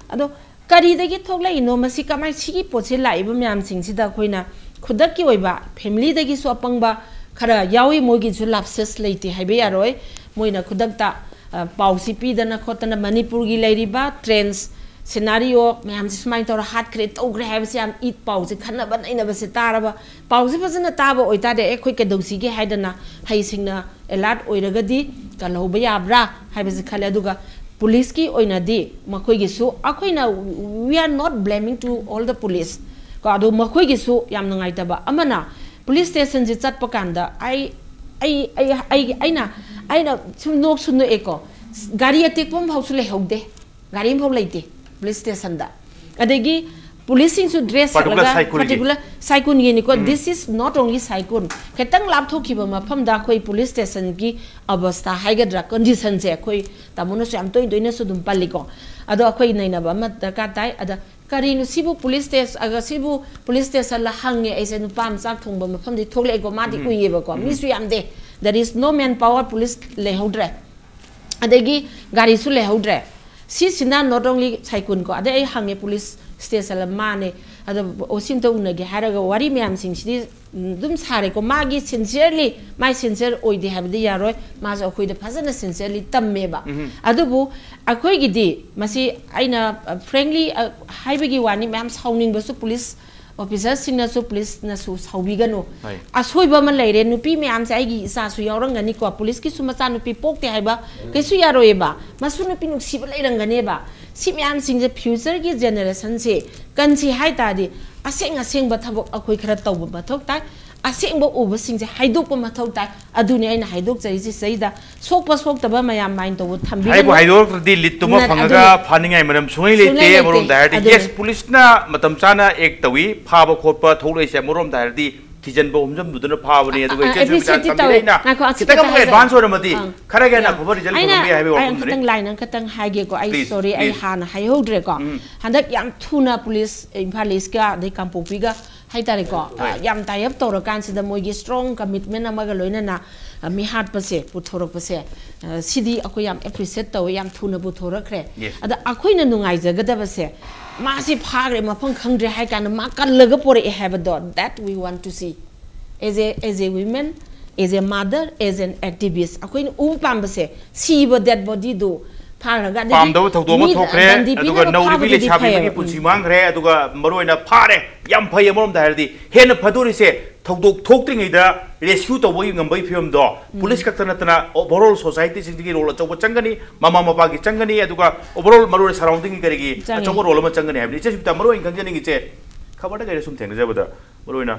ꯑꯗꯣ ꯀꯔꯤꯗꯒꯤ ꯊꯣꯛꯂꯛꯏꯅꯣ ꯃꯁꯤ? ꯀꯃꯥꯏ, ꯁꯤꯒꯤ ꯄꯣꯠꯁꯦ ꯂꯥꯛꯏꯕ ꯃꯌꯥꯝꯁꯤꯡꯁꯤꯗ ꯑꯩꯈꯣꯏꯅ ꯈꯨꯗꯛꯀꯤ ꯑꯣꯏꯕ ꯐꯦꯃꯤꯂꯤꯗꯒꯤꯁꯨ ꯑꯄꯪꯕ ꯈꯔ ꯌꯥꯎꯏ, ꯃꯣꯏꯒꯤꯁꯨ ꯂꯥꯞꯁꯦꯁ ꯂꯩꯇꯦ ꯍꯥꯏꯕ ꯌꯥꯔꯣꯏ꯫ ꯃꯣꯏꯅ ꯈꯨꯗꯛꯇ, ꯑ, ꯄꯥꯎꯁꯤ ꯄꯤꯗꯅ ꯈꯣꯠꯇꯅ ꯃꯅꯤꯄꯨꯔꯒꯤ ꯂꯩꯔꯤꯕ ꯇ꯭ꯔꯦꯟꯁ ꯁꯤꯅꯥꯔꯤꯑꯣ ꯃꯌꯥꯝꯁꯤ ꯁꯨꯃꯥꯏꯅ ꯇꯧꯔ ꯍꯥꯠꯈ꯭ꯔꯦ, ꯇꯧꯈ꯭ꯔꯦ ꯍꯥꯏꯕꯁꯤ ꯌꯥꯝ ꯏ-, ꯄꯥꯎꯁꯦ ꯈꯟꯅꯕ ꯅꯩꯅꯕꯁꯦ ꯇꯥꯔꯕ, ꯄꯥꯎꯁꯦ ꯐꯖꯅ ꯇꯥꯕ ꯑꯣꯏꯇꯥꯔꯗꯤ, "ꯑꯦ, ꯑꯩꯈꯣꯏ ꯀꯩꯗꯧꯁꯤꯒꯦ?" ꯍꯥꯏꯗꯅ ꯍꯩꯁꯤꯡꯅ ꯑꯦꯂꯥꯔꯠ ꯑꯣꯏꯔꯒꯗꯤ ꯀꯜꯍꯧꯕ ꯌꯥꯕ꯭ꯔꯥ ꯍꯥꯏꯕꯁꯦ ꯈꯜꯂꯦ꯫ ꯑꯗꯨꯒ ꯄꯨꯂꯤꯁꯀꯤ ꯑꯣꯏꯅꯗꯤ ꯃꯈꯣꯏꯒꯤꯁꯨ ꯑꯩꯈꯣꯏꯅ, "We are not blaming to all the police", ꯀꯣ, ꯑꯗꯣ ꯃꯈꯣꯏꯒꯤꯁꯨ ꯌꯥꯝ ꯅꯨꯡꯉꯥꯏꯇꯕ ꯑꯃꯅ, ꯄꯨꯂꯤꯁ ꯁ꯭ꯇꯦꯁꯟꯁꯦ ꯆꯠꯄ ꯀꯥꯟꯗ ꯑꯩ, ꯑꯩ, ꯑꯩ, ꯑꯩ, ꯑꯩꯅ, ꯑꯩꯅ ꯁꯨꯝ ꯅꯣꯛꯁꯨ ꯅꯣꯛꯑꯦꯀꯣ, ꯒꯥꯔꯤ ꯑꯇꯦꯛꯄ ꯑꯃ ꯐꯥꯎꯁꯨ ꯂꯩꯍꯧꯗꯦ, ꯒꯥꯔꯤ ꯑꯃ ꯐꯥꯎ ꯂꯩꯇꯦ ꯄꯨꯂꯤꯁ ꯁ꯭ꯇꯦꯁꯟꯗ꯫ ꯑꯗꯒꯤ ꯄꯨꯂꯤꯁꯁꯤꯡꯁꯨ ꯗ꯭ꯔꯦꯁ Particular ꯁꯦꯠꯂꯒ, ꯁꯥꯏꯀꯨꯜꯒꯤ꯫ ꯄꯥꯔꯇꯤꯀꯨꯂꯔ ꯁꯥꯏꯀꯨꯟꯒꯤꯅꯤꯀꯣ, um. This is not only ꯁꯥꯏꯀꯨꯟ, ꯈꯤꯇꯪ ꯂꯥꯞꯊꯣꯛꯈꯤꯕ ꯃꯐꯝꯗ ꯑꯩꯈꯣꯏ ꯄꯨꯂꯤꯁ ꯁ꯭ꯇꯦꯁꯟꯒꯤ ꯑꯕꯁꯊꯥ ꯍꯥꯏꯒꯗ꯭ꯔꯥ, ꯀꯟꯗꯤꯁꯟꯁꯦ ꯑꯩꯈꯣꯏ ꯇꯥꯃꯣꯅꯁꯨ ꯌꯥꯝ ꯇꯣꯏ ꯇꯣꯏꯅꯁꯨ ꯑꯗꯨꯝ ꯄꯜꯂꯤꯀꯣ꯫ ꯑꯗꯣ ꯑꯩꯈꯣꯏ ꯅꯩꯅꯕ ꯑꯃ ꯗꯔꯀꯥꯔ ꯇꯥꯏ꯫ ꯑꯗ ꯀꯔꯤꯅꯣ ꯁꯤꯕꯨ ꯄꯨꯂꯤꯁ ꯁ꯭ꯇꯦꯁ-, ꯑꯒ ꯁꯤꯕꯨ ꯄꯨꯂꯤꯁ ꯁ꯭ꯇꯦꯁꯟꯂ ꯍꯪꯉꯦ ꯑꯩꯁꯦ꯫ ꯅꯨꯄꯥ ꯃꯆꯥ ꯊꯣꯡꯕ ꯃꯐꯝꯗꯤ ꯊꯣꯛꯂꯛꯑꯦꯀꯣ, ꯃꯥꯗꯤ ꯎꯝ꯫ ꯎꯏꯌꯦꯕꯀꯣ, ꯎꯝ꯫ ꯃꯤꯁꯨ ꯌꯥꯝꯗꯦ꯫ There is no man power, police ꯂꯩꯍꯧꯗ꯭ꯔꯦ, ꯑꯗꯒꯤ ꯒꯥꯔꯤꯁꯨ ꯂꯩꯍꯧꯗ꯭ꯔꯦ꯫ ꯁꯤꯁꯤꯅ not only ꯁꯥꯏꯀꯨꯟ ꯀꯣ, ꯑꯗꯩ ꯑꯩ ꯍꯪꯉꯦ ꯄꯨꯂꯤꯁ ꯁ꯭ꯇꯦꯁꯟ ꯃꯥꯅꯦ, ꯑꯗ ꯑꯣ ꯁꯤ ꯑꯝꯇ ꯎꯅꯒꯦ ꯍꯥꯏꯔꯒ ꯋꯥꯔꯤ ꯃꯌꯥꯝꯁꯤꯡꯁꯤꯗꯤ, ꯎꯝ, ꯑꯗꯨꯝ ꯁꯥꯔꯦꯀꯣ꯫ ꯃꯥꯒꯤ sincerely, ꯃꯥꯏ sincere ꯑꯣꯏꯗꯦ ꯍꯥꯏꯕꯗꯤ ꯌꯥꯔꯣꯏ, ꯃꯥꯁꯨ ꯑꯩꯈꯣꯏꯗ ꯐꯖꯅ sincerely ꯇꯝꯃꯦꯕ꯫ ꯎꯝ꯫ ꯑꯗꯨꯕꯨ ꯑꯩꯈꯣꯏꯒꯤꯗꯤ ꯃꯁꯤ ꯑꯩꯅ, ꯑ, frankly, ꯑ, ꯍꯥꯏꯕꯒꯤ ꯋꯥꯅꯤ, ꯃꯌꯥꯝ ꯁꯥꯎꯅꯤꯡꯕꯁꯨ ꯄꯨꯂꯤꯁ ꯑꯣꯐꯤꯁꯔꯁꯤꯡꯅꯁꯨ ꯄꯨꯂꯤꯁꯅꯁꯨ ꯁꯥꯎꯕꯤꯒꯅꯨ꯫ ꯍꯣꯏ꯫ ꯑꯁꯣꯏꯕ ꯑꯃ ꯂꯩꯔꯦ, ꯅꯨꯄꯤ ꯃꯌꯥꯝꯁꯦ ꯑꯩꯒꯤ ꯏꯆꯥꯁꯨ ꯌꯥꯎꯔꯝꯒꯅꯤꯀꯣ, ꯄꯨꯂꯤꯁꯀꯤꯁꯨ ꯃꯆꯥꯅꯨꯄꯤ ꯄꯣꯛꯇꯦ ꯍꯥꯏꯕ ꯀꯩꯁꯨ ꯌꯥꯔꯣꯏꯌꯦꯕ, ꯃꯁꯨ ꯅꯨꯄꯤ ꯅꯨꯡꯁꯤꯕ ꯂꯩꯔꯝꯒꯅꯦꯕ꯫ ꯁꯤ ꯃꯌꯥꯝꯁꯤꯡꯁꯦ future ꯒꯤ generation ꯁꯦ ꯀꯟꯁꯤ ꯍꯥꯏ ꯇꯥꯔꯗꯤ ꯑꯁꯦꯡ ꯑꯁꯦꯡꯕ ꯊꯕꯛ ꯑꯩꯈꯣꯏ ꯈꯔ ꯇꯧꯕ ꯃꯊꯧ ꯇꯥꯏ꯫ ꯑꯁꯦꯡꯕ ꯎꯕꯁꯤꯡꯁꯦ ꯍꯥꯏꯗꯣꯛꯄ ꯃꯊꯧ ꯇꯥꯏ꯫ ꯑꯗꯨꯅꯤ ꯑꯩꯅ ꯍꯥꯏꯗꯣꯛꯆꯔꯤꯁꯤ꯫ ꯁꯤꯗꯩꯗ ꯁꯣꯛꯄ ꯁꯣꯛꯇꯕ ꯃꯌꯥꯝ mind ꯇꯧꯕ ꯊꯝꯕꯤꯒꯅꯨ꯫ ꯍꯥꯏꯕꯨ ꯍꯥꯏꯗꯣꯔꯛꯇ꯭ꯔꯗꯤ ꯂꯤꯠꯇꯨꯃ ꯅ-, ꯐꯪꯉꯒ ꯑꯗꯨꯅꯤ꯫ ꯐꯥꯅꯤꯡꯉꯥꯏ ꯃꯔꯝ ꯁꯨꯡꯂꯩ ꯁꯨꯡꯂꯩ ꯂꯩꯇꯦ꯫ ꯂꯩꯇꯦ꯫ ꯑꯃꯔꯣꯝꯗ ꯍꯥꯏꯔꯗꯤ ꯑꯗꯨꯅꯤ꯫ Yes, ꯄꯨꯂꯤꯁꯅ ꯃꯇꯝ ꯆꯥꯅ act ꯇꯧꯏ, ꯐꯥꯕ ꯈꯣꯠꯄ ꯊꯣꯛꯂꯛꯏꯁꯦ ꯑꯃꯔꯣꯝꯗ ꯍꯥꯏꯔꯗꯤ ꯊꯤꯖꯤꯟꯕ ꯍꯨꯝꯖꯝꯗꯨꯗꯅ ꯐꯥꯕꯅꯦ꯫ ꯑꯗꯨꯒ ꯑ, ꯏꯆꯦꯁꯨ appreciate ꯇꯤ ꯃꯆꯥ ꯇꯧꯋꯦ꯫ ꯇꯝꯕꯤꯔꯛꯏꯅ ꯉꯥꯏꯈꯣ, ꯑꯁꯤ ꯈꯤꯇꯪ ꯈꯤꯇꯪ ꯑꯃꯨꯛ ꯍꯥꯏꯖꯒꯦ꯫ Advance ꯑꯣꯏꯔꯝꯃꯗꯤ ꯑꯪ꯫ ꯈꯔꯒ ꯍꯦꯟꯅ ꯑꯪ꯫ ꯑꯐꯕ result ꯑꯩꯅ, ꯐꯪꯉꯝꯕ ꯌꯥꯏ ꯍꯥꯏꯕꯒꯤ ꯑꯩ ꯋꯥꯐꯝꯗꯨꯅꯤ꯫ ꯈꯤꯇꯪ line ꯑꯃ ꯈꯛꯇꯪ ꯍꯥꯏꯒꯦꯀꯣ꯫ ꯑꯩ Please, sorry, ꯑꯩ please꯫ ꯍꯥꯟꯅ ꯍꯥꯏꯍꯧꯗ꯭ꯔꯦꯀꯣ꯫ ꯎꯝ꯫ ꯍꯟꯗꯛ ꯌꯥꯝ ꯊꯨꯅ ꯄꯨꯂꯤꯁ ꯏꯝꯐꯥꯜ ꯏꯁꯀ ꯑꯗꯩ ꯀꯥꯡꯄꯣꯛꯄꯤꯒ ꯍꯥꯏꯇꯥꯔꯦꯀꯣ, ꯍꯣꯏ꯫ ꯑ, ꯌꯥꯝ tie up ꯇꯧꯔꯀꯥꯟꯁꯤꯗ ꯃꯣꯏꯒꯤ strong commitment ꯑꯃꯒ ꯂꯣꯏꯅꯅ, ꯑ, ꯃꯤ ꯍꯥꯠꯄꯁꯦ ꯄꯨꯊꯣꯔꯛꯄꯁꯦ, ꯑ, ꯁꯤꯗꯤ ꯑꯩꯈꯣꯏ ꯌꯥꯝ appreciate ꯇꯧꯋꯦ, ꯌꯥꯝ ꯊꯨꯅ ꯄꯨꯊꯣꯔꯛꯈ꯭ꯔꯦ꯫ Yes꯫ ꯑꯗ ꯑꯩꯈꯣꯏꯅ ꯅꯨꯡꯉꯥꯏꯖꯒꯗꯕꯁꯦ, ꯃꯥꯁꯤ ꯐꯥꯈ꯭ꯔꯦ, ꯃꯐꯝ ꯈꯪꯗ꯭ꯔꯦ ꯍꯥꯏ ꯀꯥꯟꯗ ꯃꯥ ꯀꯜꯂꯒ ꯄꯣꯔꯛꯑꯦ ꯍꯥꯏꯕꯗꯣ, that we want to see꯫ As a, as a women, as a mother, as an activist, ꯑꯩꯈꯣꯏꯅ ꯎꯕ ꯄꯥꯝꯕꯁꯦ ꯁꯤꯕ dead body ꯗꯨ ꯐꯥꯈ꯭ꯔꯒ, ꯑꯗꯒꯤ ꯄꯥꯝꯗꯕ ꯊꯧꯗꯣꯛ ꯑꯃ ꯃꯤ ꯊꯣꯛꯈ꯭ꯔꯦ, ꯕꯟꯗꯤ ꯑꯗꯨꯒ ꯄꯤꯅꯕ ꯅꯧꯔꯤꯕꯤ ꯐꯥꯕꯗꯨꯗꯤ ꯂꯩꯁꯥꯕꯤ ꯐꯩꯌꯦꯕ꯫ ꯑꯃꯒꯤ ꯄꯨꯟꯁꯤ ꯎꯝ꯫ ꯃꯥꯡꯈ꯭ꯔꯦ, ꯑꯗꯨꯒ ꯃꯔꯨꯑꯣꯏꯅ ꯐꯥꯔꯦ, ꯌꯥꯝ ꯐꯩ꯫ ꯑꯃꯔꯣꯝꯗ ꯍꯥꯏꯔꯗꯤ ꯍꯦꯟꯅ ꯐꯗꯣꯔꯤꯁꯦ ꯊꯧꯗꯣꯛ ꯊꯣꯛꯇ꯭ꯔꯤꯉꯩꯗ rescue ꯇꯧꯕꯒꯤ ꯉꯝꯕꯒꯤ ꯐꯤꯕꯝꯗꯣ ꯎꯝ꯫ ꯄꯨꯂꯤꯁ ꯈꯛꯇ ꯅꯠꯇꯅ overall society ꯁꯤꯡꯁꯤꯒꯤ role ꯑꯆꯧꯕ ꯆꯪꯒꯅꯤ, ꯃꯃꯥ ꯃꯄꯥꯒꯤ ꯆꯪꯒꯅꯤ, ꯑꯗꯨꯒ overall ꯃꯔꯨꯑꯣꯏꯅ surrounding ꯒꯤ ꯀꯔꯤꯒꯤ ꯆꯪꯉꯤ꯫ ꯑꯆꯧꯕ role ꯑꯃ ꯆꯪꯒꯅꯤ ꯍꯥꯏꯕꯅꯤ꯫ ꯏꯆꯦ ꯁꯨꯕꯤꯇꯥ, ꯃꯔꯨꯑꯣꯏꯅ ꯈꯪꯖꯅꯤꯡꯉꯤꯁꯦ, ꯈꯕꯔꯗ ꯀꯩꯗ ꯁꯨꯝ ꯊꯦꯡꯅꯖꯕꯗ, ꯃꯔꯨꯑꯣꯏꯅ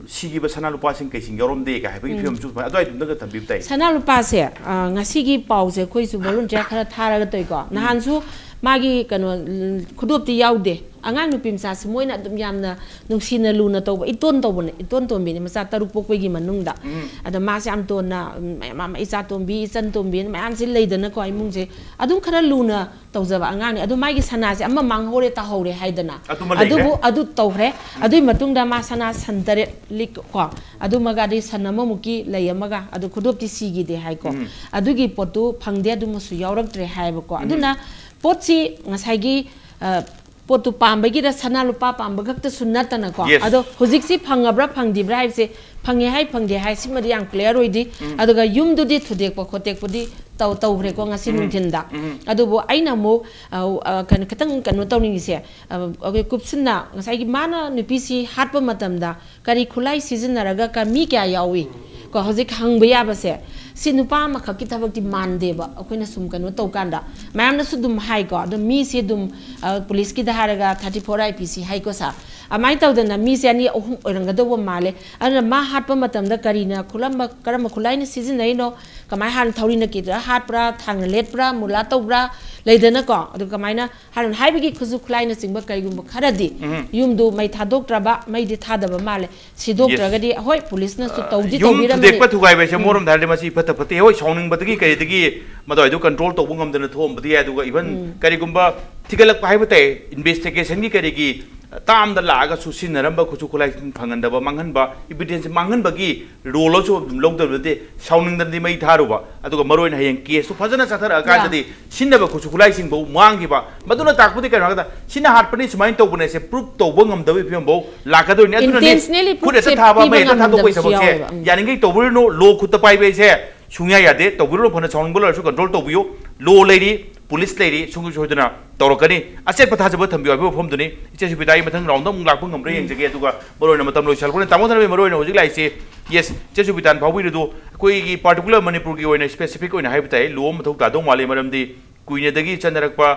ꯁꯤꯈꯤꯕ ꯁꯅꯥ ꯂꯨꯄꯥꯁꯤꯡ ꯀꯩꯁꯤꯡ ꯌꯥꯎꯔꯝꯗꯦ ꯀꯥꯏ ꯍꯥꯏꯕꯒꯤ ꯎꯝ꯫ ꯐꯤꯕꯝꯁꯨ ꯁꯨꯃꯥꯏꯅ ꯑꯗꯨꯋꯥꯏꯗꯨꯝꯗꯒ ꯊꯝꯕꯤꯕ ꯇꯥꯏ꯫ ꯁꯅꯥ ꯂꯨꯄꯥꯁꯦ, ꯑ, ꯉꯁꯤꯒꯤ ꯄꯥꯎꯁꯦ ꯑꯩꯈꯣꯏꯁꯨ volunteer ꯈꯔ ꯊꯥꯔꯒ ꯇꯧꯏꯀꯣ꯫ ꯎꯝ꯫ ꯅꯍꯥꯟꯁꯨ ꯃꯥꯒꯤ ꯀꯩꯅꯣ, ꯎꯝ, ꯈꯨꯗꯣꯞꯇꯤ ꯌꯥꯎꯗꯦ꯫ ꯑꯉꯥꯡ ꯅꯨꯄꯤ ꯃꯆꯥꯁꯤ ꯃꯣꯏꯅ ꯑꯗꯨꯝ ꯌꯥꯝꯅ ꯅꯨꯡꯁꯤꯅ ꯂꯨꯅ ꯇꯧꯕ, ꯏꯇꯣꯟ ꯇꯧꯕꯅꯦ, ꯏꯇꯣꯟ ꯇꯣꯟꯕꯤꯅꯤ, ꯃꯆꯥ ꯇꯔꯨꯛ ꯄꯣꯛꯄꯒꯤ ꯃꯅꯨꯡꯗ꯫ ꯎꯝ꯫ ꯑꯗ ꯃꯥꯁꯦ ꯌꯥꯝ ꯇꯣꯟꯅ, ꯎꯝ, ꯃꯌꯥꯝ ꯑꯃ ꯏꯆꯥ ꯇꯣꯝꯕꯤ, ꯏꯆꯟ ꯇꯣꯝꯕꯤ ꯃꯌꯥꯝꯁꯦ ꯂꯩꯗꯅꯀꯣ, ꯏꯃꯨꯡꯁꯦ ꯑꯗꯨꯝ ꯈꯔ ꯂꯨꯅ ꯇꯧꯖꯕ ꯑꯉꯥꯡꯅꯤ꯫ ꯑꯗꯨ ꯃꯥꯒꯤ ꯁꯅꯥꯁꯦ ꯑꯃ ꯃꯥꯡꯍꯧꯔꯦ, ꯇꯥꯍꯧꯔꯦ ꯍꯥꯏꯗꯅ꯫ ꯑꯗꯨꯃ ꯂꯩꯈ꯭ꯔꯦ꯫ ꯑꯗꯨꯕꯨ ꯑꯗꯨ ꯇꯧꯈ꯭ꯔꯦ꯫ ꯎꯝ꯫ ꯑꯗꯨꯒꯤ ꯃꯇꯨꯡꯗ ꯃꯥ ꯁꯅꯥ ꯁꯟ ꯇꯔꯦꯠ ꯂꯤꯛ ꯀꯣ, ꯑꯗꯨꯃꯒ ꯑꯗꯩ ꯁꯟ ꯑꯃꯃꯨꯛꯀꯤ ꯂꯩ ꯑꯃꯒ, ꯑꯗꯨ ꯈꯨꯗꯣꯞꯇꯤ ꯁꯤꯈꯤꯗꯦ ꯍꯥꯏꯀꯣ꯫ ꯎꯝ꯫ ꯑꯗꯨꯒꯤ ꯄꯣꯠꯇꯨ ꯐꯪꯗꯦ, ꯑꯗꯨꯃꯁꯨ ꯌꯥꯎꯔꯛꯇ꯭ꯔꯦ ꯍꯥꯏꯕꯀꯣ꯫ ꯎꯝ꯫ ꯑꯗꯨꯅ ꯄꯣꯠꯁꯤ ꯉꯁꯥꯏꯒꯤ, ꯑ, ꯄꯣꯠꯇꯨ ꯄꯥꯝꯕꯒꯤꯗ ꯁꯅꯥ ꯂꯨꯄꯥ ꯄꯥꯝꯕ ꯈꯛꯇꯁꯨ ꯅꯠꯇꯅꯀꯣ꯫ Yes꯫ ꯑꯗꯣ ꯍꯧꯖꯤꯛꯁꯤ ꯐꯪꯉꯕ꯭ꯔꯥ ꯐꯪꯗ꯭ꯔꯤꯕ꯭ꯔꯥ ꯍꯥꯏꯕꯁꯦ, ꯐꯪꯉꯦ ꯍꯥꯏ ꯐꯪꯗꯦ ꯍꯥꯏ, ꯁꯤꯃꯗꯤ ꯌꯥꯝ clear ꯑꯣꯏꯗꯦ꯫ ꯎꯝ꯫ ꯑꯗꯨꯒ ꯌꯨꯝꯗꯨꯗꯤ ꯊꯨꯗꯦꯛꯄ ꯈꯣꯠꯇꯦꯛꯄꯗꯤ ꯇꯧ-, ꯇꯧꯈ꯭ꯔꯦꯀꯣ ꯉꯁꯤ ꯎꯝ꯫ ꯅꯨꯡꯊꯤꯟꯗ꯫ ꯎꯝ꯫ ꯑꯗꯨꯕꯨ ꯑꯩꯅ ꯑꯃꯨꯛ, ꯑ, ꯑ, ꯀꯩꯅꯣ, ꯈꯤꯇꯪ ꯀꯩꯅꯣ ꯇꯧꯅꯤꯡꯉꯤꯁꯦ, ꯑ, ꯑꯩꯈꯣꯏ ꯀꯨꯞꯁꯤꯟꯅ ꯉꯁꯥꯏꯒꯤ ꯃꯥꯅ ꯅꯨꯄꯤꯁꯤ ꯍꯥꯠꯄ ꯃꯇꯝꯗ ꯀꯔꯤ ꯈꯨꯠꯂꯥꯏ ꯁꯤꯖꯤꯟꯅꯔꯒ ꯀ-, ꯃꯤ ꯀꯌꯥ ꯌꯥꯎꯏ? ꯀꯣ, ꯍꯧꯖꯤꯛ ꯍꯪꯕ ꯌꯥꯕꯁꯦ, ꯁꯤ ꯅꯨꯄꯥ ꯑꯃꯈꯛꯀꯤ ꯊꯕꯛꯇꯤ ꯃꯥꯟꯗꯦꯕ꯫ ꯑꯩꯈꯣꯏꯅ ꯁꯨꯝ ꯀꯩꯅꯣ ꯇꯧꯀꯥꯟꯗ ꯃꯌꯥꯝꯅꯁꯨ ꯑꯗꯨꯝ ꯍꯥꯏꯀꯣ, ꯑꯗꯣ ꯃꯤꯁꯦ ꯑꯗꯨꯝ, ꯑ, ꯄꯨꯂꯤꯁꯀꯤꯗ ꯍꯥꯏꯔꯒ thirty four I P C ꯍꯥꯏꯀꯣ ꯁꯥꯔ꯫ ꯑꯗꯨꯃꯥꯏꯅ ꯇꯧꯗꯅ ꯃꯤꯁꯦ ꯑꯅꯤ ꯑꯍꯨꯝ ꯑꯣꯏꯔꯝꯒꯗꯧꯕ ꯃꯥꯜꯂꯦ꯫ ꯑꯗꯨꯅ ꯃꯥ ꯍꯥꯠꯄ ꯃꯇꯝꯗ ꯀꯔꯤꯅ ꯈꯨꯂꯝꯕ, ꯀꯔꯝꯕ ꯈꯨꯠꯂꯥꯏꯅ ꯁꯤꯖꯤꯟꯅꯔꯤꯅꯣ, ꯀꯃꯥꯏꯅ ꯍꯥꯟꯅ ꯊꯧꯔꯤꯅ ꯀꯤꯗ꯭ꯔꯥ ꯍꯥꯠꯄ꯭ꯔꯥ, ꯊꯥꯡꯅ ꯂꯦꯠꯄ꯭ꯔꯥ, ꯃꯨꯂꯥ ꯇꯧꯕ꯭ꯔꯥ, ꯂꯩꯗꯅꯀꯣ꯫ ꯑꯗꯨ ꯀꯃꯥꯏꯅ ꯍꯥꯏꯔꯨꯅ ꯍꯥꯏꯕꯒꯤ ꯈꯨꯠꯁꯨ ꯈꯨꯠꯂꯥꯏꯅꯆꯤꯡꯕ ꯀꯩꯒꯨꯝꯕ ꯈꯔꯗꯤ ꯎꯝ꯫ ꯌꯨꯝꯗꯨ ꯃꯩ ꯊꯥꯗꯣꯛꯇ꯭ꯔꯕ, ꯃꯩꯗꯤ ꯊꯥꯗꯕ ꯃꯥꯜꯂꯦ꯫ ꯁꯤꯗꯣꯛꯇ꯭ꯔꯒꯗꯤ, ꯍꯣꯏ, ꯄꯨꯂꯤꯁꯅꯁꯨ ꯑ, ꯇꯧꯗꯤ ꯌꯨꯝ ꯇꯧꯕꯤꯔꯝꯃꯅꯤ꯫ ꯊꯨꯗꯦꯛꯄ ꯊꯨꯒꯥꯏꯕ ꯍꯥꯏꯁꯦ ꯎꯝ꯫ ꯑꯃꯔꯣꯝꯗ ꯍꯥꯏꯔꯗꯤ ꯃꯁꯤ ꯐꯠꯇ ꯐꯠꯇꯦ꯫ ꯍꯣꯏ, ꯁꯥꯎꯅꯤꯡꯕꯗꯒꯤ ꯀꯩꯗꯒꯤ ꯃꯗꯨꯋꯥꯏꯗꯨ ꯀꯟꯇ꯭ꯔꯣꯜ ꯇꯧꯕ ꯉꯝꯗꯅ ꯊꯣꯛꯑꯝꯕꯗꯤ ꯌꯥꯏ꯫ ꯑꯗꯨꯒ ꯏꯚꯟ ꯎꯝ꯫ ꯀꯔꯤꯒꯨꯝꯕ ꯊꯤꯒꯠꯂꯛꯄ ꯍꯥꯏꯕ ꯇꯥꯏ, ꯏꯟꯚꯦꯁꯇꯤꯒꯦꯁꯟꯒꯤ ꯀꯔꯤꯒꯤ ꯇꯥꯝꯗ ꯂꯥꯛꯑꯒꯁꯨ ꯁꯤꯖꯤꯟꯅꯔꯝꯕ ꯈꯨꯠꯁꯨ ꯈꯨꯠꯂꯥꯏꯁꯤꯡ ꯐꯪꯍꯟꯗꯕ, ꯃꯥꯡꯍꯟꯕ, ꯏꯚꯤꯗꯦꯟꯁ ꯃꯥꯡꯍꯟꯕꯒꯤ ꯔꯣꯜ ꯑꯃꯁꯨ ꯑꯗꯨꯝ ꯂꯧꯗꯕ ꯅꯠꯇꯦ꯫ ꯁꯥꯎꯅꯤꯡꯗꯅꯗꯤ ꯃꯩ ꯊꯥꯔꯨꯕ, ꯑꯗꯨꯒ ꯃꯔꯨ ꯑꯣꯏꯅ ꯍꯌꯦꯡ ꯀꯦꯁꯇꯨ ꯐꯖꯅ ꯆꯠꯊꯔꯛꯑꯀꯥꯟꯗꯗꯤ ꯁꯤꯖꯤꯟꯅꯕ ꯈꯨꯠꯁꯨ ꯈꯨꯠꯂꯥꯏꯁꯤꯡꯐꯧ ꯃꯥꯡꯈꯤꯕ꯫ ꯃꯗꯨꯅ ꯇꯥꯛꯄꯗꯤ ꯀꯩꯅꯣ ꯍꯥꯏꯕꯗ, ꯁꯤꯅ ꯍꯥꯠꯄꯅꯤ, ꯁꯨꯃꯥꯏꯅ ꯇꯧꯕꯅꯦꯁꯦ ꯄ꯭ꯔꯨꯞ ꯇꯧꯕ ꯉꯝꯗꯕꯒꯤ ꯐꯤꯕꯝꯐꯥꯎ ꯂꯥꯛꯀꯗꯣꯏꯅꯤ꯫ ꯑꯗꯨꯅꯅꯤ intentionally ꯈꯨꯠ ꯍꯦꯛꯇ proof ꯊꯥꯕ, ꯄꯤꯕ ꯃꯩ ꯍꯦꯛꯇ ꯊꯥꯗꯣꯛꯄꯒꯤ ꯉꯝꯗꯕꯁꯨ ꯊꯕꯛꯁꯦ ꯌꯥꯎꯋꯦꯕ꯫ ꯎꯝ꯫ ꯌꯥꯔꯤꯉꯩ ꯇꯧꯕꯤꯔꯨꯅꯨ꯫ ꯂꯣ ꯈꯨꯠꯇ ꯄꯥꯏꯕ ꯍꯥꯏꯁꯦ ꯁꯨꯡꯌꯥ ꯌꯥꯗꯦ꯫ ꯇꯧꯕꯤꯔꯨꯅꯨ, ꯐꯅ ꯁꯥꯎꯅꯤꯡꯕ ꯂꯩꯔꯁꯨ ꯀꯟꯇ꯭ꯔꯣꯜ ꯇꯧꯕꯤꯌꯨ꯫ ꯂꯣ ꯂꯩꯔꯤ, ꯄꯨꯂꯤꯁ ꯂꯩꯔꯤ, ꯁꯨꯡꯁꯣꯏ ꯁꯣꯏꯗꯅ ꯇꯧꯔꯛꯀꯅꯤ꯫ ꯑꯆꯦꯠꯄ ꯊꯥꯖꯕ ꯊꯝꯕꯤꯌꯨ ꯍꯥꯏꯕ ꯋꯥꯐꯝꯗꯨꯅꯤ꯫ ꯏꯆꯦ ꯁꯨꯕꯤꯗꯥ, ꯑꯩ ꯃꯊꯪ ꯔꯥꯎꯟꯗ ꯑꯃꯨꯛ ꯂꯥꯛꯄ ꯉꯝꯕ꯭ꯔꯥ ꯎꯝ꯫ ꯌꯦꯡꯖꯒꯦ꯫ ꯑꯗꯨꯒ ꯃꯔꯨ ꯑꯣꯏꯅ ꯃꯇꯝ ꯂꯣꯏꯁꯤꯜꯂꯛꯄꯅ, ꯇꯥꯃꯣ ꯊꯅꯕꯤ, ꯃꯔꯨ ꯑꯣꯏꯅ ꯍꯧꯖꯤꯛ ꯂꯥꯛꯏꯁꯦ, ꯌꯦꯁ, ꯏꯆꯦ ꯁꯨꯕꯤꯗꯥꯅ ꯐꯥꯎꯕꯤꯔꯤꯗꯨ ꯑꯩꯈꯣꯏꯒꯤ ꯄꯥꯔꯇꯤꯀꯨꯂꯔ ꯃꯅꯤꯄꯨꯔꯒꯤ ꯑꯣꯏꯅ ꯁ꯭ꯄꯦꯁꯤꯐꯤꯛ ꯑꯣꯏꯅ ꯍꯥꯏꯕ ꯇꯥꯏ, ꯂꯣ ꯑꯃ ꯃꯊꯧ ꯇꯥꯗꯧ ꯃꯥꯜꯂꯤ꯫ ꯃꯔꯝꯗꯤ ꯀꯨꯏꯅꯗꯒꯤ ꯆꯠꯅꯔꯛꯄ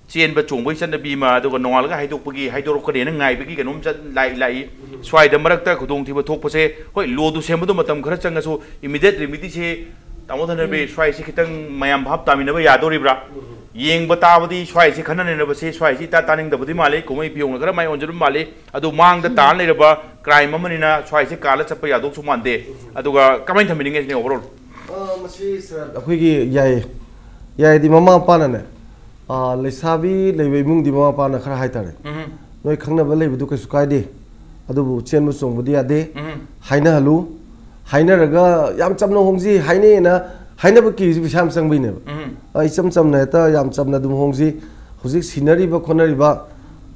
ꯆꯦꯟꯕ ꯆꯣꯡꯕꯒꯤ ꯆꯠꯅꯕꯤ ꯑꯃ, ꯑꯗꯨꯒ ꯅꯣꯡꯉꯥꯜꯂꯒ ꯍꯥꯏꯗꯣꯛꯄꯒꯤ, ꯍꯥꯏꯗꯣꯔꯛꯀꯅꯦꯅ ꯉꯥꯏꯕꯒꯤ ꯀꯩꯅꯣꯝ ꯆꯠ-, ꯂꯥꯛꯏ, ꯂꯥꯛꯏ꯫ ꯎꯝ꯫ ꯁ꯭ꯋꯥꯏꯗ ꯃꯔꯛꯇ ꯈꯨꯗꯣꯡꯊꯤꯕ ꯊꯣꯛꯄꯁꯦ, ꯍꯣꯏ, ꯂꯣꯗꯨ ꯁꯦꯝꯕꯗꯣ ꯃꯇꯝ ꯈꯔ ꯆꯪꯉꯁꯨ, ꯏꯃꯤꯗꯦꯠ ꯔꯦꯃꯤꯗꯤꯁꯦ, ꯇꯥꯃꯣ ꯊꯅꯕꯤ, ꯎꯝ꯫ ꯁ꯭ꯋꯥꯏꯁꯦ ꯈꯤꯇꯪ ꯃꯌꯥꯝ ꯚꯥꯞ ꯇꯥꯃꯤꯟꯅꯕ ꯌꯥꯗꯣꯔꯤꯕ꯭ꯔꯥ? ꯎꯝ꯫ ꯌꯦꯡꯕ ꯇꯥꯕꯗꯤ ꯁ꯭ꯋꯥꯏꯁꯦ ꯈꯟꯅ ꯅꯩꯅꯕꯁꯦ, ꯁ꯭ꯋꯥꯏꯁꯦ ꯏꯇꯥ ꯇꯥꯅꯤꯡꯗꯕꯗꯤ ꯃꯥꯜꯂꯤ, ꯀꯨꯝꯍꯩ ꯐꯤꯌꯣꯡꯅ ꯈꯔ ꯃꯥꯏ ꯑꯣꯟꯁꯤꯟꯕ ꯃꯥꯜꯂꯤ꯫ ꯑꯗꯨ ꯃꯥꯡꯗ ꯎꯝ꯫ ꯇꯥꯔ ꯂꯩꯔꯕ ꯀ꯭ꯔꯥꯏꯝ ꯑꯃꯅꯤꯅ ꯁ꯭ꯋꯥꯏꯁꯦ ꯀꯥꯜꯂ ꯆꯠꯄ ꯌꯥꯗꯧꯁꯨ ꯃꯥꯟꯗꯦ꯫ ꯎꯝ꯫ ꯑꯗꯨꯒ ꯀꯃꯥꯏꯅ ꯊꯝꯕꯤꯅꯤꯡꯉꯦ ꯁꯤꯅꯦ ꯑꯣꯚꯔꯑꯣꯜ? ꯑ, ꯃꯁꯤ ꯁꯥꯔ, ꯑꯩꯈꯣꯏꯒꯤ ꯌꯥꯏꯌꯦ꯫ ꯌꯥꯏꯗꯤ ꯃꯃꯥ ꯃꯄꯥꯅꯅꯦ, ꯑ, ꯂꯩꯁꯥꯕꯤ ꯂꯩꯕ ꯏꯃꯨꯡꯗꯤ ꯃꯃꯥ ꯃꯄꯥꯅ ꯈꯔ ꯍꯥꯏꯇꯥꯔꯦ, ꯎꯝ꯫ ꯅꯣꯏ ꯈꯪꯅꯕ ꯂꯩꯕꯗꯨ ꯀꯩꯁꯨ ꯀꯥꯏꯗꯦ, ꯑꯗꯨꯕꯨ ꯆꯦꯟꯕ ꯆꯣꯡꯕꯗꯤ ꯌꯥꯗꯦ, ꯎꯝ꯫ ꯍꯥꯏꯅꯍꯜꯂꯨ꯫ ꯍꯥꯏꯅꯔꯒ ꯌꯥꯝ ꯆꯝꯅ ꯍꯣꯡꯁꯤ ꯍꯥꯏꯅꯩꯅ ꯍꯥꯏꯅꯕ ꯀꯤꯔꯤꯁꯤ ꯄꯩꯁꯥ ꯌꯥꯝ ꯆꯪꯕꯩꯅꯦꯕ꯫ ꯎꯝ꯫ ꯑ, ꯏꯆꯝ ꯆꯝꯅ ꯍꯦꯛꯇ ꯌꯥꯝ ꯆꯝꯅ ꯑꯗꯨꯝ ꯍꯣꯡꯁꯤ꯫ ꯍꯧꯖꯤꯛ ꯁꯤꯟꯅꯔꯤꯕ ꯈꯣꯠꯅꯔꯤꯕ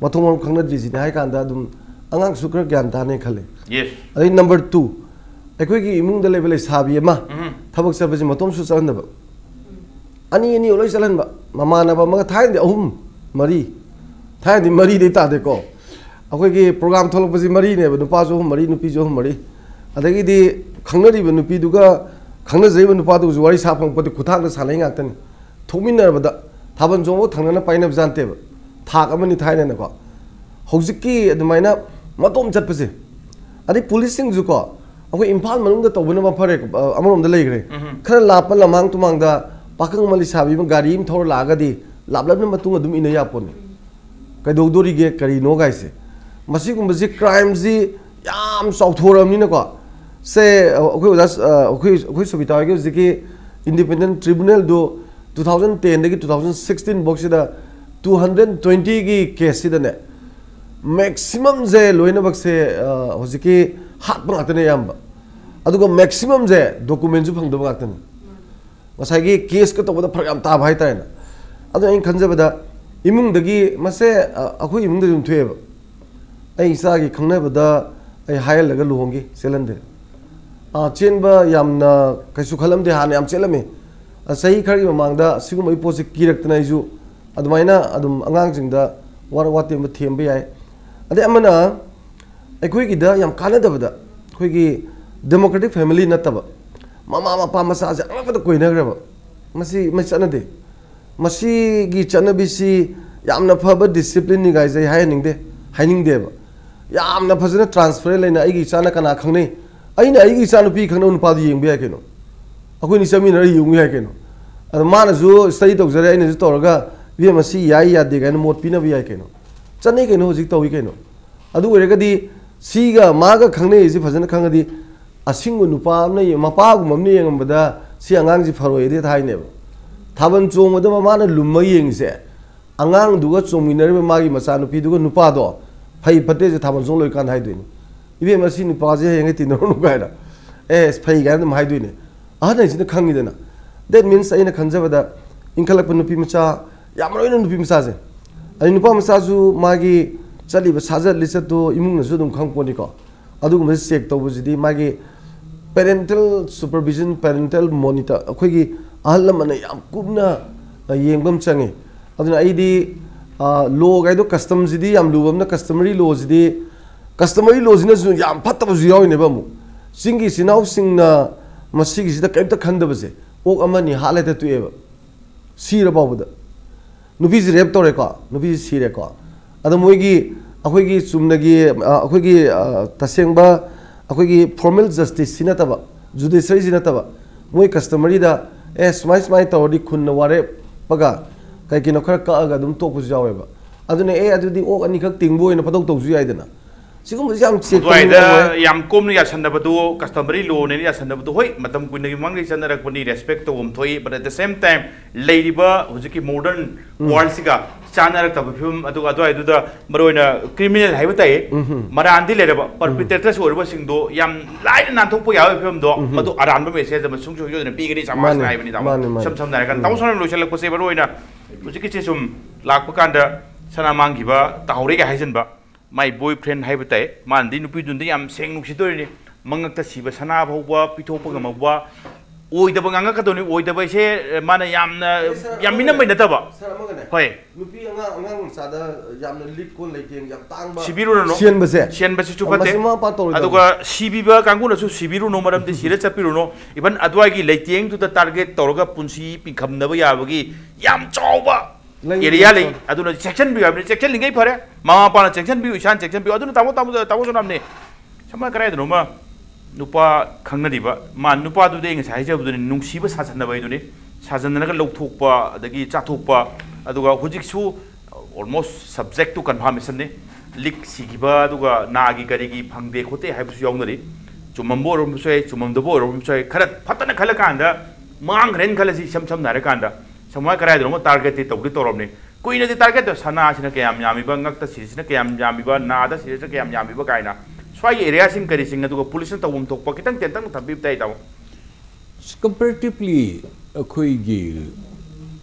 ꯃꯊꯣꯡ ꯃꯔꯝ ꯈꯪꯅꯗ꯭ꯔꯤꯁꯤꯅꯦ ꯍꯥꯏ ꯀꯥꯟꯗ ꯑꯗꯨꯝ ꯑꯉꯥꯡꯁꯨ ꯈꯔ ꯒ꯭ꯌꯥꯟ ꯇꯥꯅꯤ ꯈꯜꯂꯦ꯫ ꯌꯦꯁ꯫ ꯑꯗꯩ ꯅꯝꯕꯔ ꯇꯨ, ꯑꯩꯈꯣꯏꯒꯤ ꯏꯃꯨꯡꯗ ꯂꯩꯕ ꯂꯩꯁꯥꯕꯤ ꯑꯃ ꯎꯝ꯫ ꯊꯕꯛ ꯆꯠꯄꯁꯦ ꯃꯇꯣꯝꯁꯨ ꯆꯠꯍꯟꯗꯕ꯫ ꯑꯅꯤ ꯑꯅꯤ ꯂꯣꯏ ꯆꯠꯍꯟꯕ꯫ ꯃꯃꯥꯟꯅꯕ ꯑꯃꯒ, ꯊꯥꯏꯅꯗꯤ ꯑꯍꯨꯝ, ꯃꯔꯤ, ꯊꯥꯏꯅꯗꯤ ꯃꯔꯤꯗꯩ ꯇꯥꯗꯦꯀꯣ꯫ ꯑꯩꯈꯣꯏꯒꯤ ꯄ꯭ꯔꯣꯒ꯭ꯔꯥꯝ ꯊꯣꯛꯂꯛꯄꯁꯤ ꯃꯔꯤꯅꯦꯕ, ꯅꯨꯄꯥꯁꯨ ꯑꯍꯨꯝ ꯃꯔꯤ, ꯅꯨꯄꯤꯁꯨ ꯑꯍꯨꯝ ꯃꯔꯤ꯫ ꯑꯗꯒꯤꯗꯤ ꯈꯪꯅꯔꯤꯕ ꯅꯨꯄꯤꯗꯨꯒ ꯈꯪꯅꯖꯔꯤꯕ ꯅꯨꯄꯥꯗꯨꯒꯁꯨ ꯋꯥꯔꯤ ꯁꯥ ꯐꯪꯄꯣꯠꯇꯦ, ꯈꯨꯊꯥꯡꯗ ꯁꯥꯟꯅꯩ ꯉꯥꯛꯇꯅꯤ꯫ ꯊꯣꯛꯃꯤꯟꯅꯔꯕꯗ ꯊꯥꯕꯜ ꯆꯣꯡꯕ ꯊꯪꯅꯅ ꯄꯥꯏꯅꯕ ꯖꯥꯠ ꯅꯠꯇꯦꯕ, ꯊꯥꯛ ꯑꯃꯅꯤ ꯊꯥꯏꯅꯅꯀꯣ꯫ ꯍꯧꯖꯤꯛꯀꯤ ꯑꯗꯨꯃꯥꯏꯅ ꯃꯇꯣꯝ ꯆꯠꯄꯁꯦ, ꯑꯗꯩ ꯄꯨꯂꯤꯁꯁꯤꯡꯁꯨꯀꯣ, ꯑꯩꯈꯣꯏ ꯏꯝꯐꯥꯜ ꯃꯅꯨꯡꯗ ꯇꯧꯕꯅ ꯃꯐꯔꯦ, ꯑ, ꯑꯃꯔꯣꯝꯗ ꯂꯩꯈ꯭ꯔꯦ꯫ ꯎꯝꯍꯨꯝ꯫ ꯈꯔ ꯂꯥꯞꯄ ꯂꯝꯃꯥꯡ ꯇꯨꯃꯥꯡꯗ ꯄꯥꯈꯪ ꯑꯃ ꯂꯩꯁꯥꯕꯤ ꯑꯃ ꯒꯥꯔꯤ ꯑꯃ ꯊꯧꯔ ꯂꯥꯛꯑꯒꯗꯤ ꯂꯥꯞꯂꯞꯅ ꯃꯇꯨꯡ ꯑꯗꯨꯝ ꯏꯟꯅ ꯌꯥꯄꯣꯠꯅꯤ꯫ ꯀꯩꯗꯧꯗꯣꯔꯤꯒꯦ, ꯀꯔꯤꯅꯣ ꯀꯥꯏꯁꯦ? ꯃꯁꯤꯒꯨꯝꯕꯁꯤ, crimeꯁꯤ ꯌꯥꯝ ꯆꯥꯎꯊꯣꯔꯛꯑꯕꯅꯤꯅꯀꯣ꯫ ꯁꯦ, ꯑꯩꯈꯣꯏ ꯑꯣꯖꯥ, ꯑꯩꯈꯣꯏ, ꯑꯩꯈꯣꯏ ꯁꯨꯕꯤꯇꯥ ꯍꯣꯏꯒꯤ ꯍꯧꯖꯤꯛꯀꯤ independent tribunalꯗꯨ two thousand tenꯗꯒꯤ two thousand sixteen ꯐꯥꯎꯁꯤꯗ two hundred twentyꯒꯤ caseꯁꯤꯗꯅꯦ, maximumꯁꯦ ꯂꯣꯏꯅꯃꯛꯁꯦ, ꯑ, ꯍꯧꯖꯤꯛꯀꯤ ꯍꯥꯠꯄ ꯉꯥꯛꯇꯅꯦ ꯑꯌꯥꯝꯕ꯫ ꯑꯗꯨꯒ maximumꯁꯦ documentꯁꯨ ꯐꯪꯗꯕ ꯉꯥꯛꯇꯅꯤ꯫ ꯉꯁꯥꯏꯒꯤ caseꯀ ꯇꯧꯕꯗ ꯐꯔꯛ ꯌꯥꯝ ꯇꯥꯕ ꯍꯥꯏꯇꯥꯔꯦꯅꯦ꯫ ꯑꯗꯨꯅ ꯑꯩꯅ ꯈꯟꯖꯕꯗ ꯏꯃꯨꯡꯗꯒꯤ, ꯃꯁꯦ, ꯑ, ꯑꯩꯈꯣꯏ ꯏꯃꯨꯡꯗ ꯑꯗꯨꯝ ꯊꯣꯛꯑꯦꯕ꯫ ꯑꯩ ꯏꯆꯥꯒꯤ ꯈꯪꯅꯕꯗ ꯑꯩ ꯍꯥꯏꯍꯜꯂꯒ ꯂꯨꯍꯣꯡꯈꯤ, ꯆꯦꯜꯍꯟꯗꯦ꯫ ꯑ, ꯆꯦꯟꯕ ꯌꯥꯝꯅ ꯀꯩꯁꯨ ꯈꯜꯂꯝꯗꯦ, ꯍꯥꯟꯅ ꯌꯥꯝ ꯆꯦꯜꯂꯝꯃꯤ꯫ ꯑ, ꯆꯍꯤ ꯈꯔꯒꯤ ꯃꯃꯥꯡꯗ ꯁꯤꯒꯨꯝꯕꯒꯤ ꯄꯣꯠꯁꯦ ꯀꯤꯔꯛꯇꯅ ꯑꯩꯁꯨ ꯑꯗꯨꯃꯥꯏꯅ ꯑꯗꯨꯝ ꯑꯉꯥꯡꯁꯤꯡꯗ ꯋꯥꯔꯛ ꯋꯥꯇꯦꯝꯕ ꯊꯦꯝꯕ ꯌꯥꯏ꯫ ꯑꯗꯩ ꯑꯃꯅ ꯑꯩꯈꯣꯏꯒꯤꯗ ꯌꯥꯝ ꯀꯥꯟꯅꯗꯕꯗ, ꯑꯩꯈꯣꯏꯒꯤ democratic family ꯅꯠꯇꯕ, ꯃꯃꯥ ꯃꯄꯥ ꯃꯆꯥꯁꯦ ꯑꯉꯛꯄꯗ ꯀꯣꯏꯅꯈ꯭ꯔꯕ꯫ ꯃꯁꯤ, ꯃꯁꯤ ꯆꯠꯅꯗꯦ꯫ ꯃꯁꯤꯒꯤ ꯆꯠꯅꯕꯤꯁꯤ ꯌꯥꯝꯅ ꯐꯕ disciplineꯅꯤ ꯒꯥꯏꯁꯦ ꯑꯩ ꯍꯥꯏꯍꯟꯅꯤꯡꯗꯦ, ꯍꯥꯏꯅꯤꯡꯗꯦꯕ꯫ ꯌꯥꯝꯅ ꯐꯖꯅ transparent ꯂꯩꯅ ꯑꯩꯒꯤ ꯏꯆꯥꯅ ꯀꯅꯥ ꯈꯪꯅꯩ, ꯑꯩꯅ ꯑꯩꯒꯤ ꯏꯆꯥꯅꯨꯄꯤ ꯈꯪꯅꯕ ꯅꯨꯄꯥꯗꯨ ꯌꯦꯡꯕ ꯌꯥꯏ ꯀꯩꯅꯣ꯫ ꯑꯩꯈꯣꯏꯅꯤ ꯆꯠꯃꯤꯟꯅꯔ ꯌꯦꯡꯕ ꯌꯥꯏ ꯀꯩꯅꯣ꯫ ꯑꯗꯣ ꯃꯥꯅꯁꯨ study ꯇꯧꯖꯔꯦ, ꯑꯩꯅꯁꯨ ꯇꯧꯔꯒ, "ꯏꯕꯦꯝꯃ, ꯁꯤ ꯌꯥꯏ ꯌꯥꯗꯦ" ꯀꯥꯏꯅ ꯃꯣꯠ ꯄꯤꯅꯕ ꯌꯥꯏ ꯀꯩꯅꯣ꯫ ꯆꯠꯅꯩ ꯀꯩꯅꯣ, ꯍꯧꯖꯤꯛ ꯇꯧꯏ ꯀꯩꯅꯣ꯫ ꯑꯗꯨ ꯑꯣꯏꯔꯒꯗꯤ ꯁꯤꯒ ꯃꯥꯒ ꯈꯪꯅꯩꯁꯤ ꯐꯖꯅ ꯈꯪꯉꯗꯤ, ꯑꯁꯤꯡꯕ ꯅꯨꯄꯥ ꯑꯃꯅ ꯌꯦ-, ꯃꯄꯥꯒꯨꯝꯕ ꯑꯃꯅ ꯌꯦꯡꯉꯝꯕꯗ ꯁꯤ ꯑꯉꯥꯡꯁꯤ ꯐꯔꯣꯏꯗꯤ ꯍꯦꯛꯇ ꯍꯥꯏꯅꯦꯕ꯫ ꯊꯥꯕꯜ ꯆꯣꯡꯕꯗ ꯃꯃꯥꯅ ꯂꯨꯝꯃ ꯌꯦꯡꯉꯤꯁꯦ, ꯑꯉꯥꯡꯗꯨꯒ ꯆꯣꯡꯃꯤꯟꯅꯔꯤꯕ ꯃꯥꯒꯤ ꯃꯆꯥꯅꯨꯄꯤꯗꯨꯒ ꯅꯨꯄꯥꯗꯣ ꯐꯩ ꯐꯠꯇꯦꯁꯦ ꯊꯥꯕꯜ ꯆꯣꯡ ꯂꯣꯏꯀꯥꯟꯗ ꯍꯥꯏꯗꯣꯏꯅꯤ꯫ "ꯏꯕꯦꯝꯃ, ꯁꯤ ꯅꯨꯄꯥꯁꯦ ꯍꯌꯦꯡ ꯇꯤꯟꯅꯔꯨꯅꯨ" ꯀꯥꯏꯅ, "ꯑꯦ, ꯐꯩ" ꯀꯥꯏꯅ ꯑꯗꯨꯝ ꯍꯥꯏꯗꯣꯏꯅꯦ꯫ ꯑꯍꯟ ꯍꯥꯏꯁꯤꯅ ꯈꯪꯉꯤꯗꯅ꯫ That means ꯑꯩꯅ ꯈꯟꯖꯕꯗ ꯏꯟꯈꯠꯂꯛꯄ ꯅꯨꯄꯤ ꯃꯆꯥ, ꯌꯥꯝ ꯃꯔꯨ ꯑꯣꯏꯅ ꯅꯨꯄꯤ ꯃꯆꯥꯁꯦ, ꯑꯗꯩ ꯅꯨꯄꯥ ꯃꯆꯥꯁꯨ ꯃꯥꯒꯤ ꯆꯠꯂꯤꯕ ꯁꯥꯖꯠ ꯂꯤꯆꯠꯇꯣ ꯏꯃꯨꯡꯅꯁꯨ ꯑꯗꯨꯝ ꯈꯪꯄꯣꯠꯅꯤꯀꯣ꯫ ꯑꯗꯨꯒꯨꯝꯕꯁꯦ check ꯇꯧꯕꯁꯤꯗꯤ ꯃꯥꯒꯤ parental supervision, parental monitor, ꯑꯩꯈꯣꯏꯒꯤ ꯑꯍꯜ ꯂꯃꯟꯅ ꯌꯥꯝ ꯀꯨꯞꯅ, ꯑ, ꯌꯦꯡꯕ ꯑꯃ ꯆꯪꯉꯤ꯫ ꯑꯗꯨꯅ ꯑꯩꯗꯤ, ꯑ, law ꯒꯥꯏꯗꯣ, customꯁꯤꯗꯤ ꯌꯥꯝ ꯂꯨꯕ ꯑꯃꯅ, customary lawꯁꯤꯗꯤ, customary lawꯁꯤꯅꯁꯨ ꯌꯥꯝ ꯐꯠꯇꯕꯁꯨ ꯌꯥꯎꯔꯤꯅꯦꯕ ꯑꯃꯨꯛ꯫ ꯆꯤꯡꯒꯤ ꯏꯆꯤꯟ ꯏꯅꯥꯎꯁꯤꯡꯅ ꯃꯁꯤꯒꯤꯁꯤꯗ ꯀꯔꯤꯝꯇ ꯈꯟꯗꯕꯁꯦ, ꯑꯣꯛ ꯑꯃꯅꯤ ꯍꯥꯠꯂꯦ ꯍꯦꯛꯇ ꯇꯣꯛꯑꯦꯕ, ꯁꯤꯔ ꯐꯥꯎꯕꯗ꯫ ꯅꯨꯄꯤꯁꯤ ꯔꯦꯞ ꯇꯧꯔꯦꯀꯣ, ꯅꯨꯄꯤꯁꯤ ꯁꯤꯔꯦꯀꯣ꯫ ꯑꯗꯣ ꯃꯣꯏꯒꯤ, ꯑꯩꯈꯣꯏꯒꯤ ꯆꯨꯝꯅꯒꯤ, ꯑ, ꯑꯩꯈꯣꯏꯒꯤ, ꯑ, ꯇꯁꯦꯡꯕ ꯑꯩꯈꯣꯏꯒꯤ ꯐꯣꯔꯃꯦꯜ ꯖꯁꯇꯤꯁꯁꯤ ꯅꯠꯇꯕ, ꯖꯨꯗꯤꯁꯔꯤꯁꯤ ꯅꯠꯇꯕ, ꯃꯣꯏ ꯀꯁꯇꯃꯔꯤꯗ, "ꯑꯦ, ꯁꯨꯃꯥꯏ ꯁꯨꯃꯥꯏꯅ ꯇꯧꯔꯗꯤ ꯈꯨꯟꯅ ꯋꯥꯔꯦꯞꯄꯒ ꯀꯩ ꯀꯩꯅꯣ ꯈꯔ ꯀꯛꯑꯒ ꯑꯗꯨꯝ ꯇꯣꯛꯄꯁꯨ ꯌꯥꯎꯋꯦꯕ"꯫ ꯑꯗꯨꯅ, "ꯑꯦ, ꯑꯗꯨꯗꯤ ꯑꯣꯛ ꯑꯅꯤꯈꯛ ꯇꯤꯡꯕ ꯑꯣꯏꯅ ꯐꯗꯧ ꯇꯧꯁꯨ ꯌꯥꯏꯗꯅ"꯫ ꯁꯤꯒꯨꯝꯕꯁꯤ ꯌꯥꯝ ꯆꯦꯛ ꯇꯧꯅꯤꯡꯉꯥꯏ ꯑꯣꯏ꯫ ꯌꯥꯝ ꯀꯣꯝꯅ ꯌꯥꯁꯟꯅꯕꯗꯨ, ꯀꯁꯇꯃꯔꯤ ꯂꯣꯅꯦꯅ ꯌꯥꯁꯟꯅꯕꯗꯨ, ꯍꯣꯏ, ꯃꯇꯝ ꯀꯨꯏꯅꯒꯤ ꯃꯃꯥꯡꯗꯒꯤ ꯆꯠꯅꯔꯛꯄꯅꯤ, ꯔꯦꯁꯄꯦꯛ ꯇꯧꯐꯝ ꯊꯣꯛꯏ꯫ But at the same time, ꯂꯩꯔꯤꯕ ꯍꯧꯖꯤꯛꯀꯤ ꯃꯣꯗꯔꯟ ꯋꯥꯔꯜꯁꯤꯒ ꯆꯥꯟꯅꯔꯛꯇꯕ ꯐꯤꯕꯝ, ꯑꯗꯨꯒ ꯑꯗꯨꯋꯥꯏꯗꯨꯗ ꯃꯔꯨꯑꯣꯏꯅ ꯀ꯭ꯔꯤꯃꯤꯅꯦꯜ ꯍꯥꯏꯕ ꯇꯥꯏ, ꯃꯔꯥꯟꯗꯤ ꯂꯩꯔꯕ, ꯄꯔꯄꯤꯇ꯭ꯔꯦꯇꯔꯁ ꯑꯣꯏꯔꯕꯁꯤꯡꯗꯣ ꯌꯥꯝ ꯂꯥꯏꯅ ꯅꯥꯟꯊꯣꯛꯄ ꯌꯥꯕꯒꯤ ꯐꯤꯕꯝꯗꯣ, ꯃꯗꯨ ꯑꯔꯥꯟꯕ ꯃꯦꯁꯦꯖ ꯑꯃ ꯁꯨꯡꯁꯣꯏ ꯁꯣꯏꯗꯅ ꯄꯤꯒꯅꯤ, ꯆꯥꯝꯃꯉꯥꯁꯤꯅ ꯃꯥꯅꯤ, ꯍꯥꯏꯕꯅꯤ, ꯇꯥꯃꯣ꯫ ꯃꯥꯅꯤ, ꯃꯥꯅꯤ꯫ ꯏꯁꯝ ꯁꯝꯅ ꯍꯥꯏꯔꯀꯥꯟꯗ, ꯇꯥꯃꯣ ꯁꯣꯝꯅ ꯂꯣꯏꯁꯤꯜꯂꯛꯄꯁꯦ, ꯃꯔꯨꯑꯣꯏꯅ ꯍꯧꯖꯤꯛꯀꯤꯁꯦ ꯁꯨꯝ ꯂꯥꯛꯄ ꯀꯥꯟꯗ ꯁꯅꯥ ꯃꯥꯡꯈꯤꯕ, ꯇꯥꯍꯧꯔꯦꯒ ꯍꯥꯏꯖꯟꯕ, ꯃꯥꯏ ꯕꯣꯏ ꯐ꯭ꯔꯦꯟ ꯍꯥꯏꯕ ꯇꯥꯏ, ꯃꯥꯅꯗꯤ ꯅꯨꯄꯤꯗꯨꯅꯗꯤ ꯌꯥꯝ ꯁꯦꯡ ꯅꯨꯡꯁꯤꯗꯣꯔꯤꯅꯤ, ꯃꯉꯛꯇ ꯁꯤꯕ ꯁꯅꯥ ꯐꯥꯎꯕ ꯄꯤꯊꯣꯛꯄ ꯉꯝꯃꯛꯄ꯫ ꯑꯣꯏꯗꯕ ꯉꯥꯡꯉꯛꯀꯗꯧꯅꯤ, ꯑꯣꯏꯗꯕ ꯍꯥꯏꯁꯦ, ꯃꯥꯅ ꯌꯥꯝꯅ ꯁꯥꯔ, ꯌꯥꯝ ꯑꯃꯒꯅꯦ꯫ ꯃꯤꯅꯝꯕꯩ ꯅꯠꯇꯕ꯫ ꯁꯥꯔ, ꯑꯃꯒꯅꯦ꯫ ꯍꯣꯏ꯫ ꯅꯨꯄꯤ ꯑꯉꯥꯡ, ꯑꯉꯥꯡ ꯃꯆꯥꯗ ꯌꯥꯝꯅ ꯂꯤꯛ ꯀꯣꯟ ꯂꯩꯇꯦꯡ ꯌꯥꯝ ꯇꯥꯡꯕ ꯁꯤꯕꯤꯔꯨꯔꯅꯨ꯫ ꯁꯦꯟꯕꯁꯦ꯫ ꯁꯦꯟꯕꯁꯤꯁꯨ ꯐꯠꯇꯦ꯫ ꯃꯁꯤ ꯃꯃꯥ ꯃꯄꯥ ꯇꯧꯔꯣꯏꯗꯕꯅꯤ꯫ ꯑꯗꯨꯒ ꯁꯤꯕꯤꯕ ꯀꯥꯡꯕꯨꯅꯁꯨ ꯁꯤꯕꯤꯔꯨꯅꯨ, ꯃꯔꯝꯗꯤ ꯁꯤꯔ ꯆꯠꯄꯤꯔꯨꯅꯨ꯫ Even ꯑꯗꯨꯋꯥꯏꯒꯤ ꯂꯩꯇꯦꯡꯗꯨꯗ ꯇꯥꯔꯒꯦꯠ ꯇꯧꯔꯒ ꯄꯨꯟꯁꯤ ꯄꯤꯡꯈꯝꯅꯕ ꯌꯥꯕꯒꯤ ꯌꯥꯝ ꯆꯥꯎꯕ ꯂꯩ, ꯑꯦꯔꯤꯌꯥ ꯂꯩ꯫ ꯂꯩ꯫ ꯑꯗꯨꯅ ꯆꯦꯛꯁꯤꯟꯕꯤꯌꯨ ꯍꯥꯏꯕꯅꯤ, ꯆꯦꯛꯁꯤꯟꯂꯤꯉꯩ ꯐꯔꯦ꯫ ꯃꯃꯥ ꯃꯄꯥꯅ ꯆꯦꯛꯁꯤꯟꯕꯤꯌꯨ, ꯏꯁꯥꯅ ꯆꯦꯛꯁꯤꯟꯕꯤꯌꯨ꯫ ꯑꯗꯨꯅ ꯇꯥꯃꯣ, ꯇꯥꯃꯣ, ꯇꯥꯃꯣ ꯁꯣꯅꯥꯝꯅꯦ꯫ ꯁꯝꯅ ꯀꯗꯥꯏꯗꯅꯣꯃ ꯅꯨꯄꯥ ꯈꯪꯅꯔꯤꯕ, ꯃꯥ ꯅꯨꯄꯥꯗꯨꯗꯤ ꯑꯩ ꯉꯁꯥꯏ ꯍꯥꯏꯖꯕꯗꯨꯅꯤ, ꯅꯨꯡꯁꯤꯕ ꯁꯥꯖꯟꯅꯕ ꯍꯥꯏꯗꯨꯅꯤ꯫ ꯁꯥꯖꯟꯅꯔꯒ ꯂꯧꯊꯣꯛꯄ, ꯑꯗꯒꯤ ꯆꯥꯊꯣꯛꯄ, ꯑꯗꯨꯒ ꯍꯧꯖꯤꯛꯁꯨ almost subject to confirmationꯅꯤ꯫ ꯂꯤꯛ ꯁꯤꯈꯤꯕ, ꯑꯗꯨꯒ ꯅꯥꯒꯤ ꯀꯔꯤꯒꯤ ꯐꯪꯗꯦ ꯈꯣꯠꯇꯦ ꯍꯥꯏꯕꯁꯨ ꯌꯥꯎꯅꯔꯤ꯫ ꯆꯨꯝꯃꯝꯕ ꯑꯣꯏꯔꯝꯕꯁꯨ ꯌꯥꯏ, ꯆꯨꯝꯃꯝꯗꯕ ꯑꯣꯏꯔꯝꯕꯁꯨ ꯌꯥꯏ꯫ ꯈꯔ ꯐꯠꯇꯅ ꯈꯜꯂꯀꯥꯟꯗ ꯃꯥꯡꯈ꯭ꯔꯦꯅ ꯈꯜꯂꯁꯤ, ꯏꯁꯝ ꯁꯝꯅ ꯍꯥꯏꯔꯀꯥꯟꯗ꯫ ꯁꯃꯥꯏ ꯀꯗꯥꯏꯗꯅꯣꯃ ꯇꯥꯔꯒꯦꯠꯇꯤ ꯇꯧꯗꯤ ꯇꯧꯔꯝꯅꯤ꯫ ꯀꯨꯏꯅꯗꯤ ꯇꯥꯔꯒꯦꯠꯇ ꯁꯅꯥꯁꯤꯅ ꯀꯌꯥꯝ ꯌꯥꯝꯃꯤꯕ, ꯉꯛꯇ ꯁꯤꯔꯤꯁꯤꯅ ꯀꯌꯥꯝ ꯌꯥꯝꯃꯤꯕ, ꯅꯥꯗ ꯁꯤꯔꯤꯁꯤꯅ ꯀꯌꯥꯝ ꯌꯥꯝꯃꯤꯕ ꯀꯥꯏꯅ ꯁ꯭ꯋꯥꯏꯒꯤ ꯑꯦꯔꯤꯌꯥꯁꯤꯡ ꯀꯔꯤꯁꯤꯡ, ꯑꯗꯨꯒ ꯄꯨꯂꯤꯁꯅ ꯇꯧꯐꯝ ꯊꯣꯛꯄ ꯈꯤꯇꯪ ꯇꯦꯟꯇꯛꯅ ꯊꯝꯕꯤꯕ ꯇꯥꯏ, ꯇꯥꯃꯣ꯫ ꯀꯝꯄꯦꯔꯦꯇꯤꯚꯂꯤ ꯑꯩꯈꯣꯏꯒꯤ,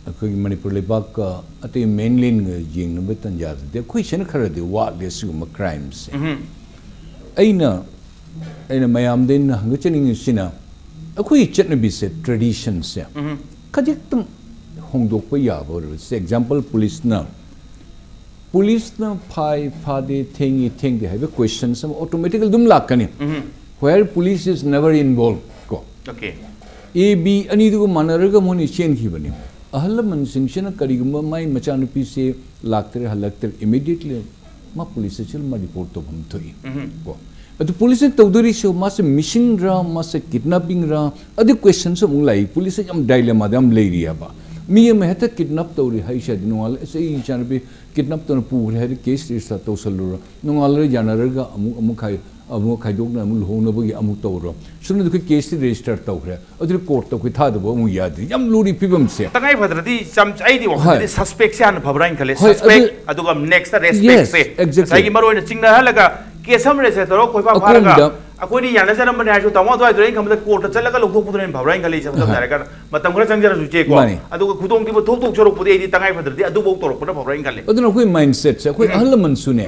ꯑꯩꯈꯣꯏꯒꯤ ꯃꯅꯤꯄꯨꯔ ꯂꯩꯕꯥꯛꯀ ꯑꯇꯩ ꯃꯦꯟꯂꯦꯟꯒ ꯌꯦꯡꯅꯕ ꯇꯥꯟꯖꯥꯗꯗꯤ ꯑꯩꯈꯣꯏꯁꯤꯅ ꯈꯔꯗꯤ ꯋꯥꯠꯂꯦ ꯁꯤꯒꯨꯝꯕ ꯀ꯭ꯔꯥꯏꯝꯁꯦ꯫ ꯑꯩꯅ, ꯑꯩꯅ ꯃꯌꯥꯝꯗ ꯑꯩꯅ ꯍꯪꯒꯠꯆꯅꯤꯡꯉꯤꯁꯤꯅ, ꯑꯩꯈꯣꯏꯒꯤ ꯆꯠꯅꯕꯤꯁꯦ, ꯇ꯭ꯔꯦꯗꯤꯁꯟꯁꯦ ꯈꯖꯤꯛꯇꯪ ꯍꯣꯡꯗꯣꯛꯄ ꯌꯥꯕ ꯑꯣꯏꯔꯕꯁꯦ, ꯑꯦꯛꯖꯥꯝꯄꯜ, ꯄꯨꯂꯤꯁꯅ, ꯄꯨꯂꯤꯁꯅ ꯐꯥꯏ ꯐꯥꯗꯦ, ꯊꯦꯡꯉꯤ ꯊꯦꯡꯗꯦ ꯍꯥꯏꯕ ꯀ꯭ꯋꯦꯁꯟꯁ ꯑꯃ ꯑꯣꯇꯣꯃꯦꯇꯤꯀꯦꯜ ꯑꯗꯨꯝ ꯂꯥꯛꯀꯅꯤ꯫ Where police is never involved ꯀꯣ꯫ Okay. ꯑꯦ ꯕꯤ ꯑꯅꯤꯗꯨꯒ ꯃꯥꯟꯅꯔꯒ ꯃꯣꯏꯅ ꯆꯦꯟꯈꯤꯕꯅꯤ꯫ ꯑꯍꯜ ꯂꯃꯟꯁꯤꯡꯁꯤꯅ ꯀꯔꯤꯒꯨꯝꯕ ꯃꯥꯏ ꯃꯆꯥꯅꯨꯄꯤꯁꯦ ꯂꯥꯛꯇ꯭ꯔꯦ, ꯍꯜꯂꯛꯇ꯭ꯔꯦ, immediately ꯃꯥ ꯄꯨꯂꯤꯁꯇ ꯆꯠꯂ ꯃꯥ ꯔꯤꯄꯣꯔꯠ ꯇꯧꯐꯝ ꯊꯣꯛꯏ ꯀꯣ꯫ ꯑꯗꯨ ꯄꯨꯂꯤꯁꯅ ꯇꯧꯗꯣꯔꯤꯁꯦ ꯃꯥꯁꯦ ꯃꯤꯁꯤꯡꯔ, ꯃꯥꯁꯦ ꯀꯤꯗꯅꯥꯄꯤꯡꯔ? ꯑꯗꯨ ꯀ꯭ꯋꯦꯁꯟꯁꯨ ꯑꯃꯨꯛ ꯂꯥꯛꯏ꯫ ꯄꯨꯂꯤꯁꯁꯦ ꯌꯥꯝ ꯗꯥꯏꯂꯦꯃꯥꯗ ꯌꯥꯝ ꯂꯩꯔꯤ ꯍꯥꯏꯕ꯫ ꯃꯤ ꯑꯃ ꯍꯦꯛꯇ ꯀꯤꯗꯅꯥꯞ ꯇꯧꯔꯦ ꯍꯥꯏꯁꯦ ꯍꯥꯏꯗꯤ ꯅꯣꯡꯉꯥꯜꯂ ꯑꯁ ꯑꯩ ꯏꯆꯥꯅꯨꯄꯤ ꯀꯤꯗꯅꯥꯞ ꯇꯧꯅ ꯄꯨꯈ꯭ꯔꯦ ꯍꯥꯏꯗꯤ ꯀꯦꯁ ꯔꯦꯖꯤꯁꯇꯔ ꯇꯧꯁꯜꯂꯨꯔ, ꯅꯣꯡꯉꯥꯜꯂꯒ ꯌꯥꯅꯔꯒ ꯑꯃꯨꯛ ꯑꯃꯨꯛ ꯈꯥꯏ ꯑꯃꯨꯛ ꯈꯥꯏꯗꯣꯛꯅ ꯑꯃꯨꯛ ꯂꯨꯍꯣꯡꯅꯕꯒꯤ ꯑꯃꯨꯛ ꯇꯧꯔꯣ꯫ ꯁꯨꯝꯅ ꯑꯩꯈꯣꯏ ꯀꯦꯁꯇꯤ ꯔꯦꯖꯤꯁꯇꯔ ꯇꯧꯈ꯭ꯔꯦ, ꯑꯗꯨꯗꯤ ꯀꯣꯔꯠꯇ ꯑꯩꯈꯣꯏ ꯊꯥꯗꯕ ꯑꯃꯨꯛ ꯌꯥꯗ꯭ꯔꯤ꯫ ꯌꯥꯝ ꯂꯨꯔꯤ ꯐꯤꯕꯝꯁꯦ꯫ ꯇꯉꯥꯏ ꯐꯗ꯭ꯔꯗꯤ ꯆꯝ ꯑꯩꯗꯤ ꯋꯥꯈꯜꯗꯗꯤ ꯍꯣꯏ꯫ ꯁꯁꯄꯦꯛꯁꯦ ꯍꯥꯟꯅ ꯐꯕ꯭ꯔꯥ ꯍꯥꯏꯅ ꯈꯜꯂꯦ꯫ ꯍꯣꯏ, ꯁꯁꯄꯦꯛ ꯑꯗꯨ ꯑꯗꯨꯒ ꯅꯦꯛꯁꯇ ꯔꯦꯁꯄꯦꯛꯁꯦ Yes, exactly. ꯉꯁꯥꯏꯒꯤ ꯃꯔꯨ ꯑꯣꯏꯅ ꯆꯤꯡꯅꯍꯜꯂꯒ ꯀꯦꯁ ꯑꯃ ꯔꯦꯖꯤꯁꯇꯔ ꯇꯧꯔꯒ ꯈꯣꯏꯐꯥ ꯐꯥꯔꯒ ꯑꯀꯣꯟꯕꯗ ꯑꯩꯈꯣꯏꯅꯤ ꯌꯥꯅꯖꯔꯝꯕꯅꯦ ꯍꯥꯏꯔꯁꯨ ꯇꯥꯃꯣ ꯑꯗꯨꯋꯥꯏꯗꯨꯗ ꯑꯩꯅ ꯈꯟꯕꯗ ꯀꯣꯔꯠꯇ ꯆꯠꯂꯒ ꯂꯧꯊꯣꯛꯄꯗꯨꯅ ꯍꯦꯟꯅ ꯐꯕ꯭ꯔꯥ ꯍꯥꯏꯅ ꯈꯜꯂꯤ ꯏꯆꯝ ꯁꯝꯅ ꯍꯥꯏꯔꯒ ꯃꯇꯝ ꯈꯔ ꯆꯪꯖꯔꯁꯨ ꯏꯆꯦꯀꯣ꯫ ꯃꯥꯅꯤ꯫ ꯑꯗꯨꯒ ꯈꯨꯗꯣꯡꯊꯤꯕ ꯊꯣꯛ ꯊꯣꯛ ꯁꯔꯨꯛꯄꯨꯗꯤ ꯑꯩꯗꯤ ꯇꯉꯥꯏ ꯐꯗ꯭ꯔꯗꯤ ꯑꯗꯨꯐꯧ ꯇꯧꯔꯛꯄꯅ ꯐꯕ꯭ꯔꯥ ꯍꯥꯏꯅ ꯈꯜꯂꯤ꯫ ꯑꯗꯨꯅ ꯑꯩꯈꯣꯏ ꯃꯥꯏꯟꯁꯦꯠꯁꯦ ꯑꯩꯈꯣꯏ ꯑꯍꯜ ꯂꯃꯟꯁꯨꯅꯦ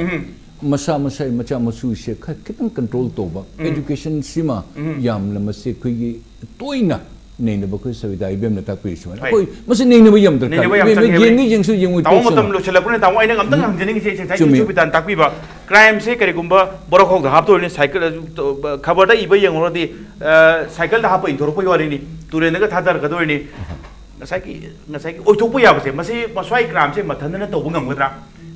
ꯃꯁꯥ ꯃꯁꯥꯒꯤ ꯃꯆꯥ ꯃꯁꯨꯁꯦ ꯈꯔ ꯈꯤꯇꯪ ꯀꯟꯇ꯭ꯔꯣꯜ ꯇꯧꯕ, ꯑꯦꯖꯨꯀꯦꯁꯟꯁꯤꯃ ꯌꯥꯝꯅ ꯃꯁꯤ ꯑꯩꯈꯣꯏꯒꯤ ꯇꯣꯏꯅ ꯅꯩꯅꯕ ꯑꯩꯈꯣꯏ ꯁꯕꯤꯇꯥ ꯏꯕꯦꯝꯅ ꯇꯥꯛꯄꯤꯔꯤꯁꯨ ꯍꯣꯏ꯫ ꯑꯩꯈꯣꯏ ꯃꯁꯤ ꯅꯩꯅꯕ ꯌꯥꯝ ꯗꯔꯀꯥꯔ ꯅꯩꯅꯕ ꯌꯥꯝ ꯏꯕꯦꯝ, ꯆꯪꯉꯦ꯫ ꯌꯦꯡꯉꯤ ꯌꯦꯡꯁꯨ ꯌꯦꯡꯉꯨ ꯇꯥꯃꯣ ꯇꯣꯛꯁꯅꯨ꯫ ꯃꯇꯝ ꯂꯣꯏꯁꯤꯜꯂꯛꯄꯅ ꯇꯥꯃꯣ ꯑꯩꯅ ꯑꯝꯇꯪ ꯍꯪꯖꯅꯤꯡꯉꯤꯁꯦ ꯉꯁꯥꯏꯒꯤ ꯆꯨꯝꯃꯤ꯫ ꯁꯨꯕꯤꯇꯥꯅ ꯇꯥꯛꯄꯤꯕ ꯀ꯭ꯔꯥꯏꯝꯁꯦ ꯀꯔꯤꯒꯨꯝꯕ ꯕꯣꯔꯥꯈꯣꯛꯇ ꯍꯥꯞꯇꯣꯏꯅꯤ, ꯁꯥꯏꯀꯜ ꯈꯕꯔꯗ ꯏꯕ ꯌꯦꯡꯉꯨꯔꯗꯤ ꯑ, ꯁꯥꯏꯀꯜꯗ ꯍꯥꯞꯄ ꯏꯟꯊꯣꯔꯛꯄꯒꯤ ꯋꯥꯔꯤꯅꯤ, ꯇꯨꯔꯦꯟꯗꯒ ꯊꯥꯗꯔꯛꯀꯗꯣꯏꯅꯤ꯫ ꯉꯁꯥꯏꯒꯤ ꯉꯁꯥꯏꯒꯤ ꯑꯣꯏꯊꯣꯛꯄ ꯌꯥꯕꯁꯦ ꯃꯁꯤ ꯃꯁ꯭ꯋꯥꯏ ꯀ꯭ꯔꯥꯏꯝꯁꯦ ꯃꯊꯟꯇꯅ ꯇꯧꯕ ꯉꯝꯒꯗ꯭ꯔꯥ?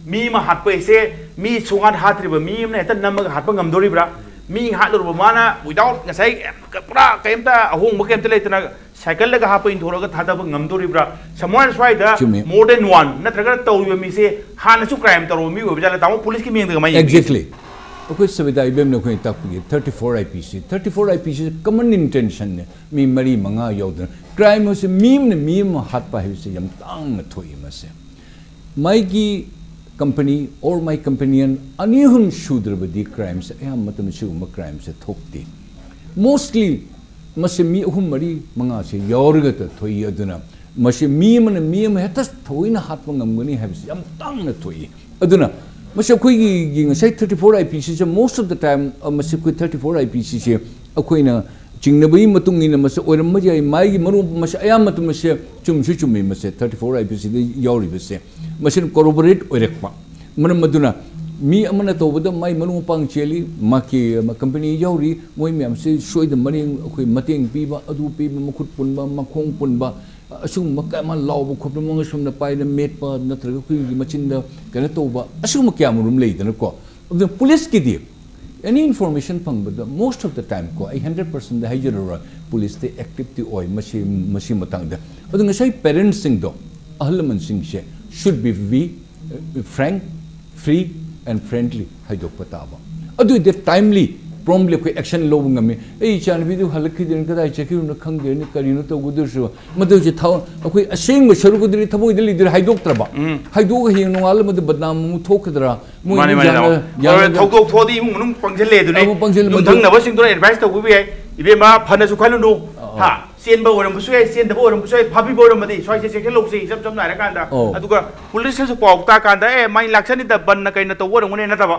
ꯃꯤ ꯑꯃ ꯍꯥꯠꯄ ꯍꯥꯏꯁꯦ ꯃꯤ ꯁꯨꯡꯍꯥꯠ ꯍꯥꯠꯇ꯭ꯔꯤꯕ ꯃꯤ ꯑꯃꯅ ꯍꯦꯛꯇ ꯅꯝꯃꯒ ꯍꯥꯠꯄ ꯉꯝꯗꯣꯔꯤꯕ꯭ꯔꯥ? ꯃꯤ ꯍꯥꯠꯂꯨꯔꯕ ꯃꯥꯅ without ꯉꯁꯥꯏ ꯄꯨꯔꯥ ꯀꯩꯝꯇ ꯑꯍꯣꯡꯕ ꯀꯩꯝꯇ ꯂꯩꯇꯅ ꯁꯥꯏꯀꯜꯗꯒ ꯍꯥꯞꯄ ꯏꯟꯊꯣꯔꯛꯑꯒ ꯊꯥꯗꯕ ꯉꯝꯗꯣꯔꯤꯕ꯭ꯔꯥ? ꯁꯃꯣꯔ ꯁ꯭ꯋꯥꯏꯗ ꯆꯨꯝꯃꯤ꯫ More than one ꯅꯠꯇ꯭ꯔꯒ ꯇꯧꯔꯤꯕ ꯃꯤꯁꯦ ꯍꯥꯟꯅꯁꯨ ꯀ꯭ꯔꯥꯏꯝ ꯇꯧꯔꯕ ꯃꯤ ꯑꯣꯏꯕ ꯖꯥꯠꯂ? ꯇꯥꯃꯣ ꯄꯨꯂꯤꯁꯀꯤ ꯃꯤꯡꯗ ꯀꯃꯥꯏꯅ ꯌꯦꯡꯒꯦ? Exactly. ꯑꯩꯈꯣꯏ ꯁꯕꯤꯇꯥ ꯏꯕꯦꯝꯅ ꯑꯩꯈꯣꯏꯅ ꯇꯥꯛꯄꯤꯒꯦ, thirty four I P C, thirty four I P C common intentionꯅꯦ, ꯃꯤ ꯃꯔꯤ ꯃꯉꯥ ꯌꯥꯎꯗꯅ꯫ ꯀ꯭ꯔꯥꯏꯝ ꯑꯁꯤ ꯃꯤ ꯑꯃꯅ ꯃꯤ ꯑꯃ ꯍꯥꯠꯄ ꯍꯥꯏꯕꯁꯤ ꯌꯥꯝ ꯇꯥꯡꯅ ꯊꯣꯛꯏ꯫ ꯃꯁꯦ ꯃꯥꯒꯤ company or my companion ꯑꯅꯤ ꯑꯍꯨꯝ ꯁꯨꯗ꯭ꯔꯕꯗꯤ ꯀ꯭ꯔꯥꯏꯝꯁꯦ ꯑꯌꯥꯝꯕ ꯃꯇꯝꯗ ꯁꯤꯒꯨꯝꯕ ꯀ꯭ꯔꯥꯏꯝꯁꯦ ꯊꯣꯛꯇꯦ꯫ Mostly ꯃꯁꯤ ꯃꯤ ꯑꯍꯨꯝ ꯃꯔꯤ ꯃꯉꯥꯁꯦ ꯌꯥꯎꯔꯒꯇ ꯊꯣꯛꯏ꯫ ꯑꯗꯨꯅ ꯃꯁꯤ ꯃꯤ ꯑꯃꯅ ꯃꯤ ꯑꯃ ꯍꯦꯛꯇ ꯊꯑꯣꯏꯅ ꯍꯥꯠꯄ ꯉꯝꯒꯅꯤ ꯍꯥꯏꯕꯁꯤ ꯌꯥꯝ ꯇꯥꯡꯅ ꯊꯣꯛꯏ꯫ ꯑꯗꯨꯅ ꯃꯁꯤ ꯑꯩꯈꯣꯏꯒꯤ ꯉꯁꯥꯏ thirty four I P Cꯁꯦ most of the time, ꯑ, ꯃꯁꯤ ꯑꯩꯈꯣꯏ thirty four I P Cꯁꯦ ꯑꯩꯈꯣꯏꯅ ꯆꯤꯡꯅꯕꯒꯤ ꯃꯇꯨꯡ ꯏꯟꯅ ꯃꯁꯤ ꯑꯣꯏꯔꯝꯕ ꯌꯥꯏ꯫ ꯃꯥꯒꯤ ꯃꯔꯨ ꯃꯁꯤ ꯑꯌꯥꯝꯕ ꯃꯇꯝ ꯃꯁꯤ ꯆꯨꯝꯁꯨ ꯆꯨꯝꯃꯤ꯫ ꯃꯁꯤ thirty four I P Cꯗ ꯌꯥꯎꯔꯤꯕꯁꯦ ꯃꯁꯤꯅ corroborate ꯑꯣꯏꯔꯛꯄ ꯃꯔꯝ ꯑꯗꯨꯅ ꯃꯤ ꯑꯃꯅ ꯇꯧꯕꯗ ꯃꯥꯏ ꯃꯔꯨꯞ ꯃꯄꯥꯡ ꯆꯦꯜꯂꯤ, ꯃꯥꯒꯤ ꯀꯝꯄꯅꯤ ꯌꯥꯎꯔꯤ, ꯃꯣꯏ ꯃꯌꯥꯝꯁꯦ ꯁꯣꯏꯗ ꯃꯔꯦꯡ, ꯑꯩꯈꯣꯏ ꯃꯇꯦꯡ ꯄꯤꯕ, ꯑꯗꯨ ꯄꯤꯕ, ꯃꯈꯨꯠ ꯄꯨꯟꯕ, ꯃꯈꯣꯡ ꯄꯨꯟꯕ, ꯑꯁꯤꯒꯨꯝꯕ ꯀꯌꯥ ꯑꯃ ꯂꯥꯎꯕ ꯈꯣꯠꯄ, ꯃꯉꯛ ꯁꯣꯝꯗ ꯄꯥꯏꯔ ꯃꯦꯠꯄ, ꯅꯠꯇ꯭ꯔꯒ ꯑꯩꯈꯣꯏꯒꯤ ꯃꯆꯤꯟꯗ ꯀꯩꯅꯣ ꯇꯧꯕ, ꯑꯁꯤꯒꯨꯝꯕ ꯀꯌꯥ ꯑꯃꯔꯣꯝ ꯂꯩꯗꯅꯀꯣ꯫ ꯑꯗꯨꯅ ꯄꯨꯂꯤꯁꯀꯤꯗꯤ any information ꯐꯪꯕꯗ, most of the time ꯀꯣ, ꯑꯩ ꯍꯟꯗ꯭ꯔꯦꯠ ꯄꯥꯔꯁꯦꯟꯗ ꯍꯥꯏꯖꯔꯔꯣꯏ, ꯄꯨꯂꯤꯁꯇꯤ ꯑꯦꯛꯇꯤꯞꯇꯤ ꯑꯣꯏ ꯃꯁꯤ, ꯃꯁꯤ ꯃꯇꯥꯡꯗ꯫ ꯑꯗꯨ ꯉꯁꯥꯏ ꯄꯦꯔꯦꯟꯁꯁꯤꯡꯗꯣ, ꯑꯍꯜ ꯂꯃꯟꯁꯤꯡꯁꯦ should be be frank, free and friendly ꯍꯥꯏꯗꯣꯛꯄ ꯇꯥꯕ꯫ ꯑꯗꯨ ꯑꯣꯏꯗꯤ ꯇꯥꯏꯝꯂꯤ, ꯄ꯭ꯔꯣꯝꯂꯤ ꯑꯩꯈꯣꯏ ꯑꯦꯛꯁꯟ ꯂꯧꯕ ꯉꯝꯃꯤ꯫ ꯑꯩ ꯏꯆꯥꯅꯨꯄꯤꯗꯨ ꯍꯜꯂꯛꯈꯤꯗ꯭ꯔꯦꯅ, ꯀꯗꯥꯏ ꯆꯠꯈꯤꯕꯅꯣ ꯈꯪꯗ꯭ꯔꯦꯅ, ꯀꯔꯤꯅꯣ ꯇꯧꯒꯗꯣꯏꯁꯨ꯫ ꯃꯗꯨꯁꯦ ꯊꯥꯎ, ꯑꯩꯈꯣꯏ ꯑꯁꯦꯡꯕ ꯁꯔꯨꯛ ꯑꯗꯨꯗꯤ ꯊꯃꯣꯏꯗ ꯂꯩꯗꯣꯏꯔꯥ ꯍꯥꯏꯗꯣꯛꯇ꯭ꯔꯕ? ꯎꯝ꯫ ꯍꯥꯏꯗꯣꯛꯑꯒ ꯍꯌꯦꯡ ꯅꯣꯡꯉꯥꯜꯂ ꯃꯗꯨ ꯕꯗꯅꯥꯝ ꯑꯃꯨꯛ ꯊꯣꯛꯀꯗ꯭ꯔꯥ? ꯃꯣꯏ ꯃꯥꯅꯦ, ꯃꯥꯅꯦ, ꯌꯥꯅ-, ꯇꯥꯃꯣ꯫ ꯌꯥꯅ-, ꯍꯣꯏ, ꯊꯧꯗꯣꯛ ꯊꯣꯛꯑꯗꯤ ꯏꯃꯨꯡ ꯃꯅꯨꯡ ꯄꯪꯁꯤꯜꯂꯦ ꯑꯗꯨꯅꯤ꯫ ꯑꯃꯨꯛ ꯄꯪꯁꯤꯜꯂꯦ, ꯃꯗꯨ ꯌꯨꯝꯊꯪꯅꯕꯁꯤꯡꯗꯨꯅ ꯑꯦꯗꯚꯥꯏꯁ ꯇꯧꯕꯤꯕ ꯌꯥꯏ, "ꯏꯕꯦꯝꯃ, ꯐꯅꯁꯨ ꯈꯜꯂꯨꯅꯨ, ꯑꯥ, ꯑꯥ, ꯍꯥ, ꯆꯦꯟꯕ ꯑꯣꯏꯔꯝꯕꯁꯨ ꯌꯥꯏ, ꯆꯦꯟꯗꯕ ꯑꯣꯏꯔꯝꯕꯁꯨ ꯌꯥꯏ, ꯐꯥꯕꯤꯕ ꯑꯣꯏꯔꯝꯃꯗꯤ ꯁ꯭ꯋꯥꯏꯁꯦ ꯆꯦꯛꯁꯤꯜꯍꯧꯁꯤ", ꯏꯆꯝ ꯆꯝꯅ ꯍꯥꯏꯔꯀꯥꯟꯗ꯫ ꯑꯧ꯫ ꯑꯗꯨꯒ ꯄꯨꯂꯤꯁꯅꯁꯨ ꯄꯥꯎ ꯇꯥꯀꯥꯟꯗ, "ꯑꯦ, ꯃꯥꯏ ꯂꯥꯛꯁꯅꯤꯗ, ꯕꯟꯅ ꯀꯩꯅ ꯇꯧꯕ ꯑꯣꯏꯔꯝꯒꯅꯤ" ꯅꯠꯇꯕ,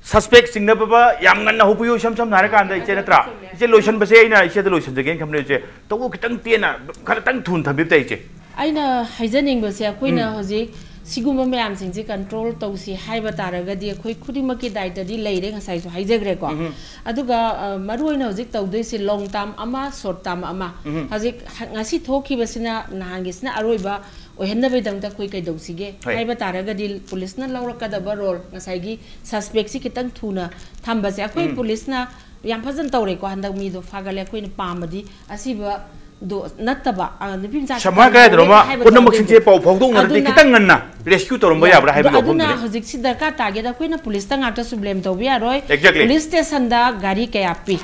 ꯁꯁꯄꯦꯛ ꯆꯤꯡꯅꯕ ꯌꯥꯝ ꯉꯟꯅ ꯍꯧꯕꯤꯌꯨ, ꯏꯁꯝ ꯁꯝꯅ ꯍꯥꯏꯔꯀꯥꯟꯗ, ꯏꯆꯦ, ꯅꯠꯇ꯭ꯔꯥ? ꯏꯆꯦ, ꯂꯣꯏꯁꯟꯕꯁꯦ ꯑꯩꯅ ꯏꯆꯦꯗ ꯂꯣꯏꯁꯟꯖꯒꯦꯅ ꯈꯟꯕꯅꯦ, ꯏꯆꯦ꯫ ꯇꯧꯕ ꯈꯤꯇꯪ ꯇꯦꯟꯅ, ꯈꯔꯇꯪ ꯊꯨꯅ ꯊꯝꯕꯤꯕ ꯇꯥꯏ, ꯏꯆꯦ꯫ ꯑꯩꯅ ꯍꯥꯏꯖꯅꯤꯡꯕꯁꯦ, ꯑꯩꯈꯣꯏꯅ ꯎꯝ꯫ ꯍꯧꯖꯤꯛ ꯁꯤꯒꯨꯝꯕ ꯃꯌꯥꯝꯁꯤꯡꯁꯦ ꯀꯟꯇ꯭ꯔꯣꯜ ꯇꯧꯁꯤ ꯍꯥꯏꯕ ꯇꯥꯔꯒꯗꯤ, ꯑꯩꯈꯣꯏ ꯈꯨꯗꯤꯡꯃꯛꯀꯤ ꯗꯥꯏꯇꯗꯤ ꯂꯩꯔꯦ, ꯉꯁꯥꯏꯁꯨ ꯍꯥꯏꯖꯈ꯭ꯔꯦꯀꯣ꯫ ꯎꯝ꯫ ꯑꯗꯨꯒ, ꯑ, ꯃꯔꯨ ꯑꯣꯏꯅ ꯍꯧꯖꯤꯛ ꯇꯧꯗꯣꯏꯁꯤ ꯂꯣꯡ ꯇꯥꯝ ꯑꯃ, ꯁꯣꯔꯠ ꯇꯥꯝ ꯑꯃ꯫ ꯎꯝ꯫ ꯍꯧꯖꯤꯛ ꯍ-, ꯉꯁꯤ ꯊꯣꯛꯈꯤꯕꯁꯤꯅ, ꯅꯍꯥꯟꯒꯤꯁꯤꯅ ꯑꯔꯣꯏꯕ ꯑꯣꯏꯍꯟꯅꯕꯒꯤꯗꯃꯛꯇ ꯑꯩꯈꯣꯏ ꯀꯩꯗꯧꯁꯤꯒꯦ ꯍꯣꯏ꯫ ꯍꯥꯏꯕ ꯇꯥꯔꯒꯗꯤ, ꯄꯨꯂꯤꯁꯅ ꯂꯧꯔꯛꯀꯗꯕ ꯔꯣꯜ, ꯉꯁꯥꯏꯒꯤ ꯁꯁꯄꯦꯛꯁꯤ ꯈꯤꯇꯪ ꯊꯨꯅ ꯊꯝꯕꯁꯦ, ꯑꯩꯈꯣꯏ ꯎꯝ꯫ ꯄꯨꯂꯤꯁꯅ ꯌꯥꯝ ꯐꯖꯅ ꯇꯧꯔꯦꯀꯣ, ꯍꯟꯗꯛ ꯃꯤꯗꯣ ꯐꯥꯒꯠꯂꯦ꯫ ꯑꯩꯈꯣꯏꯅ ꯄꯥꯝꯕꯗꯤ ꯑꯁꯤꯕꯗꯣ ꯅꯠꯇꯕ, ꯑ, ꯅꯨꯄꯤ ꯃꯆꯥꯁꯤ ꯁꯝꯍꯥꯏ ꯀꯥꯏꯗꯅꯣ ꯐꯥꯒꯠꯂꯦ ꯑꯃ ꯍꯥꯏꯕ ꯄꯨꯝꯅꯃꯛꯁꯤꯡꯁꯦ ꯇꯥꯔꯒꯗꯤ ꯄꯥꯎ ꯐꯥꯎꯗꯣꯛꯅꯔꯗꯤ ꯑꯗꯨꯅ ꯈꯤꯇꯪ ꯉꯟꯅ ꯔꯦꯁꯀ꯭ꯌꯨ ꯇꯧꯔꯝꯕ ꯌꯥ-, ꯌꯥꯕ꯭ꯔꯥ ꯑꯗꯨ-, ꯍꯥꯏꯕꯒꯤ ꯑꯗꯨꯅ ꯋꯥꯐꯝꯗꯨꯅꯤ꯫ ꯍꯧꯖꯤꯛꯁꯤ ꯗꯔꯀꯥꯔ ꯇꯥꯒꯦꯗ ꯑꯩꯈꯣꯏꯅ ꯄꯨꯂꯤꯁꯇ ꯉꯥꯛꯇꯁꯨ ꯕ꯭ꯂꯦꯝ ꯇꯧꯕ ꯌꯥꯔꯣꯏ꯫ Exactly꯫ ꯄꯨꯂꯤꯁ ꯁ꯭ꯇꯦꯁꯟꯗ ꯒꯥꯔꯤ ꯀꯌꯥ ꯄꯤ?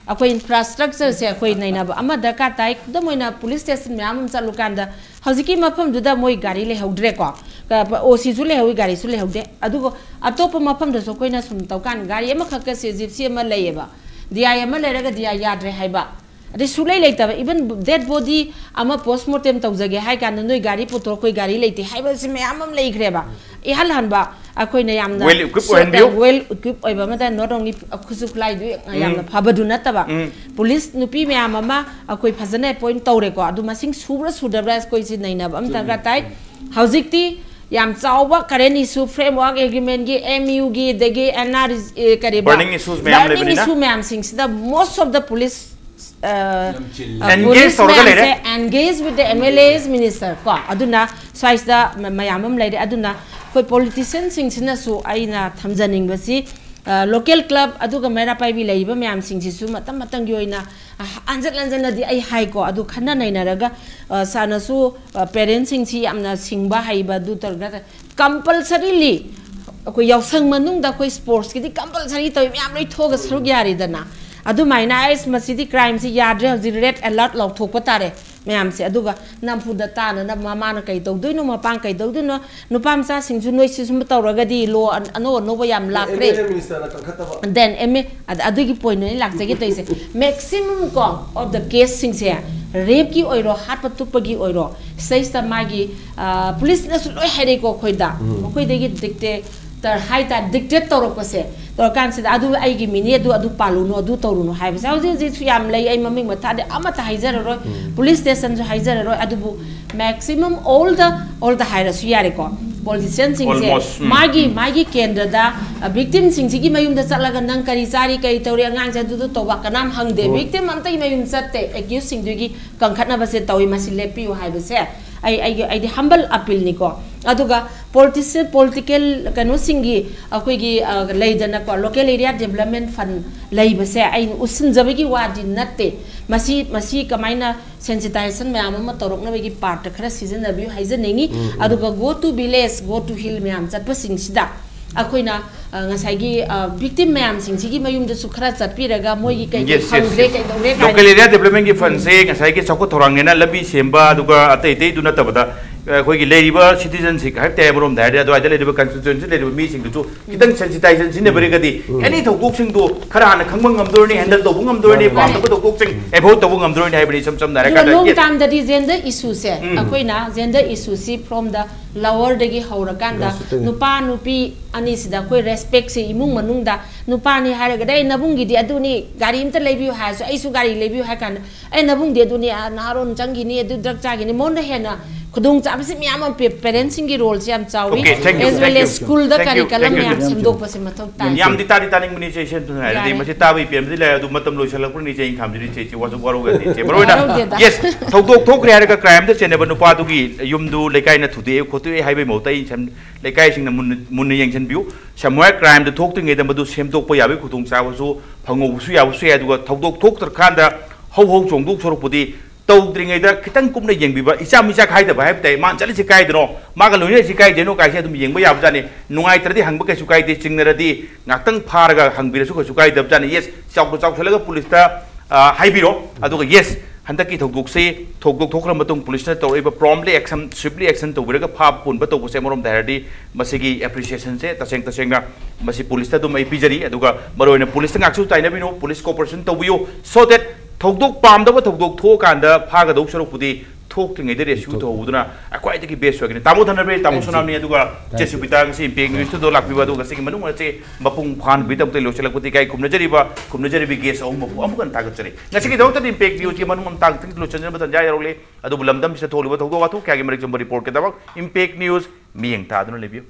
ꯑꯩꯈꯣꯏ ꯏꯟꯐ꯭ꯔꯥꯁ꯭ꯇ꯭ꯔꯛꯆꯔꯁꯦ ꯑꯩꯈꯣꯏ ꯅꯩꯅꯕ ꯑꯃ ꯗꯔꯀꯥꯔ ꯇꯥꯏ꯫ ꯈꯨꯗꯝ ꯑꯣꯏꯅ, ꯄꯨꯂꯤꯁ ꯁ꯭ꯇꯦꯁꯟ ꯃꯌꯥꯝ ꯑꯃ ꯆꯠꯂꯨꯀꯥꯟꯗ ꯍꯧꯖꯤꯛꯀꯤ ꯃꯐꯝꯗꯨꯗ ꯃꯣꯏ ꯒꯥꯔꯤ ꯂꯩꯍꯧꯗ꯭ꯔꯦꯀꯣ꯫ ꯀ-, ꯑꯣ ꯁꯤꯁꯨ ꯂꯩꯍꯧꯋꯤ, ꯒꯥꯔꯤꯁꯨ ꯂꯩꯍꯧꯗꯦ꯫ ꯑꯗꯨꯒ ꯑꯇꯣꯞꯄ ꯃꯐꯝꯗꯁꯨ ꯑꯩꯈꯣꯏꯅ ꯁꯨꯝ ꯇꯧꯀꯥꯟ, ꯒꯥꯔꯤ ꯑꯃꯈꯛꯀꯁꯦ, ꯖꯤꯞꯁꯤ ꯑꯃ ꯂꯩꯌꯦꯕ, ꯗꯤ ꯑꯥꯏ ꯑꯃ ꯂꯩꯔꯒ ꯗꯤ ꯑꯥꯏ ꯌꯥꯗ꯭ꯔꯦ ꯍꯥꯏꯕ, ꯑꯗꯩ ꯁꯨꯛꯂꯩ ꯂꯩꯇꯕ, ꯏꯚꯟ ꯗꯦꯗ ꯕꯣꯗꯤ ꯑꯃ ꯄꯣꯁꯃꯣꯔꯇꯦꯝ ꯇꯧꯖꯒꯦ ꯍꯥꯏ ꯀꯥꯟꯗ, "ꯅꯣꯏ ꯒꯥꯔꯤ ꯄꯨꯊꯣꯔꯛꯑꯣ, ꯑꯩꯈꯣꯏ ꯒꯥꯔꯤ ꯂꯩꯇꯦ" ꯍꯥꯏꯕꯁꯤ ꯃꯌꯥꯝ ꯑꯃ ꯂꯩꯈ꯭ꯔꯦꯕ꯫ ꯏꯍꯜ ꯍꯟꯕ, ꯑꯩꯈꯣꯏꯅ ꯌꯥꯝꯅ well equipped ꯁꯣ-, ꯑꯣꯏꯍꯟꯕꯤꯌꯨ꯫ Well equipped ꯑꯣꯏꯕ ꯑꯃꯗ, not only ꯈꯨꯠꯁꯨ ꯈꯨꯠꯂꯥꯏꯗꯨ ꯌꯥꯝꯅ ꯎꯝ꯫ ꯐꯕꯗꯨ ꯅꯠꯇꯕ, ꯎꯝ꯫ ꯄꯨꯂꯤꯁ ꯅꯨꯄꯤ ꯃꯌꯥꯝ ꯑꯃ ꯑꯩꯈꯣꯏ ꯐꯖꯅ ꯑꯦꯄꯣꯏꯟ ꯇꯧꯔꯦꯀꯣ, ꯑꯗꯨ ꯃꯁꯤꯡ ꯁꯨꯕ꯭ꯔꯥ ꯁꯨꯗꯕ꯭ꯔꯥ ꯑꯩꯈꯣꯏꯁꯤ ꯅꯩꯅꯕ ꯑꯃ ꯆꯨꯝꯃꯤ꯫ ꯗꯔꯀꯥꯔ ꯇꯥꯏ꯫ ꯍꯧꯖꯤꯛꯇꯤ ꯌꯥꯝ ꯆꯥꯎꯕ current issue, framework agreement ꯒꯤ, M U ꯒꯤ, ꯑꯗꯒꯤ N R, ꯑꯦ, ꯀꯔꯤꯕ? Burning issues ꯃꯌꯥꯝ Burning ꯂꯩꯕꯅꯤꯅ꯫ Issue ꯃꯌꯥꯝꯁꯤꯡꯁꯤꯗ most of the police, ꯑ, ꯌꯥꯝ ꯆꯤꯜꯂꯦ꯫ ꯑ, Engage police ꯇꯧꯔꯒ ꯃꯌꯥꯝꯁꯦ ꯂꯩꯔꯦ꯫ Engage with the M L As, minister ꯀꯣ, ꯑꯗꯨꯅ ꯁ꯭ꯋꯥꯏꯁꯤꯗ ꯃ-, ꯃꯌꯥꯝ ꯑꯃ ꯂꯩꯔꯦ꯫ ꯑꯗꯨꯅ ꯑꯩꯈꯣꯏ politician ꯁꯤꯡꯁꯤꯅꯁꯨ ꯑꯩꯅ ꯊꯝꯖꯅꯤꯡꯕꯁꯤ, ꯑ, local club ꯑꯗꯨꯒ ꯃꯩꯔꯥ ꯄꯥꯏꯕꯤ ꯂꯩꯔꯤꯕ ꯃꯌꯥꯝꯁꯤꯡꯁꯤꯁꯨ ꯃꯇꯝ ꯃꯇꯝꯒꯤ ꯑꯣꯏꯅ, ꯑ, ꯍꯟꯖꯟ ꯍꯟꯖꯟꯅꯗꯤ ꯑꯩ ꯍꯥꯏꯀꯣ, ꯑꯗꯨ ꯈꯟꯅ ꯅꯩꯅꯔꯒ, ꯑ, ꯁꯥꯔꯅꯁꯨ, ꯑ, parent ꯁꯤꯡꯁꯤ ꯌꯥꯝꯅ ꯁꯤꯡꯕ ꯍꯩꯕ ꯑꯗꯨ ꯇꯧꯔꯒ compulsorily ꯑꯩꯈꯣꯏ ꯌꯥꯎꯁꯪ ꯃꯅꯨꯡꯗ ꯑꯩꯈꯣꯏ sports ꯀꯤꯗꯤ compulsory ꯇꯧꯏ, ꯃꯌꯥꯝ ꯂꯣꯏ ꯊꯣꯛꯑꯒ ꯁꯔꯨꯛ ꯌꯥꯔꯦꯗꯅ꯫ ꯑꯗꯨꯃꯥꯏꯅ ꯑꯩꯁ ꯃꯁꯤꯗꯤ crime ꯁꯤ ꯌꯥꯗ꯭ꯔꯦ, ꯍꯧꯖꯤꯛ red alert ꯂꯥꯎꯊꯣꯛꯄ ꯇꯥꯔꯦ ꯃꯌꯥꯝꯁꯦ꯫ ꯑꯗꯨꯒ ꯅꯝꯐꯨꯗ ꯇꯥꯅꯅꯕ ꯃꯃꯥꯅ ꯀꯩ ꯇꯧꯗꯣꯏꯅꯣ, ꯃꯄꯥꯅ ꯀꯩ ꯇꯧꯗꯣꯏꯅꯣ, ꯅꯨꯄꯥ ꯃꯆꯥꯁꯤꯡꯁꯨ ꯅꯣꯏ ꯁꯤ ꯁꯨꯝ ꯇꯧꯔꯒꯗꯤ law ꯑꯅꯧ ꯑꯅꯧꯕ ꯌꯥꯝ ꯂꯥꯛꯈ꯭ꯔꯦ꯫ M L A minister ꯅ ꯀꯟꯈꯠꯇꯕ꯫ Then M A, ꯑꯗ-, ꯑꯗꯨꯒꯤ point ꯅꯦ ꯑꯩꯅ ꯂꯥꯛꯆꯒꯦ ꯇꯧꯔꯤꯁꯦ꯫ Maximum ꯀꯣ of the case ꯁꯤꯡꯁꯦ, rape ꯀꯤ ꯑꯣꯏꯔꯣ, ꯍꯥꯠꯄ ꯇꯨꯞꯄꯒꯤ ꯑꯣꯏꯔꯣ, ꯁꯤꯗꯩꯁꯤꯗ ꯃꯥꯒꯤ, ꯑ, police ꯅꯁꯨ ꯂꯣꯏ ꯍꯥꯏꯔꯛꯏꯀꯣ ꯑꯩꯈꯣꯏꯗ, ꯃꯈꯣꯏꯗꯒꯤ dictator ꯍꯥꯏꯇꯥꯔꯦ, dictate ꯇꯧꯔꯛꯄꯁꯦ, ꯇꯧꯔꯀꯥꯟꯁꯤꯗ ꯑꯗꯨ ꯑꯩꯒꯤ ꯃꯤꯅꯤ, ꯑꯗꯨ, ꯑꯗꯨ ꯄꯥꯜꯂꯨꯅꯨ, ꯑꯗꯨ ꯇꯧꯔꯨꯅꯨ ꯍꯥꯏꯕꯁꯦ ꯍꯧꯖꯤꯛ ꯍꯧꯖꯤꯛꯁꯨ ꯌꯥꯝ ꯂꯩ꯫ ꯑꯩ ꯃꯃꯤꯡ ꯃꯊꯥꯗꯤ ꯑꯃꯠꯇ ꯍꯥꯏꯖꯔꯔꯣꯏ, police station ꯁꯨ ꯍꯥꯏꯖꯔꯔꯣꯏ, ꯑꯗꯨꯕꯨ maximum all the, all the ꯍꯥꯏꯔꯁꯨ ꯌꯥꯔꯦꯀꯣ, politician ꯁꯤꯡꯁꯦ Almost, ꯎꯝ꯫ ꯃꯥꯒꯤ, ꯃꯥꯒꯤ ꯀꯦꯟꯗ꯭ꯔꯗ, ꯑ, victim ꯁꯤꯡꯁꯤꯒꯤ ꯃꯌꯨꯝꯗ ꯆꯠꯂꯒ ꯅꯪ ꯀꯔꯤ ꯆꯥꯔꯤ, ꯀꯔꯤ ꯇꯧꯔꯤ, ꯑꯉꯥꯡꯁꯦ ꯑꯗꯨꯗꯨ ꯇꯧꯕ ꯀꯅꯥꯝ ꯍꯪꯗꯦ꯫ Victim ꯑꯝꯇꯒꯤ ꯃꯌꯨꯝ ꯆꯠꯇꯦ꯫ Accused ꯁꯤꯡꯗꯨꯒꯤ ꯀꯟꯈꯠꯅꯕꯁꯦ ꯇꯧꯏ꯫ ꯃꯁꯤ ꯂꯦꯞꯄꯤꯌꯨ ꯍꯥꯏꯕꯁꯦ ꯑꯩ, ꯑꯩꯒꯤ, ꯑꯩꯗꯤ humble appeal ꯅꯤꯀꯣ꯫ ꯑꯗꯨꯒ politician, political ꯀꯩꯅꯣꯁꯤꯡꯒꯤ ꯑꯩꯈꯣꯏꯒꯤ, ꯑ, ꯂꯩꯗꯅꯀꯣ, local area development fund ꯂꯩꯕꯁꯦ ꯑꯩꯅ ꯎꯠꯁꯤꯟꯖꯕꯒꯤ ꯋꯥꯗꯤ ꯅꯠꯇꯦ꯫ ꯃꯁꯤ, ꯃꯁꯤ ꯀꯃꯥꯏꯅ sensitization ꯃꯌꯥꯝ ꯑꯃ ꯇꯧꯔꯛꯅꯕꯒꯤ part ꯈꯔ ꯁꯤꯖꯤꯟꯅꯕꯤꯌꯨ ꯍꯥꯏꯖꯅꯤꯡꯉꯤ꯫ ꯑꯗꯨꯒ go to village, go to hill ꯃꯌꯥꯝ ꯆꯠꯄꯁꯤꯡꯁꯤꯗ ꯑꯩꯈꯣꯏꯅ, ꯑ, ꯉꯁꯥꯏꯒꯤ, ꯑ, victim ꯃꯌꯥꯝꯁꯤꯡꯁꯤꯒꯤ ꯃꯌꯨꯝꯗꯁꯨ ꯈꯔ ꯆꯠꯄꯤꯔꯒ ꯃꯣꯏꯒꯤ ꯀꯩ ꯀꯩ Yes, yes, ꯐꯪꯈ꯭ꯔꯦ, yes. ꯀꯩꯗꯧꯔꯦ Local ꯀꯥꯏꯅ꯫ Area Development ꯀꯤ fund ꯁꯦ ꯉꯁꯥꯏꯒꯤ ꯆꯥꯎꯈꯠ ꯊꯧꯔꯥꯡꯅꯦꯅ ꯂꯝꯕꯤ ꯁꯦꯝꯕ, ꯑꯗꯨꯒ ꯑꯇꯩ ꯑꯇꯩꯗꯨ ꯅꯠꯇꯕꯗ, ꯑ, ꯑꯩꯈꯣꯏꯒꯤ ꯂꯩꯔꯤꯕ citizen ꯁꯤꯡ ꯍꯥꯏꯕ ꯇꯥꯏ, ꯑꯃꯔꯣꯝꯗ ꯍꯥꯏꯔꯗꯤ ꯑꯗꯨꯋꯥꯏꯗ ꯂꯩꯔꯤꯕ constituency ꯂꯩꯔꯤꯕ ꯃꯤꯁꯤꯡꯗꯨꯁꯨ ꯈꯤꯇꯪ sensitization ꯁꯤꯖꯤꯟꯅꯕꯤꯔꯒꯗꯤ any ꯊꯧꯗꯣꯛꯁꯤꯡꯗꯣ ꯈꯔ ꯍꯥꯟꯅ ꯈꯪꯕ ꯉꯝꯗꯣꯔꯅꯤ, handle ꯇꯧꯕ ꯉꯝꯗꯣꯔꯅꯤ, ꯃꯥꯅꯤ, ꯃꯥꯅꯤ꯫ ꯄꯥꯝꯗꯕ ꯊꯧꯗꯣꯛꯁꯤꯡ avoid ꯇꯧꯕ ꯉꯝꯗꯣꯔꯅꯤ ꯍꯥꯏꯕꯅꯤ꯫ ꯏꯁꯝ ꯁꯝꯅ ꯑꯗꯨꯒ ꯍꯥꯏꯔꯀꯥꯟꯗ long yes. term ꯗꯗꯤ gender issue ꯁꯦ, ꯎꯝ꯫ ꯑꯩꯈꯣꯏꯅ gender issue ꯁꯤ from the lower ꯗꯒꯤ ꯍꯧꯔꯀꯥꯟꯗ Grassroot ꯇꯒꯤ꯫ ꯅꯨꯄꯥ ꯅꯨꯄꯤ ꯑꯅꯤꯁꯤꯗ ꯑꯩꯈꯣꯏ respect ꯁꯦ ꯏꯃꯨꯡ ꯃꯅꯨꯡꯗ ꯅꯨꯄꯥꯅꯤ ꯍꯥꯏꯔꯒꯗꯤ ꯑꯩ ꯅꯕꯨꯡꯒꯤꯗꯤ ꯑꯗꯨꯅꯤ, ꯒꯥꯔꯤ ꯑꯝꯇ ꯂꯩꯕꯤꯌꯨ ꯍꯥꯏꯔꯁꯨ ꯑꯩꯁꯨ ꯒꯥꯔꯤ ꯂꯩꯕꯤꯌꯨ ꯍꯥꯏ ꯀꯥꯟꯗ ꯑꯩ ꯅꯕꯨꯡꯗꯤ ꯑꯗꯨꯅꯤ, ꯑ, ꯅꯍꯥꯔꯣꯟ ꯆꯪꯈꯤꯅꯤ, ꯑꯗꯨ drug ꯆꯥꯈꯤꯅꯤ, ꯃꯉꯣꯟꯗ ꯍꯦꯟꯅ ꯈꯨꯗꯣꯡꯆꯥꯕꯁꯤ ꯃꯌꯥꯝ ꯑꯃ ꯄꯦ-, parents ꯁꯤꯡꯒꯤ role ꯁꯤ ꯌꯥꯝ ꯆꯥꯎꯏ꯫ Okay, thank you, As well thank as you. School the Thank you, curriculum thank you, ꯃꯌꯥꯝ thank you. ꯁꯦꯝꯗꯣꯛꯄꯁꯦ ꯃꯊꯧ ꯇꯥꯏ꯫ ꯌꯥꯝꯗꯤ ꯇꯥꯗꯤ ꯇꯥꯅꯤꯡꯕꯅꯤ ꯏꯆꯦ, ꯏꯆꯦ, ꯑꯗꯨꯅ ꯍꯥꯏꯔꯗꯤ ꯌꯥꯔꯦ꯫ ꯃꯁꯤ ꯇꯥꯕꯒꯤ ꯄꯦꯟꯕꯗꯤ ꯂꯩ, ꯑꯗꯨ ꯃꯇꯝ ꯂꯣꯏꯁꯤꯜꯂꯛꯄꯅꯤ ꯏꯆꯦ, ꯑꯩꯅ ꯊꯝꯖꯔꯤ ꯏꯆꯦ, ꯏꯆꯦ, ꯋꯥꯁꯨ ꯋꯥꯔꯧꯒꯅꯤ ꯏꯆꯦ꯫ ꯃꯔꯨ ꯑꯣꯏꯅ ꯋꯥꯔꯧꯗꯦꯗ꯫ Yes, ꯊꯧꯗꯣꯛ ꯊꯣꯛꯈ꯭ꯔꯦ ꯍꯥꯏꯔꯒ crime ꯗ ꯆꯦꯟꯅꯕ ꯅꯨꯄꯥꯗꯨꯒꯤ ꯌꯨꯝꯗꯨ ꯂꯩꯀꯥꯏꯅ ꯊꯨꯗꯦꯛꯑꯦ ꯈꯣꯠꯇꯣꯛꯑꯦ ꯍꯥꯏꯕꯒꯤ ꯃꯍꯨꯠꯇ ꯑꯩ ꯁꯝ-, ꯂꯩꯀꯥꯏꯁꯤꯡꯅ ꯃꯨꯟꯅ, ꯃꯨꯟꯅ ꯌꯦꯡꯁꯤꯟꯕꯤꯌꯨ꯫ Somewhere crime ꯗꯨ ꯊꯣꯛꯇ꯭ꯔꯤꯉꯩꯗ ꯃꯗꯨ ꯁꯦꯝꯗꯣꯛꯄ ꯌꯥꯕꯒꯤ ꯈꯨꯗꯣꯡꯆꯥꯕꯁꯨ ꯐꯪꯍꯧꯕꯁꯨ ꯌꯥꯕꯁꯨ ꯌꯥꯏ, ꯑꯗꯨꯒ ꯊꯧꯗꯣꯛ ꯊꯣꯛꯇ꯭ꯔꯀꯥꯟꯗ ꯍꯧ ꯍꯧ ꯆꯣꯡꯗꯣꯛ ꯁꯔꯨꯛꯄꯨꯗꯤ ꯇꯧꯗ꯭ꯔꯤꯉꯩꯗ ꯈꯤꯇꯪ ꯀꯨꯞꯅ ꯌꯦꯡꯕꯤꯕ, ꯏꯆꯥ ꯃꯤꯆꯥ ꯈꯥꯏꯗꯕ ꯍꯥꯏꯕ ꯇꯥꯏ, ꯃꯥꯅ ꯆꯠꯂꯤꯁꯤ ꯀꯥꯏꯗꯅꯣ, ꯃꯥꯒ ꯂꯣꯏꯅꯔꯤꯁꯤ ꯀꯥꯏꯗꯩꯅꯣ ꯀꯥꯏꯁꯦ ꯑꯗꯨꯝ ꯌꯦꯡꯕ ꯌꯥꯕꯖꯥꯠꯅꯤ꯫ ꯅꯨꯡꯉꯥꯏꯇ꯭ꯔꯗꯤ ꯍꯪꯕ ꯀꯩꯁꯨ ꯀꯥꯏꯗꯦ, ꯆꯤꯡꯅꯔꯗꯤ ꯉꯥꯛꯇꯪ ꯐꯥꯔꯒ ꯍꯪꯕꯤꯔꯁꯨ ꯀꯩꯁꯨ ꯀꯥꯏꯗꯕꯖꯥꯠꯅꯤ꯫ Yes, ꯆꯥꯎ-, ꯆꯥꯎꯁꯜꯂꯒ ꯄꯨꯂꯤꯁꯇ, ꯑ, ꯍꯥꯏꯕꯤꯔꯣ꯫ ꯑꯗꯨꯒ yes, ꯍꯟꯗꯛꯀꯤ ꯊꯧꯗꯣꯛꯁꯤ, ꯊꯧꯗꯣꯛ ꯊꯣꯛꯈ꯭ꯔ ꯃꯇꯨꯡ ꯄꯨꯂꯤꯁꯅ ꯇꯧꯔꯛꯏꯕ promptly action, swiftly action ꯇꯧꯕꯤꯔꯒ ꯐꯥꯕ ꯄꯨꯟꯕ ꯇꯧꯕꯁꯦ ꯑꯃꯔꯣꯝꯗ ꯍꯥꯏꯔꯗꯤ ꯃꯁꯤꯒꯤ appreciation ꯁꯦ ꯇꯁꯦꯡ ꯇꯁꯦꯡꯅ ꯃꯁꯤ ꯄꯨꯂꯤꯁꯇ ꯑꯗꯨꯝ ꯑꯩ ꯄꯤꯖꯔꯤ꯫ ꯑꯗꯨꯒ ꯃꯔꯨꯑꯣꯏꯅ ꯄꯨꯂꯤꯁꯇ ꯉꯥꯛꯁꯨ ꯇꯥꯏꯅꯕꯤꯅꯨ, ꯄꯨꯂꯤꯁ cooperation ꯇꯧꯕꯤꯌꯨ, so that ꯊꯧꯗꯣꯛ, ꯄꯥꯝꯗꯕ ꯊꯧꯗꯣꯛ ꯊꯣꯛꯑꯀꯥꯟꯗ ꯐꯥꯒꯗꯧ ꯁꯔꯨꯛꯄꯨꯗꯤ ꯊꯣꯛꯇ꯭ꯔꯤꯉꯩꯗ rescue ꯇꯧꯍꯧꯕꯗꯨꯅ ꯈ꯭ꯋꯥꯏꯗꯒꯤ best ꯑꯣꯏꯒꯅꯤ꯫ ꯇꯥꯃꯣ ꯊꯅꯕ꯭ꯔꯦ, ꯇꯥꯃꯣ ꯁꯣꯅꯥꯝꯅꯤ, ꯑꯗꯨꯒ ꯆꯦ ꯁꯨꯕꯤꯇꯥ, ꯉꯁꯤ Impact News ꯇꯨꯗ ꯂꯥꯛꯄꯤꯕ, ꯑꯗꯨꯒ ꯉꯁꯤꯒꯤ ꯃꯅꯨꯡ ꯑꯁꯤ ꯃꯄꯨꯡ ꯐꯥꯍꯟꯕꯒꯤꯗꯃꯛꯇ ꯂꯣꯏꯁꯤꯜꯂꯛꯄꯗꯤ ꯏꯀꯥꯏ ꯈꯨꯝꯅꯖꯔꯤꯕ, ꯈꯨꯝꯅꯖꯔꯤꯕ guest ꯑꯍꯨꯝꯃꯛꯄꯨ ꯑꯃꯨꯛ ꯍꯟꯅ ꯊꯥꯒꯠꯆꯔꯤ꯫ ꯉꯁꯤꯒꯤꯗꯃꯛꯇꯗꯤ Impact News ꯀꯤ ꯃꯅꯨꯡ ꯃꯇꯥꯡ ꯈꯤꯇꯪ ꯂꯣꯏꯁꯤꯟꯖꯅꯕ ꯇꯟꯖꯥ ꯌꯧꯔꯛꯂꯤ꯫ ꯑꯗꯨꯕꯨ ꯂꯝꯗꯝꯁꯤꯗ ꯊꯣꯛꯂꯤꯕ ꯊꯧꯗꯣꯛ ꯋꯥꯊꯣꯛ ꯀꯌꯥꯒꯤ ꯃꯔꯤꯛ ꯆꯨꯝꯕ report ꯀꯤꯗꯃꯛ Impact News ꯃꯤꯠꯌꯦꯡ ꯊꯥꯗꯨꯅ ꯂꯩꯕꯤꯌꯨ꯫